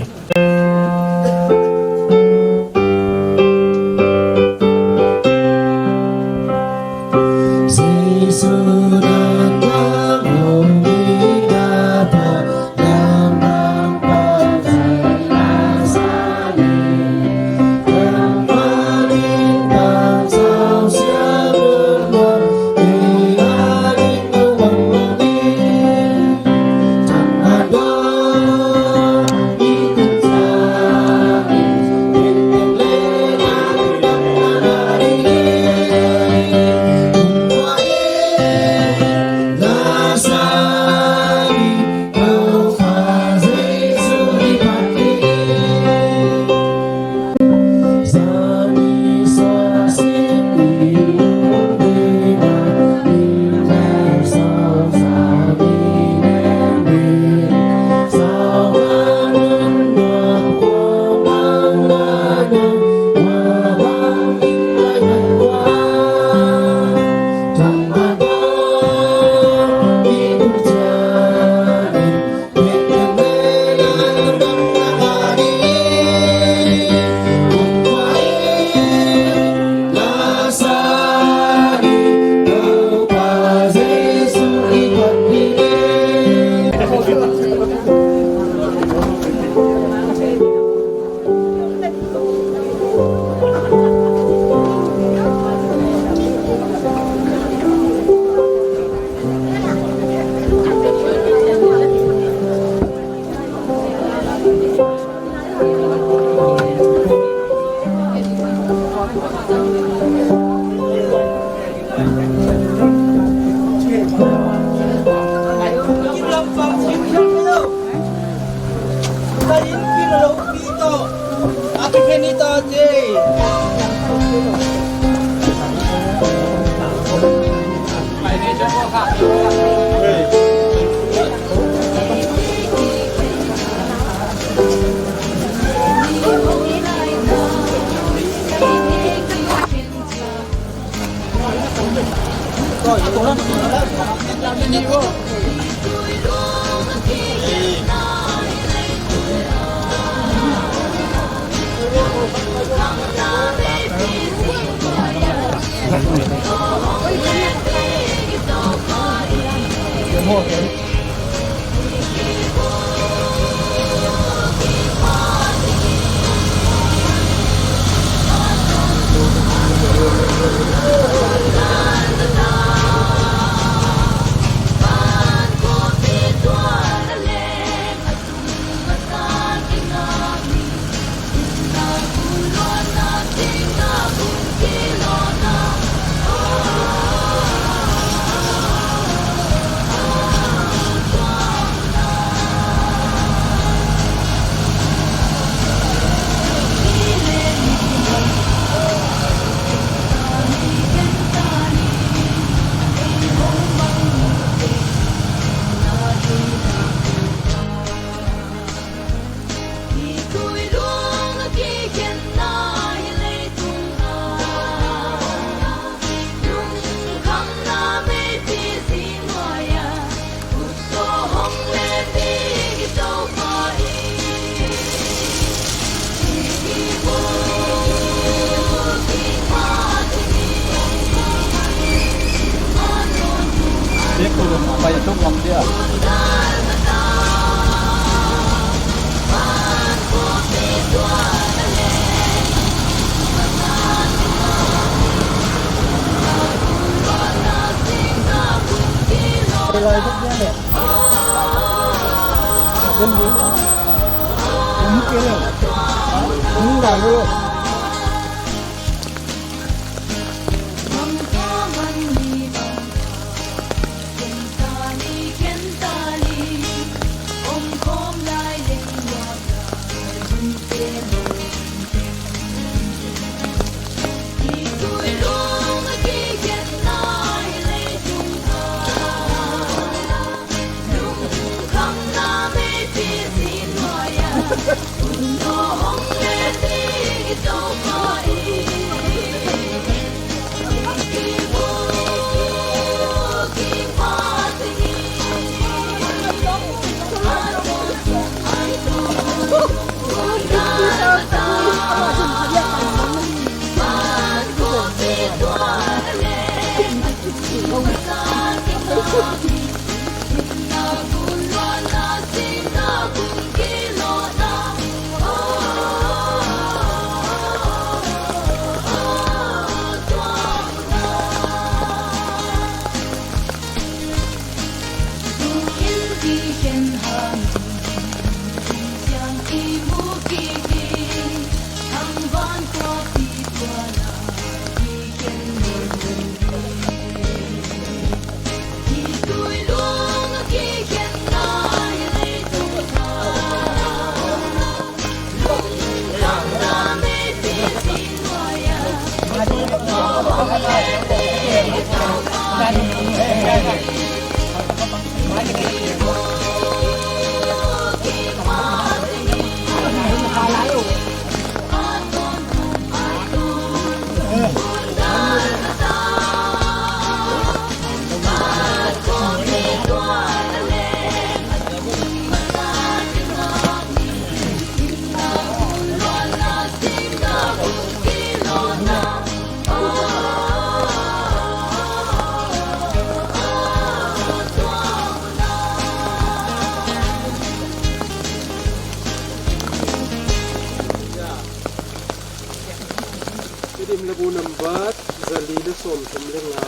Tedim le bu nambat zali le sawmthum le nga,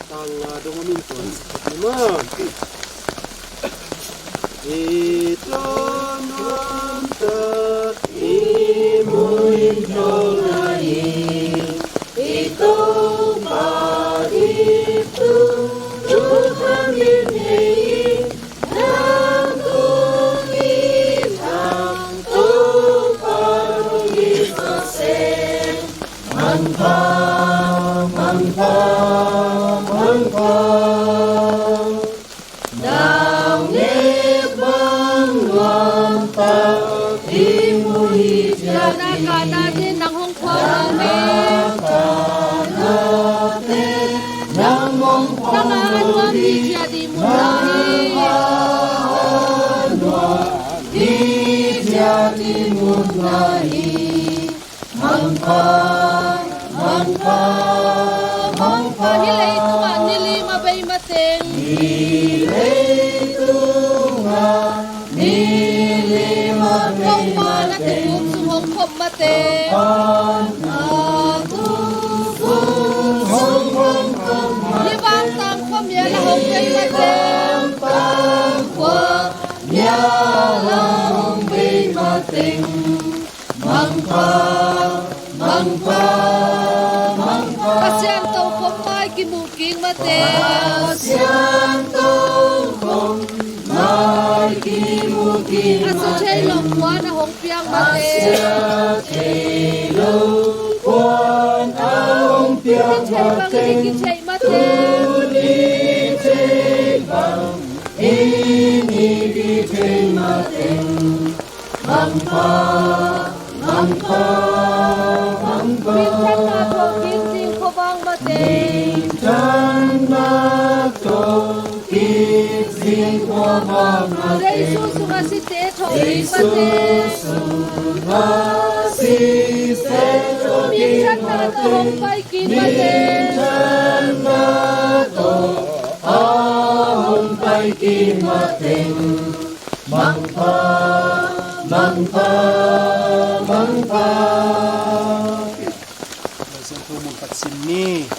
tang nga dong a min tuan sa khat ni maw. I tonnuam ta i muin tonga i, i Topa i tu, tu khamin hei i, nang kung i thang Topa kung i sa se. Mangpha, mangpha, mangpha. Nang nek bang nuam tak i mu hi ciat i. Nang hong khual nang mek. Nang mong khual nang a nuam hi ciat i mu lai. Nang a nuam hi ciat i mu lai. Mangpha, mangpha, mangpha. Hih leitungah ni lim a bei mateng. Hih leitungah ni lim a bei mateng. Topa na tukum sung hong khop mateng. Topa na tukum sung hong khop mateng. Hih vantang khua mial a hong bei mateng. Hih vantang khua mial a hong bei mateng. Mangpha, mangpha, mangpha. Pasian tokhom mai kimu kik mateng. Pasian tokhom mai kimu kik mateng. A sia thei lo puan a hong piang mateng. A sia thei lo puan a hong piang mateng. Tuni thei bang i kitheih mateng. Tuni thei bang i kitheih mateng. Mangpha, mangpha, mangpha. Minthanna thawhkik zing khuavang mateng. Minthanna thawhkik zing khuavang mateng. Jesu sungah site thawhkik mateng. Jesu sungah site thawhkik mateng. Minthanna tawh hong pai kik mateng. Minthanna tawh a hong pai kik mateng. Mangpha, mangpha, mangpha. Lai Siangtho mun khat sim ni.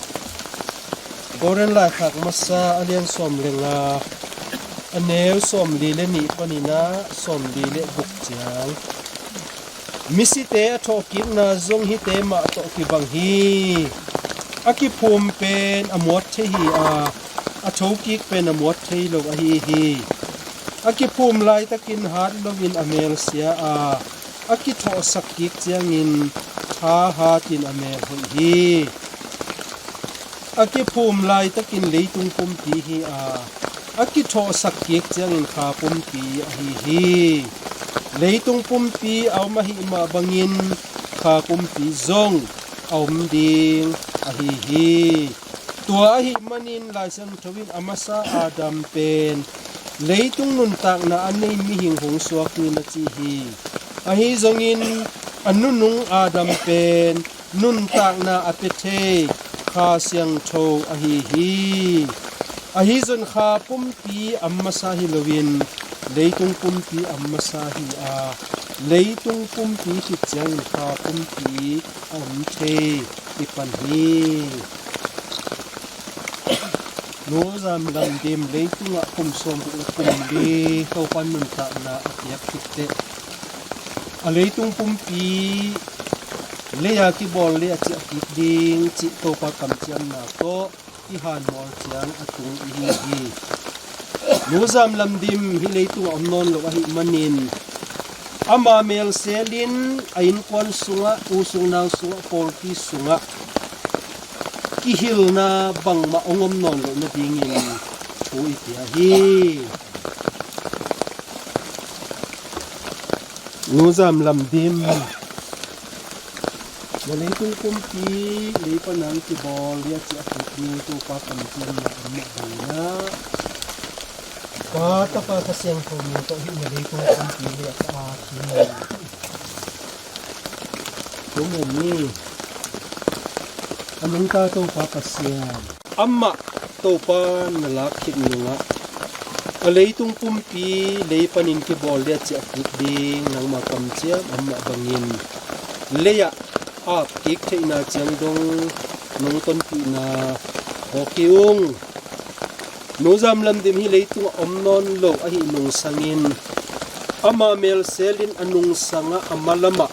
Korin laikhak masa a lian sawm le nga, a neu sawmli le nih panin ah sawmli le guk ciang. Misite a thawhkikna zong hihte mah tawh kibang hi. A kiphum pen a muat thei hi a, a thokik pen a muat thei lo ahi hi. A kiphum laitakin hat loin a mel sia a, a kithawhsak kik ciangin kha hatin a mel hoih hi. A kiphum laitakin leitung pumpi hi a, a kithawhsak kik ciangin kha pumpi ahi hi. Leitung pumpi a om ahih mah bangin kha pumpi zong a om ding ahi hi. Tua ahih manin Lai Siangtho in a masa Adam pen leitung nuntakna a nei mihing hong suak in a ci hi. Ahi zongin a nunung Adam pen nuntakna a pia thei Kha Siangtho ahi hi. Ahi zong kha pumpi a masa hi loin leitung pumpi a masa hi a, leitung pumpi khit ciangin kha pumpi a om thei i pan hi. Nu Zam Lam Dim leitungah kum sawm guk le kum li Topa nuntakna a piak khit teh, a leitung pumpi lei-a kibawl lei-a ciah kik ding cih Topa kamciamna tawh i hanmawl ciang a tung i hi hi. Nu Zam Lam Dim hih leitungah om nawn lo ahih manin ama mel selin a innkuan sungah, u sung nau sungah, pawlpi sungah kihilna bangmah hong om nawn loh nadingin thu i pia hi. Nu Zam Lam Dim, na leitung pumpi lei pan a kibawl lei-a ciah kik ding Topa kamciamna om mah bangin ah, Pa, Tapa, Kha Siangtho min tawh hih na leitung pumpi lei-ah ka ak hi. Tung en ni. A nungta Topa Pasian, amah Topa na lak khit nungah a leitung pumpi lei panin kibawl lei-a ciah kik ding nangma kamciam om mah bangin lei-ah ap kik theihna ciang dong nong tonpihna hawk hi ung. Nu Zam Lam Dim hih leitungah om nawn lo ahih nungsangin ama mel selin a nungsangah, a malamah,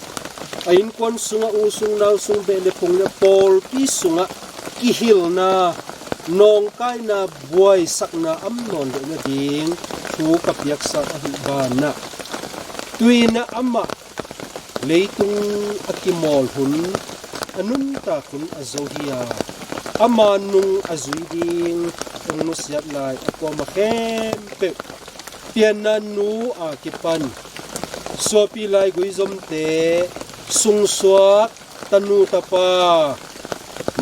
a innkuan sungah, u sung nau sung, beh le phung le pawlpi sungah kihilna, nawngkaina, buaisakna om nawn loh nading thu ka piaksak ahih banah, tu-in ah amah leitung a kimawl hun, a nuntak hun a zo hi a, ama nung a zui ding hong nusiat lai a kuamah khempeuh, pianna nu a kipan suapi laigui zomte, sungsuak, tanu tapa,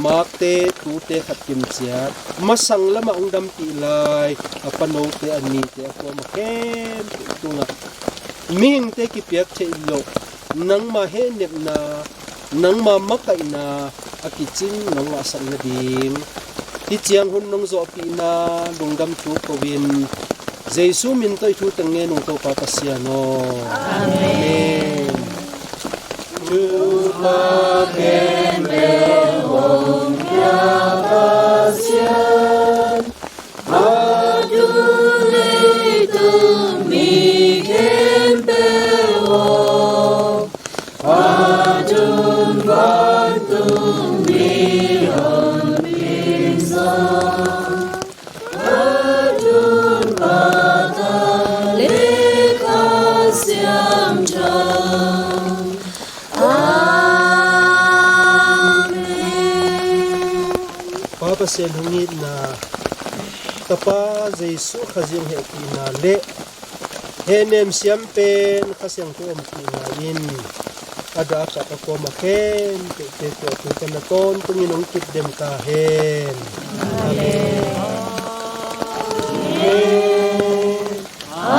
makte, tute khat kimciat, masang lamah hong dampih lai a panote, a nite, a kuamah khempeuh tungah mihingte kipiak theih loh nangma hehnepna, nangma makaihna a kicing nong ngahsak nading, hih ciang hun nong zawhpihna lungdam thu ko-in Jesu min tawh i thu teng ngen ung Topa Pasian aw. Amen. Amen. Topa khempeuh hong pia Pasian, a tung leitung mi khempeuh aw, a tung vantung mi hong pin zong, a tung Pa, Tapa le Kha Siangtho. Amen. Pa Pasian hong itna, Tapa Jesu Khazih hehpihna le hehnem siam pen Kha Siangtho ompihna in a dak a, a kuamah khempeuhte tawh tu pan a tawntungin hong kipdem ta hen. Amen. Amen. Amen.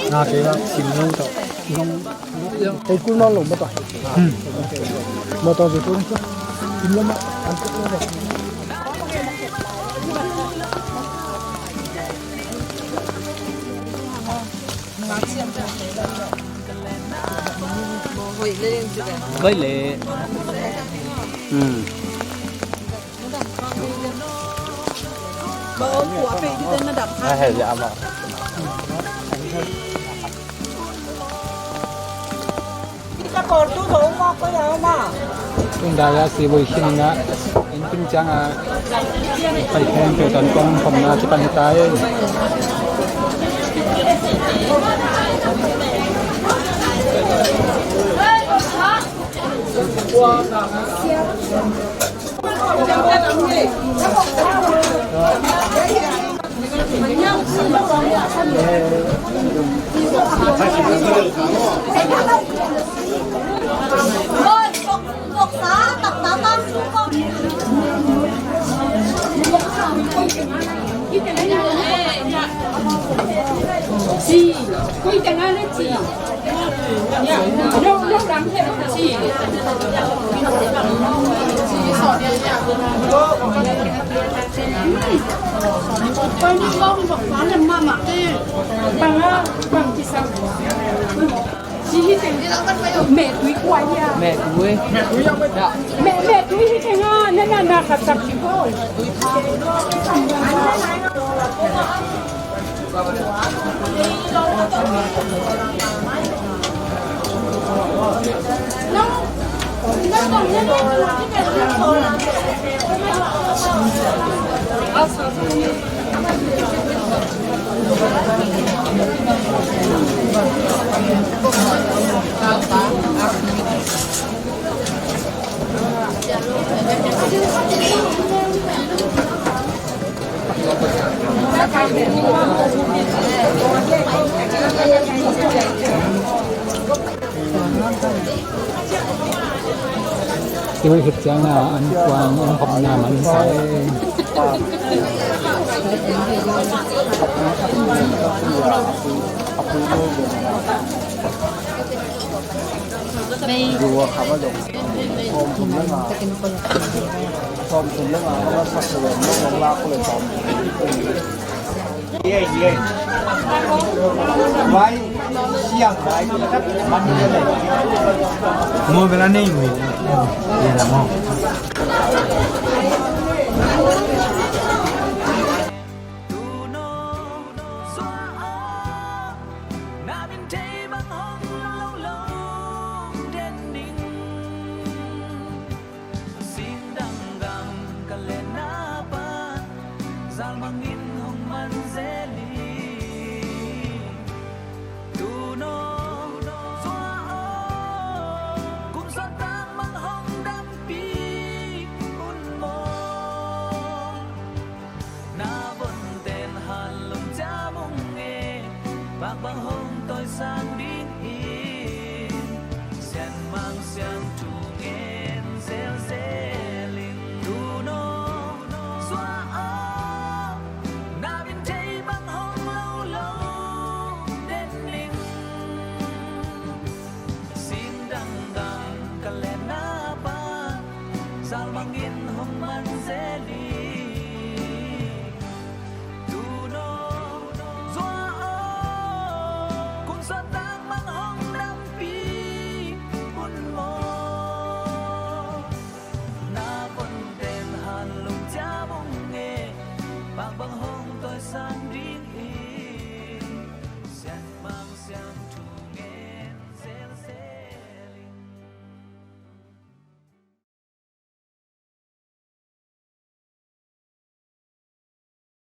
Na kei la sim nong tawh nong kei kul nong lo ma tawh. Ma tawh kei kul sim lo ma an kul lo. Hoih le. Hmm. Tung dai a si voi khin na, en pin ciang a, pai khempeuh tan kong khom na ci pan hi ta ei. Meh tui kuai hia? Meh tui. Meh, meh tui hi teng a, na, na, na, khat sak ci ko. Kei khit ciang a an kuang an khopna man sai. Dua kham a zong sawm thum le nga, sawm thum le nga, ka la sak le, nong lak le sawm thum. Ye, ye. Mai siang mai kat man le. Mo bela nei ui. Ye la mo. Tuno sua o, na min thei bang hong lo lo den ding. Singdang gam ka le na pan, zal bangin hong man zel hi. Tuno sua o, kum sawt tang bang hong dampi un maw. Na von ten han lum cia mung e, bak bang hong toisang ding in, sian mang siang